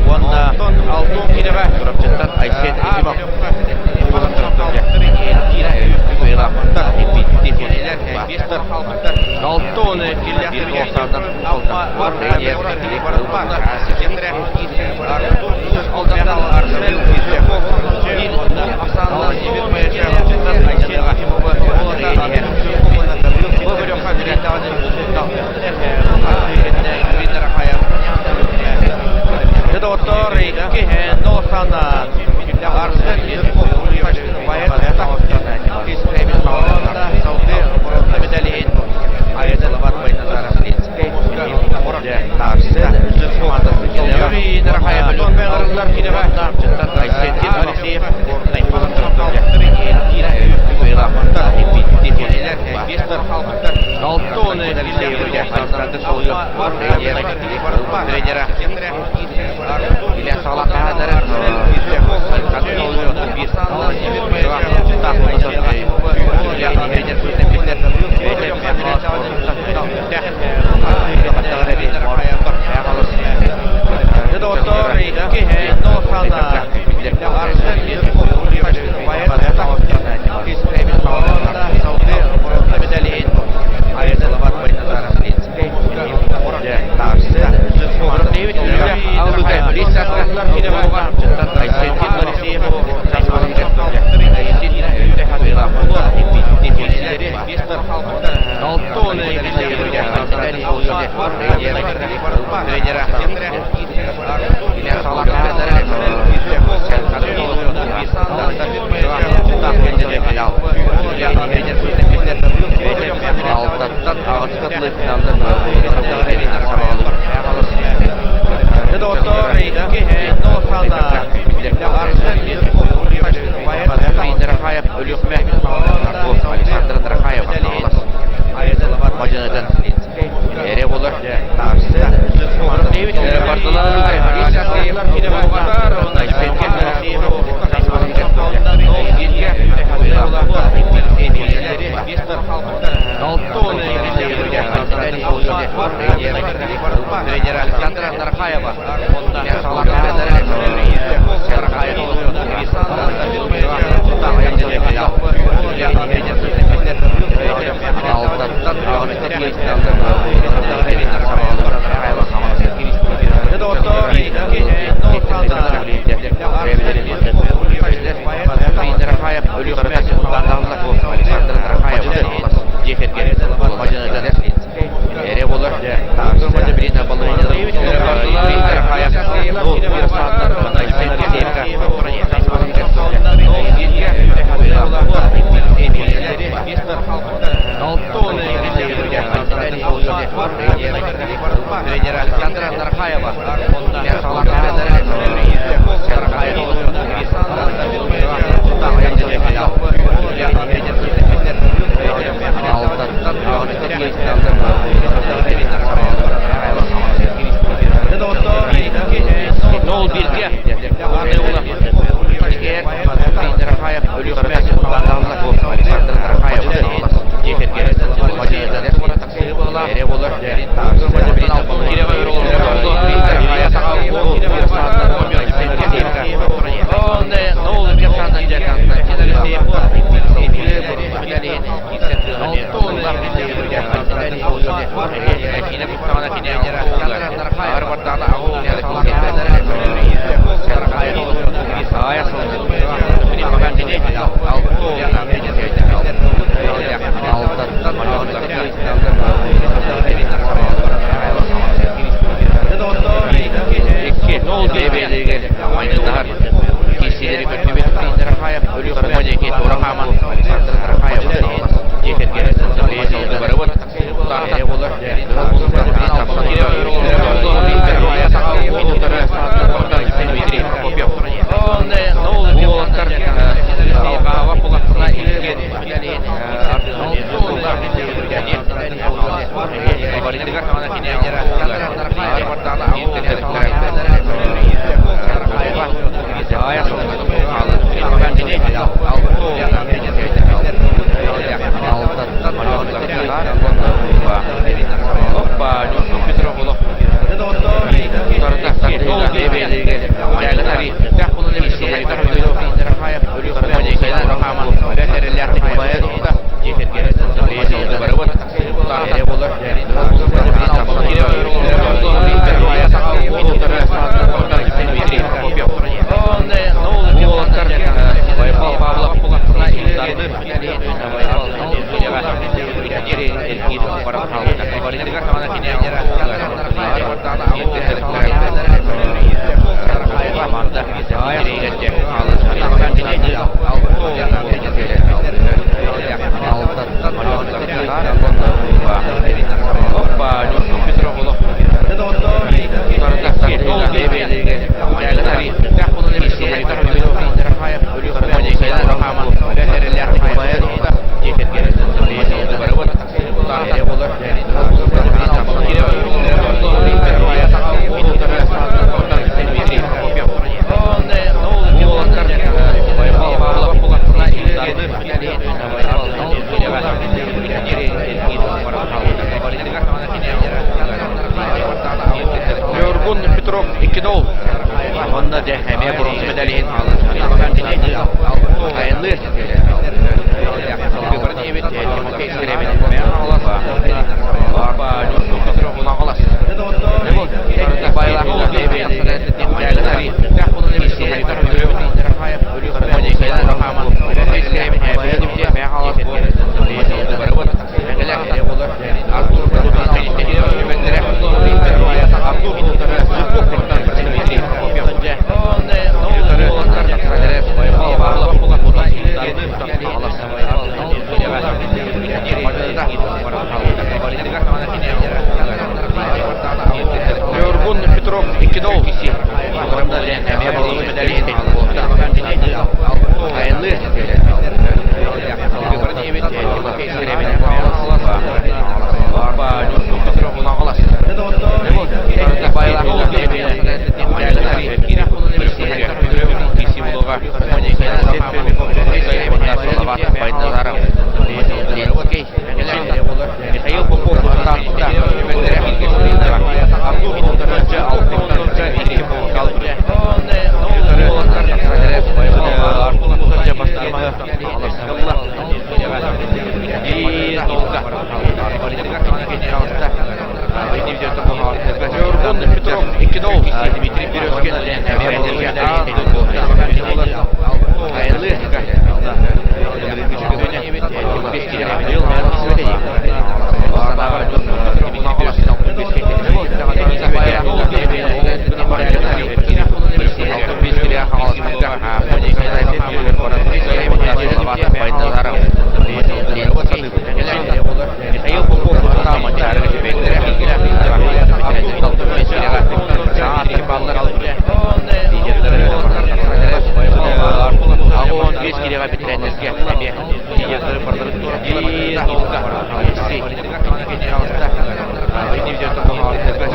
Уонна алтын килеҕэ Чурапчыттан Айсен Ефимов Өлүөхүмэ Александра Нарахаева Хаҥалас мадьынытын эрэ буолар. Тренер Александра Нархаева. Тренер Александра Нархаева.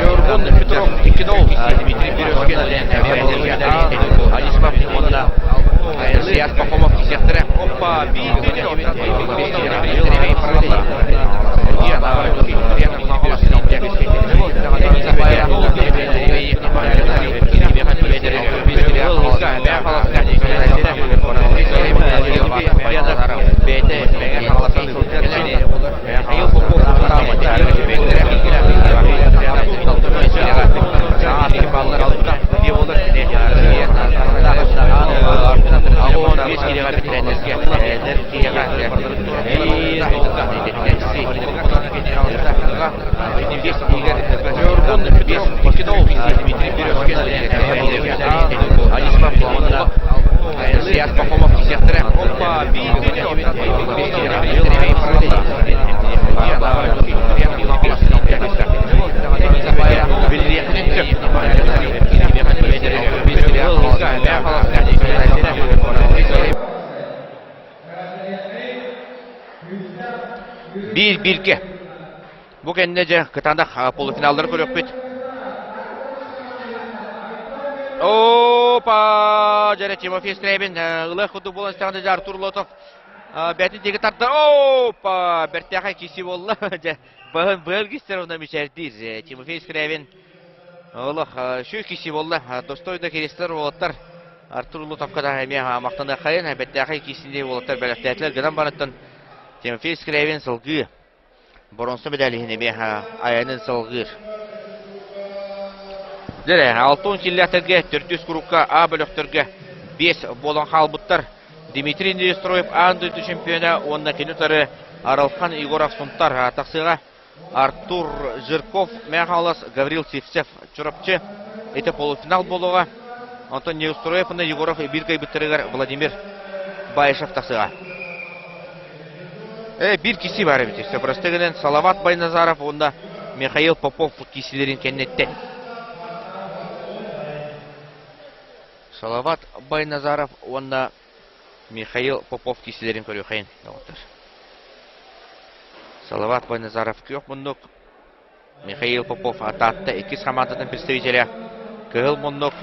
Ньургун Петров 2-0 Дмитрий Березкин Михаил Попов Петров 2-0 Дмитрий Березкин Алисов Пахомов кисехтере. Опа, Биир бииргэ. Бу кэннэ дьэ кытаанах полуфиналлары көрүөхпүт. Опа! Дьэрэ Тимофей Скрябин ылыах курдук буолан истэҕинэ дьэ Артур Лотов бэйэтин диэки тардар. Опа! Бэртээхэй киси буолла. Дьэ быһын быар кистер онно мичээрдиир. Тимофей Скрябин олох сүүс киси буолла. Достойно киристэр уолаттар Артур Лотовка да эмиэ махтаныаххайын. Бэртээхэй киисини уолаттар бэлэхтээтилэр. Гынан барыттан Тимофей Скрябин сылгыы боронсо медалиһин эмиэ айанын салгыыр. Дьэ, алтын киллэхтэргэ төрдүс курукка А бөлөхтөргө биэс буолан хаалбыттар. Дмитрий Нестроев аан дойду чемпиона уонна кини утары Аралхан Егоров Сунтар тахсыаҕа. Артур Жирков Мэхалас, Гаврил Сивцев Чурапчы. Это полуфинал буолуоҕа. Онтон Неустроев уонна Егоров биир кыайбыттарыгар Владимир Баишев тахсыаҕа. Биир киси бар эбит. Просты гынан Салават Байназаров уонна Михаил Попов кисилерин кэнниттэн. Салават Байназаров уонна Михаил Попов кисилерин көрүөхайын доҕоттор. Салават Байназаров күөх муннук, Михаил Попов Таатта иккис хамаандатын представителэ кыһыл муннук.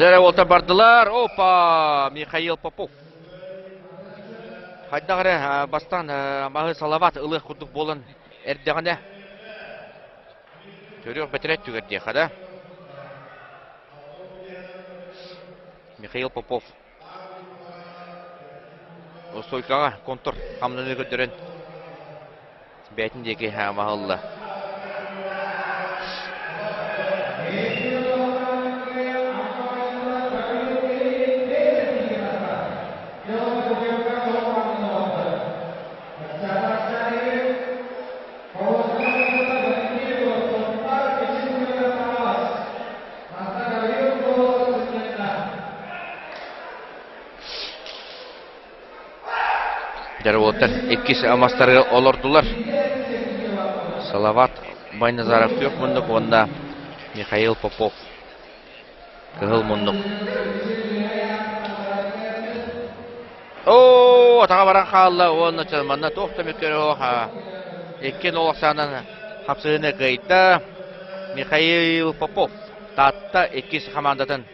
Дьэ уолтар бардылар. Опа! Михаил Попов. Хайдах эрэ бастаан маһы Салават ылыах курдук буолан эрдэҕинэ Төрүөх бэтэрэ өттүгэр диэххэ да. Михаил Попов стойкаҕа контур хамнаны көрдөрөн бэйэтин диэки маһылла. Дьаруоттар иккис мастары олордулар. Салават Байназаров күөх муннук уонна Михаил Попов кыһыл муннук. Оо, атаҕа баран хаалла уонна манна туох да мүккөрө икки нол ахсаанан хапсыһыыны кыайда. Михаил Попов Таатта иккис хамаандатын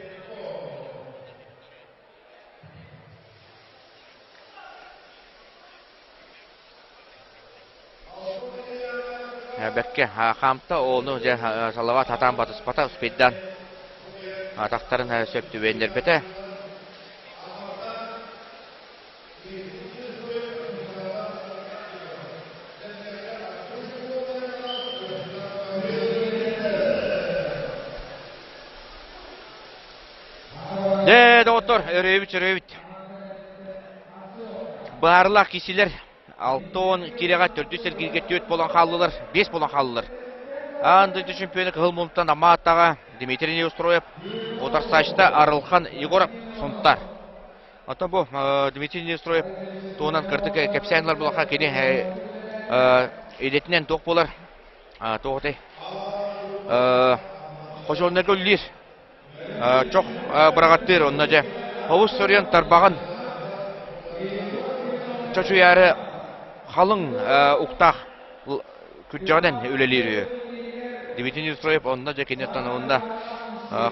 Бэркэ хаамта, ону дьэ Салават сатаан батыспата, успейдаан атахтарын сөп түбэһиннэрбэтэ. Дьэ, доҕоттор, өрөөбүт, өрөөбүт. Баарылаах киисилэр 60 киилэҕэ төрдүс эргииргэ түөрт буолан хааллылар, биэс буолан хааллылар. Аан дойду чемпиона Кыһыл Мунтан Амма аттаҕа Дмитрий Неустроев, утарсааччыта Арылхан Егоров Сунтар. Оттон бу Дмитрий Неустроев туһунан кырдык кэпсээн ылар булаха кини идэтинэн туох буолар туох этэй хочуолунайга үлэлиир чох быраҕаттыыр онно дьэ хобус соруйан тарбаҕын чочуйаары халыҥ уктаах күрдьэҕинэн үлэлиир үһү. Дмитрий Неустроев онно дьэ кини оттон онно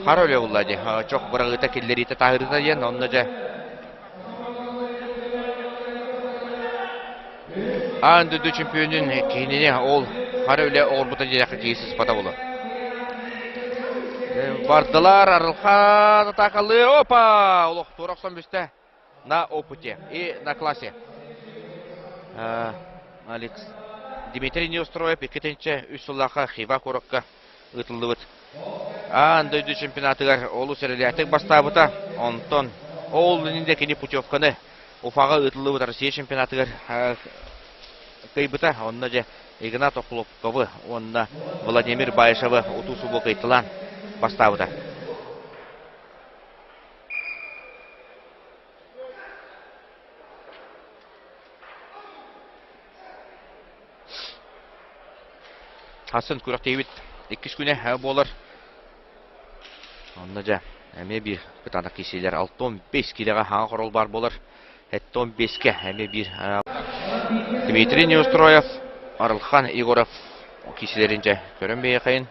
хара үлэ булла дии чох быраҕыыта киллэриитэ таһырыыта диэн онно дьэ Аан дойду чемпионун киһинини ол хара үлэ оҥорбута диэххэ киһи сыспата буолуо. Бардылар, Арылхан атаакалыы, опа! Олох туора охсон бүстэ на опыте и на классе. Алекс Дмитрий Неустроев 2-3 сыллаахха Хива куоракка ыытыллыбыт Аан дойду чемпионатыгар олус эрэлээхтик бастаабыта. Онтон ол иннинэ кини путевканы Уфаҕа ыытыллыбыт Россия чемпионатыгар кыайбыта. Онно дьэ Игнат Охлопковы уонна Владимир Баишевы утуу-субуу кыайталаан бастаабыта. Хассын күрэхтэһиибит иккис күнэ буолар. Онно дьэ эмиэ биир кытаанах киирсиилэр 65 киилэҕэ хаҥа хорол баар буолар. 75-кэ эмиэ биир Дмитрий Неустроев, Арылхан Егоров киирсиилэрин дьэ көрөн биһиэхэйин.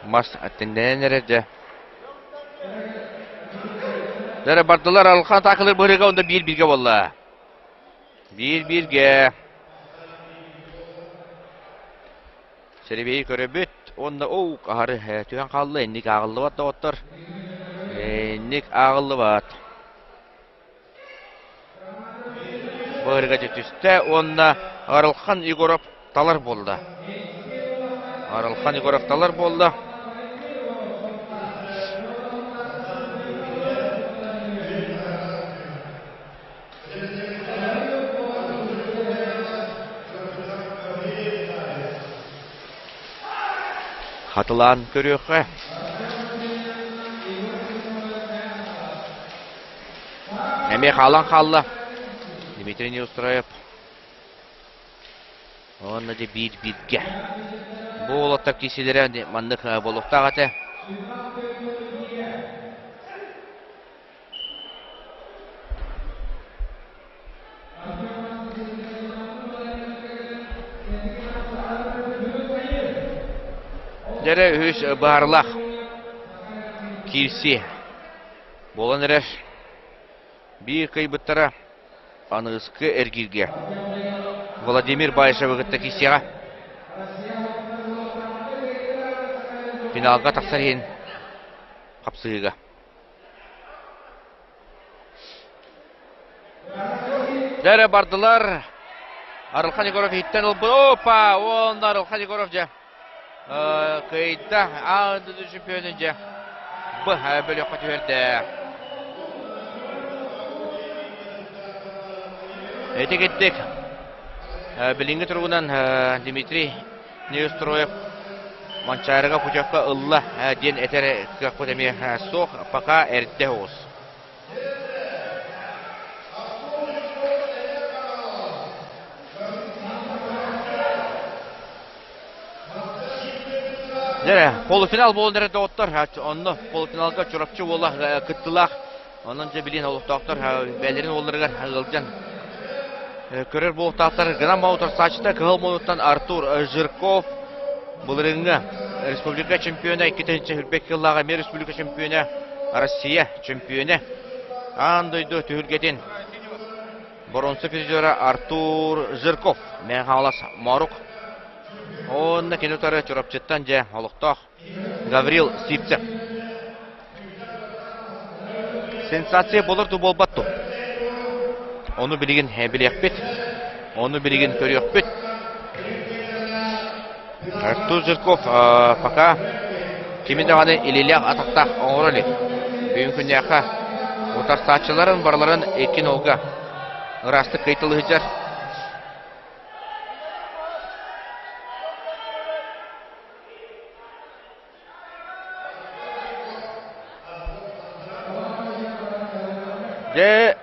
Мас тэннэнэн эрэр дьэ. Дэрэ бардылар Арылхан атаакалыыр быһыыга онно биир-бииргэ буолла. Биир-бииргэ. Сэрэбиэйи көрөбүт уонна оу аһары түһэн хаалла инник ааҕыллыбат доҕоттор. Инник ааҕыллыбат. Быһырга түстэ уонна Арылхан Егоров талар буолла. Арылхан Егоров талар буолла. Хатылаан көрүөххэ. Эмиэ хаалан хаалла. Дмитрий Неустроев. Уонна дьэ биир-бииргэ. Бу уолаттар киирсиилэрэ маннык буолуохтаах этэ. Дьэрэ үһүс быһаарылаах киирсии буолан эрэр. Биир кыайбыттара аныгыскы эргииргэ Владимир Баишевы кытта киирсиэҕэ. Финалга тахсар иһин хапсыһыыга. Дьэ бардылар. Арылхан Егоров иһиттэн ылбыт. Опа! Уонна Арылхан Егоров дьэ кыайда. Аан дойду чемпионун дьэ Б бөлөххө түһэрдэ. Ити киттик. Билиҥҥи туругунан Дмитрий Неустроев Манчаарыга путевка ылла диэн этэр кыахпыт эмиэ суох, пока эрдэ оҕус. Дьэ, полуфинал буолан эрэр доҕоттор, онно полуфиналга Чурапчы уола кыттыылаах. Онон дьэ билин олохтоохтор бэйэлэрин уолларыгар ыалдьан көрөр буолуохтаахтар. Гынан утарсааччыта Кыһыл Муонуттан Артур Жирков былырыыҥҥы республика чемпиона, 2021 сыллааҕы эмиэ республика чемпиона, Россия чемпиона, аан дойду түһүлгэтин боруонса призера Артур Жирков, Мэҥэ Хаҥалас Моорук. Уонна кини утары Чурапчыттан дьэ олохтоох Гаврил Сивцев. Сенсация болор дуу буолбат дуу? Ону билигин билиэхпит. Ону билигин көрүөхпүт. Артур Жирков пока кими даҕаны илиилээх атахтаах оҥоро илик. Бүгүн күннээххэ утарсааччыларын барыларын икки нолга ыраастык кыйтылыһыдьар. Дьэ,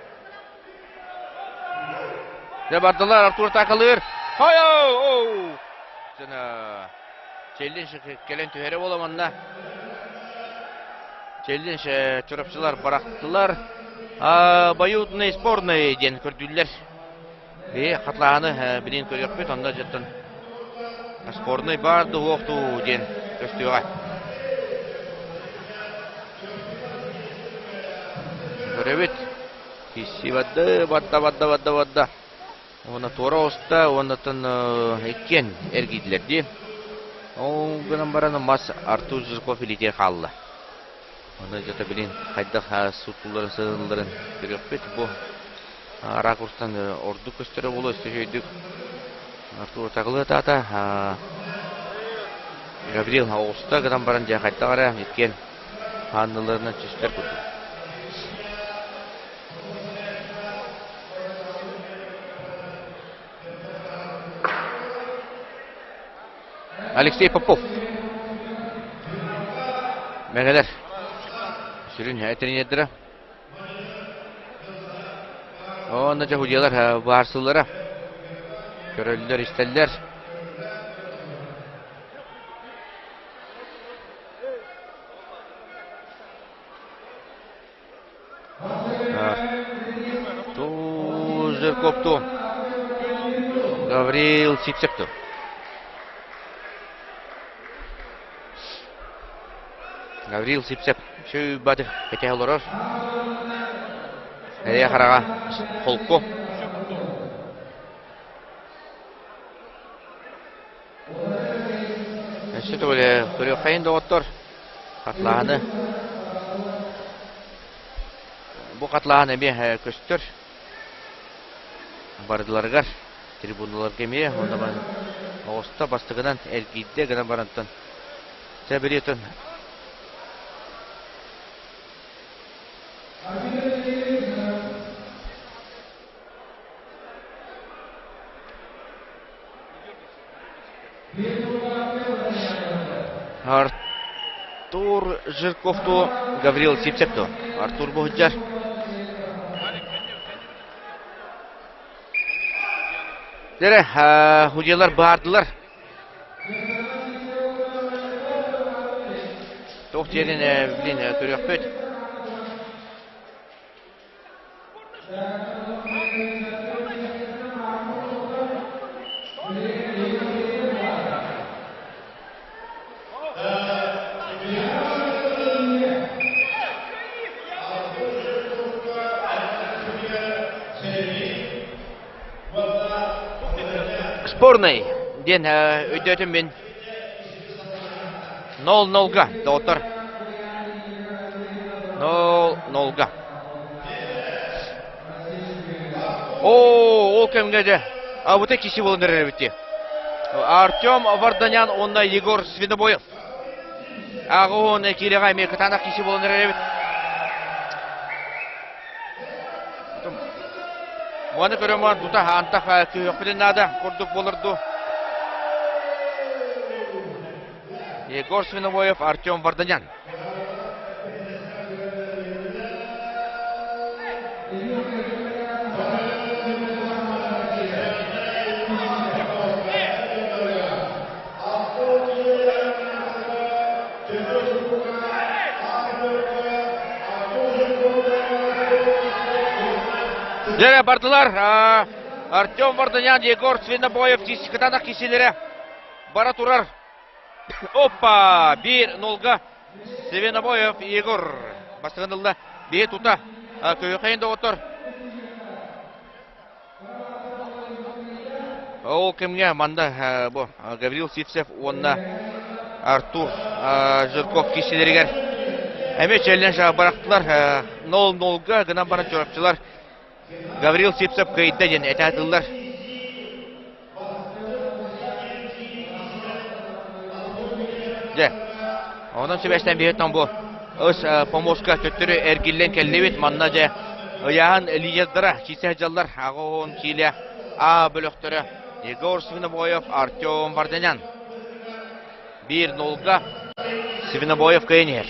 дьэ бардылар Артур атаакалыыр. Хойо! Челлин кэлэн түһэрэ буола манна. Челлин чурапчылар барахтылар. Обоюдный спорный диэн көрдүүллэр. Бии хатлааны билин көрүөхпүт, онно дьоттон спорный баар дуһуох дуу диэн көстүөҕэ. Көрөбүт. Кисси бадды, бадда, бадда, бадда, бадда. Уонна туора оста, уоннаттан иккиэн эргийдилэр дии. Ол гынан баран мас Артур Жирков илиитигэр хаалла. Ону дьото билин хайдах суутулларын сыһылларын көрүөхпүт. Бу ракурстан ордук көстөрө буолуо өссө үчүгэйдик Артур тагылыатаата. Гаврил оҕуста гынан баран дьэ хайдах эрэ иккиэн хаанныларынан түстэр курдук. Алексей Попов. Мэҥэлэр сүрүн тренердэрэ. Онно дьэ судьуйалар баарсыллара. Көрөллөр, истэллэр. Жирковту Гаврил Сивцевту. Гаврил Сивцев сүүбаты кэтэһэ олорор. Эрия хараҕа холку. Өссө төгүл көрүөххэйин доҕоттор хатлааһыны. Бу хатлааһын эмиэ көстөр. Бардыларыгар, трибуналарга эмиэ уонна оҕуста бастакынан эргийдэ гынан барантан чэ билиэтин Артур Жирковту Гаврил Сивцевту. Артур Буһуджар. Дere, худьялар баардылар. Туох диэрин билин көрүөхпүт. Спорный диэн өйдөөтүм мин. 0-0-га доҕоттор. 0-0-га. О, ол кэмҥэ дьэ абыта киси буолан эрэр эбит дии. Артем Варданян уонна Егор Свинобоев. Ааҕы уон киилэҕэ эмиэ кытаанах киси буолан эрэр эбит. Маны көрөмөн тута антах күүһүөхпүтүн наада курдук буолар дуу. Егор Свинобоев, Артем Варданян. Дьэ, бардылар. Артем Варданян, Егор Свинобоев кытаанах киселere бара турар. Опа! 1-0-га Свинобоев Егор бастыгын ылла. Бие тута көйөкөйін доҕоттор. Ол кэмҥэ манна бу Гаврил Сивцев уонна Артур Жирков киирсилэригэр эмиэ челлендж бырахтылар. 0-0-га гынан баран чурапчылар Гаврил Сивцев кыайда диэн этэ атыллар. Дьэ, онон сибээстээн биһиттэн бу ыс помоска төттөрү эргиллэн кэллибит. Манна дьэ ыйааһын лидердара киирсэ сылдьаллар. Аҕа киилэ А бөлөхтөрө Егор Свинобоев, Артем Варданян. 1-0-га Свинобоев кыайан иһэр.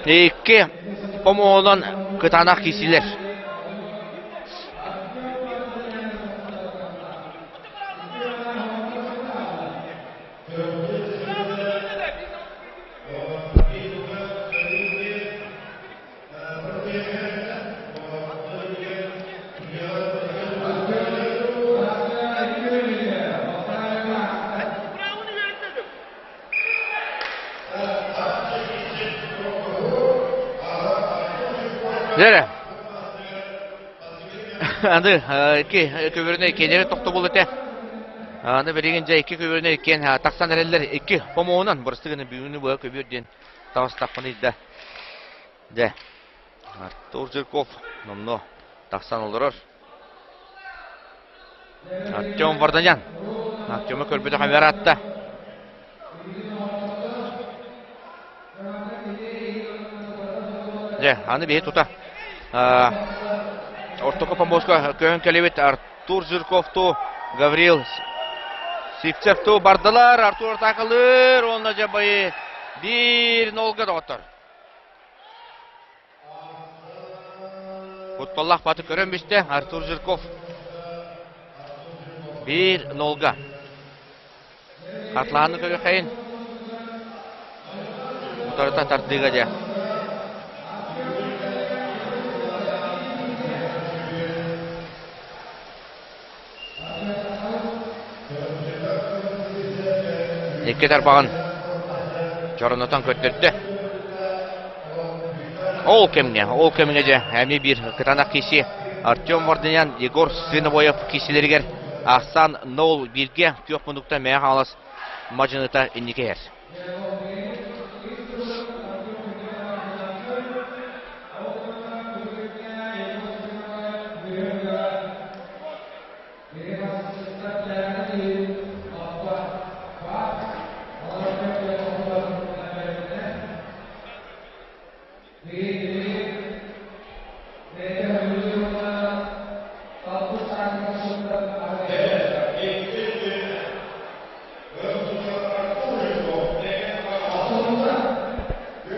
Икки помоонон кытаанах киирсилэр. Дьэ, аны икки көбүрүнэ иккиэннэрэ тохтобул этэ. Аны билигин дьэ икки көбүрүнэ иккиэн тахсан эрэллэр. Икки хомуһунан бырастыгын бүгүнү быһа көбүөр диэн таҕыстахпын ыйда. Дьэ, Артур Жирков номнуо тахсан олорор. Артем Варданян. Артема көрбөтөх эмиэ атта. Дьэ, аны биһи тута ортоку помоска көһөн кэлибит Артур Жирковту, Гаврил Сивцевту бардылар. Артур атакалыыр уонна дьэ байы 1-0-га доҕоттор. Кутталлаах баты көрөн бистэ Артур Жирков. 1-0-га. Атлааны көрүөххэйин. Утарыта тардыыга дьэ. Икки тарбаҕын чоронотон көрдөрдө. Ол кэмҥэ, ол кэмҥэ дьэ эмиэ биир кытаанах киси Артем Мордынян, Егор Свинобоев кисилэригэр ахсаан 0 бииргэ күөх муннукта Мэҥэ Хаҥалас мадьыныта инники иһэр.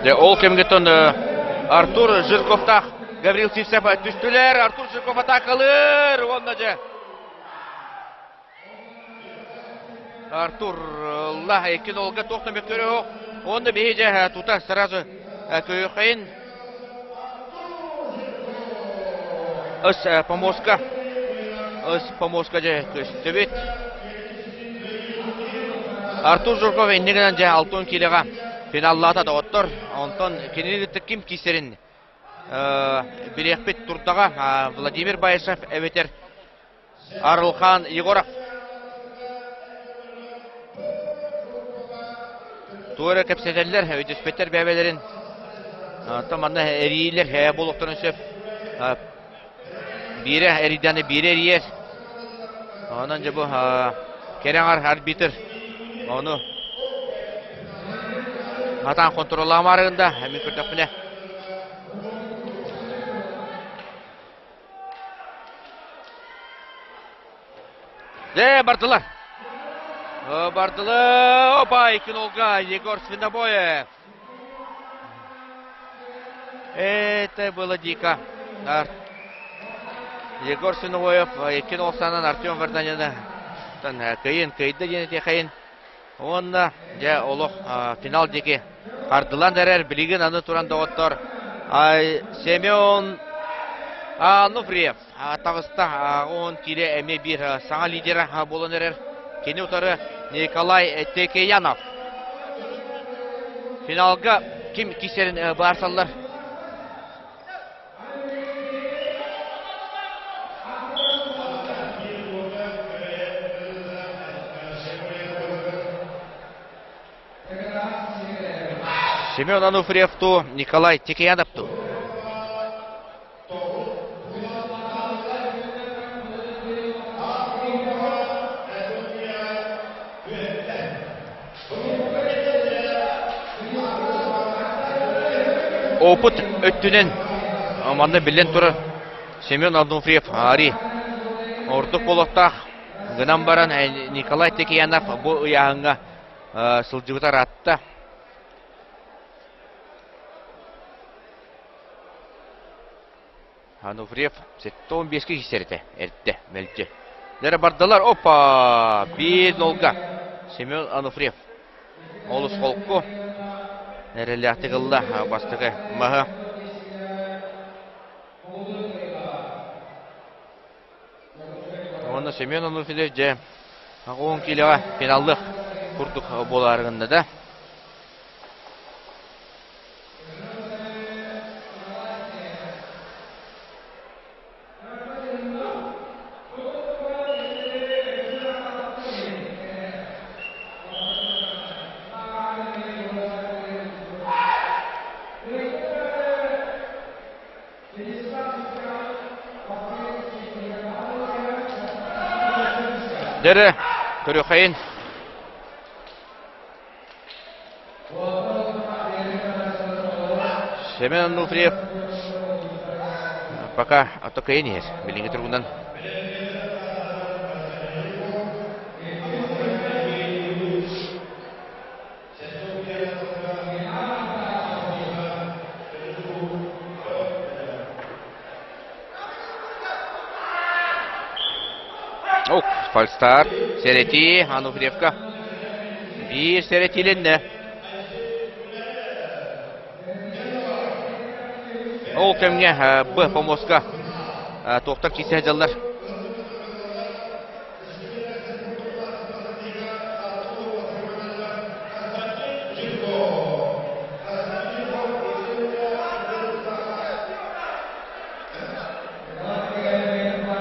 Дьэ, ол кэмҥэ Артур Жирковтаах Гаврил Сивцев түстүлэр. Артур Жирков атаакалыыр уонна дьэ Артур ылла икки нолга туох да мөккөрө Уонна биһи дьэ тута сразу көйөхөйүн Ыс помоска Ыс помоска дьэ көстүбүт. Артур Жирков иннигинэн дьэ алтын киилэҕэ финаллаата доҕоттор. Онтон кинини кытта ким киирсэрин билиэхпит турдаҕа Владимир Баишев эбэтэр Арылхан Егоров. Тугу эрэ кэпсэтэллэр, өйдөспөттөр бэйэлэрин. Оттон манна эриилэр ээ буолуохтарын сөп. Биирэ эрийдэни биирэ эрийэр. Онон дьэ бу кэрэ аҥар арбитр ону хатаан хонтуруоллаамаарыгында мин көрдөхпүнэ Дьэ, бардылар. Бардылар. Опа, икки нолга Егор Свинобоев. Это было дико. Егор Синовоев икки нолсанан Артем Варданина кыйын кыйды диэн этиэхэйин. Уонна дьэ олох финал диэки хардылан эрэр билигин аны туран доҕоттор Семен Ануфриев таҕыста он киирэ эмиэ биир саҥа лидера буолан эрэр. Кини утары Николай Текеянов. Финалга ким кисерин баарсаллар. Семен Ануфриев ту, Николай Текеянов ту. Опыт өттүнэн манна биллэн турар Семен Ануфриев Ари ордук буолуохтаах гынан баран Николай Текеянов бу ыйааһыҥҥа сылдьыбыта ыраатта. Ануфриев 75 киһи этэ, эрдэ, мэлдьи. Дэрэ бардылар, опа! Биир нолга Семен Ануфриев. Олус холку. Эрэллээхтик ылла бастакы маһы. Уонна Семен Ануфриев дьэ 10 киилэҕэ финаллыах курдук буолаары гынна да. Дэрэ, көрүөххэйин. Семен Ануфриев пока кыайан иһэр. Билиҥҥи туругунан Ок, фальстарт. Сэрэтии Ануфриевка. Биир сэрэтиилэннэ. Ол кэмҥэ Б помоска туохтар киирсэ сылдьаллар.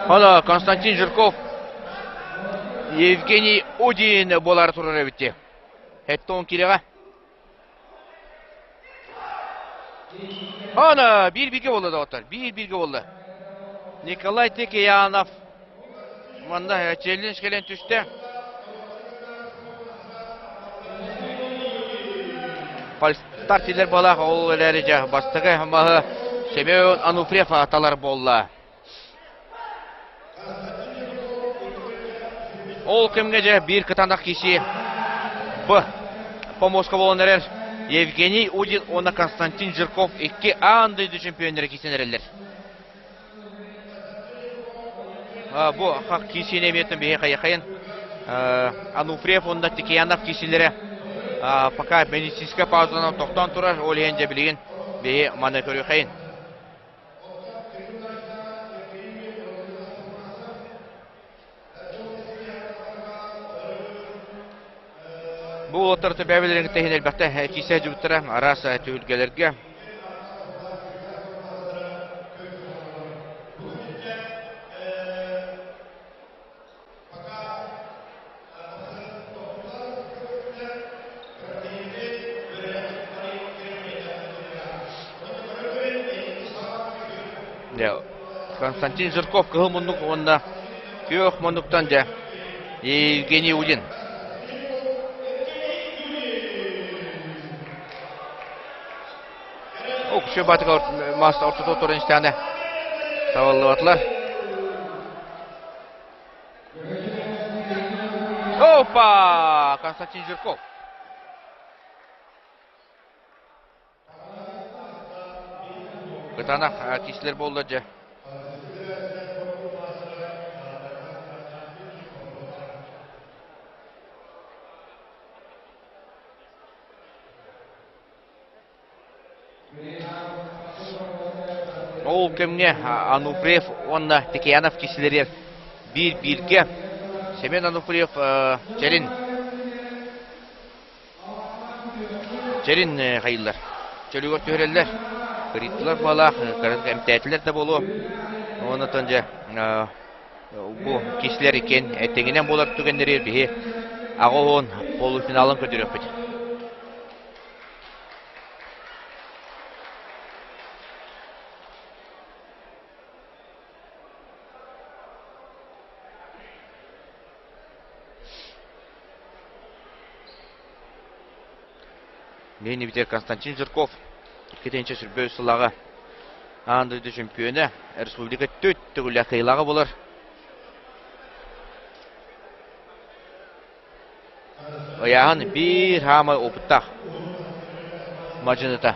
Hala Константин Жирков, Евгений Удин буолаары турар эбит. Хеттон киреҕэ. Ана биир-бииргэ буолла доҕоттор, биир-бииргэ буолла. Николай Текеянов манна челлендж кэлэн түстэ. Фальстарт балах ол эрээри дьэ бастакы маһы Семен Ануфриев талар буолла. Ол кэмҥэ дьэ биир кытаанах киһи Б помоска буолан эрэр Евгений Удин уонна Константин Жирков икки аан дойду чемпионнара киирсэн эрэллэр. Бу хак киисиини эмиэтин биһи хайахайын Ануфриев уонна Тикиянов киисилэрэ пока медицинскэй паузанан тохтоон турар, ол иһин дьэ билигин биһи маны көрүөххэйин. Бу уолаттар төбөбүлэрин кытта иһин элбэхтэ киисэ дьубуттара араас түһүлгэлэргэ. Константин Жирков кыһыл муннук уонна күөх муннуктан дьэ Евгений Удин. Укшу батыга мас ортото туран истэҕинэ табыллыбатылар. Опа! Константин Жирков. Кытаанах киһилэр буолла дьэ. Ол кэмҥэ Ануфриев уонна Текеянов киһилэригэр биир-бииргэ Семен Ануфриев Чэрин Чэрин хайыыллар, чөлүгэр түһэрэллэр, кырыйдылар баалаах, эмтээтилэр да буолуо. Онтон дьэ бу киһилэр иккиэн тэҥинэн буолар түгэннэри биһи аҕа полуфиналын көрдөрүөхпүт. Мин Константин Жирков икки сүрбэ үс сыллааҕы аан дойду чөмпүйүөнэ, республика төрт төгүллээх кыайыылааҕа буолар. Ыйааһын биир хаамай опыттаах мадьыныта.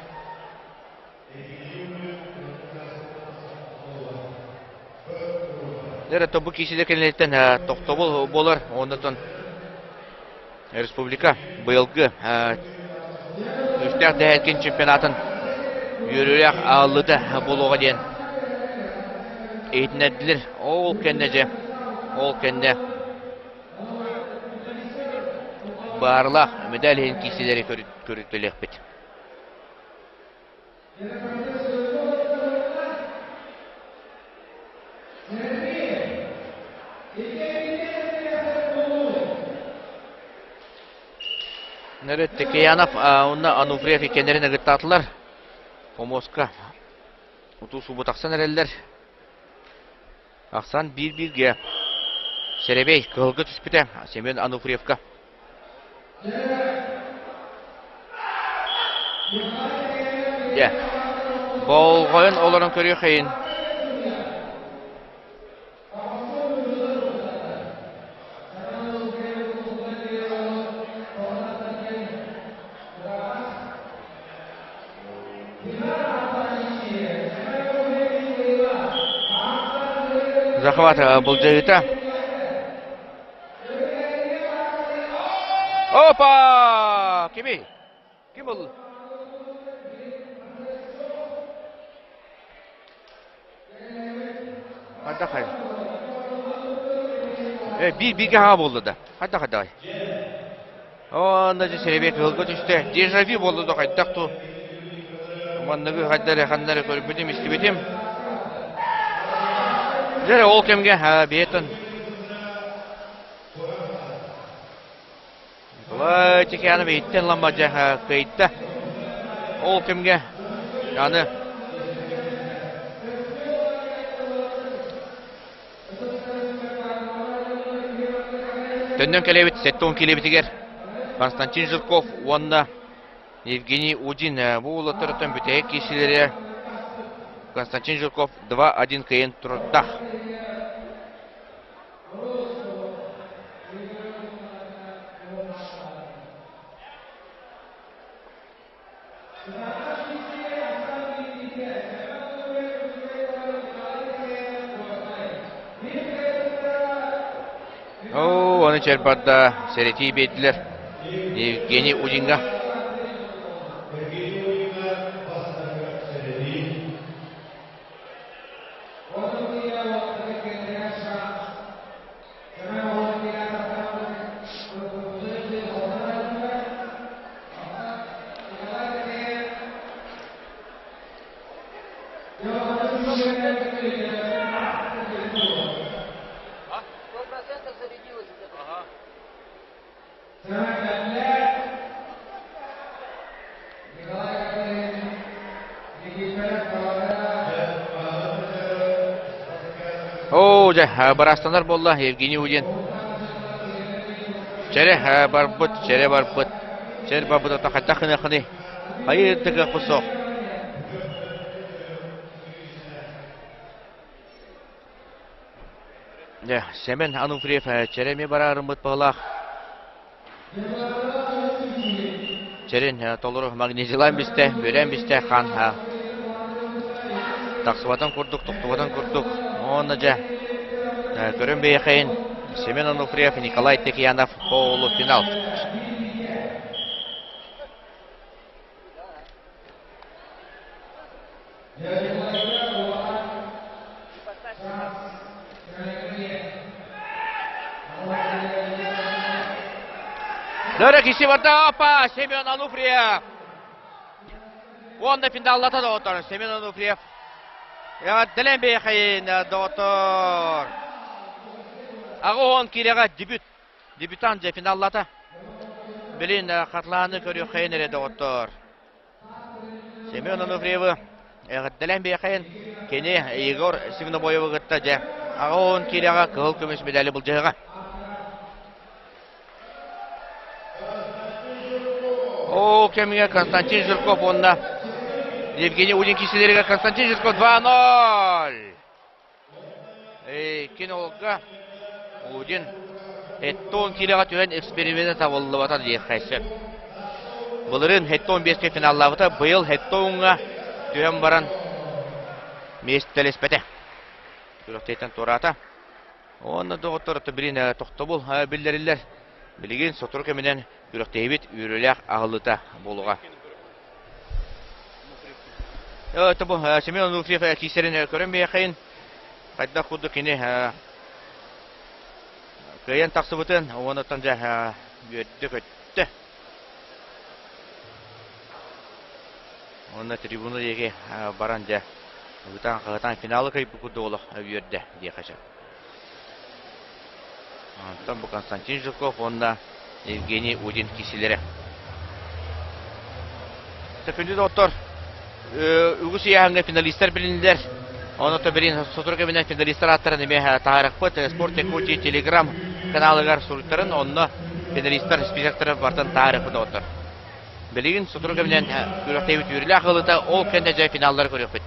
Дьэ, тобу киисилэр кэнниттэн тохтобул буолар. Оннотон республика быйылгы үстээх дэһээткин чемпионатын үөрүүлээх ааллыта буолуоҕа диэн иһитиннэрдилэр. Ол кэннэ дьэ, ол кэннэ баарылаах медаль иһин киисилэри көрүтэлиэхпит. Нөрүт Текеянов уонна Ануфриев иккиэннэрин ыгыттаатылар. Помоска утуу субу тахсан эрэллэр. Ахсан биир-бииргэ Сэрэбэй кыһылга түспүтэ Семен Ануфриевка. Дьэ, болҕойон олорон көрүөххэйин. Захват былдьаһыыта. Опа! Кими? Ким ол? Хайдах хайа? Э, биир бииргэ хаҥа буолла да. Хайдах хайдах? Онно дьэ сэрэбиэ кыһылга түстэ. Дежавю буолла да хайдах ту? Манныгы хайда эрэ ханна эрэ көрбүтүм, истибитим. Дьэ ол кэмгэ бэйэтин Николай Тихонов иһиттэн ламма дьэ кыайда. Ол кэмгэ аны Төннөн кэлэбит 70 килэбитигэр Константин Жирков уонна Евгений Удин бу уолаттарыттан бүтэһик киирсиилэрэ Константин Жирков 2-1 кыайан турардаах. Оо, ону чэрбарда сэрэтии биэрдилэр Евгений Удинга. Оо, дьэ, быраастанар буолла Евгений Удин. Чэрэ барбыт, чэрэ барбыт. Чэр барбыт ото хайдах гыныаххыный? Хайыы да кыахпыт суох. Дьэ, Сэмэн Ануфриев чэрэ эмиэ бараарыммыт баҕалаах. Чэрин толору магнезилаан бистэ, бүрээн бистэ, хаан. Тахсыбатын курдук, тохтубатын курдук. Уонна дьэ, көрөн бэйэхэйин Семен Онуфриев, Николай Текьянов полуфинал. Дөрө киси барда, опа, Семен Ануфриев. Уонна финаллата доҕоттор Семен Ануфриев. Эҕэрдэлээн бэйэхэйин доҕоттор. Аҕа уон киилэҕэ дебют. Дебютант дьэ финаллата. Билин хатлааны көрүөххэйин эрэ доҕоттор. Семен Ануфриевы эҕэрдэлээн биэхэйин кини Егор Свинобоевы кытта дьэ аҕа уон киилэҕэ кыһыл көмүс медали былдьаһыаҕа. Ол кэмҥэ Константин Жирков уонна Евгений Удин киирсиилэригэр Константин Жирков 2-0. Кинолга Удин Хеттон киилэҕэ түһэн эксперимент табыллыбата диэххэ сөп. Былырыын Хеттон биэскэ финаллаабыта, быйыл Хеттоҥҥа түһэн баран миэстэлэспэтэ. Күрэхтэһииттэн туораата. Уонна доҕоттор билин тохтобул биллэриллэр. Билигин сотору кэминэн күрэхтэһиибит үөрүүлээх аһыллыыта буолуоҕа. Бу Семен Ануфриев киисэрин көрөн биэхэйин хайдах курдук кини кыайан тахсыбытын уонуттан дьэ үөрдэ-көттө. Уонна трибуна диэки баран дьэ ыытан-хаһытан финалы кыайбыт курдук олох үөрдэ диэххэ сөп. Онтон бу Константин Жирков уонна Евгений Удин киисилэрэ. Күндү доҕоттор, үгүс ыйааһыҥҥа финалистар билиннилэр. Онон билин сотору кэминэн финалистар ааттарын эмиэ таһаарыахпыт. Спорт Якутии телеграм каналыгар суруйтарын, онно финалистар списоктары барытын таһаарыахпыт доҕоттор. Билигин сотору кэминэн күрэхтэһиибит үөрүүлээх ылыта, ол кэннэ дьэ финаллары көрүөхпүт.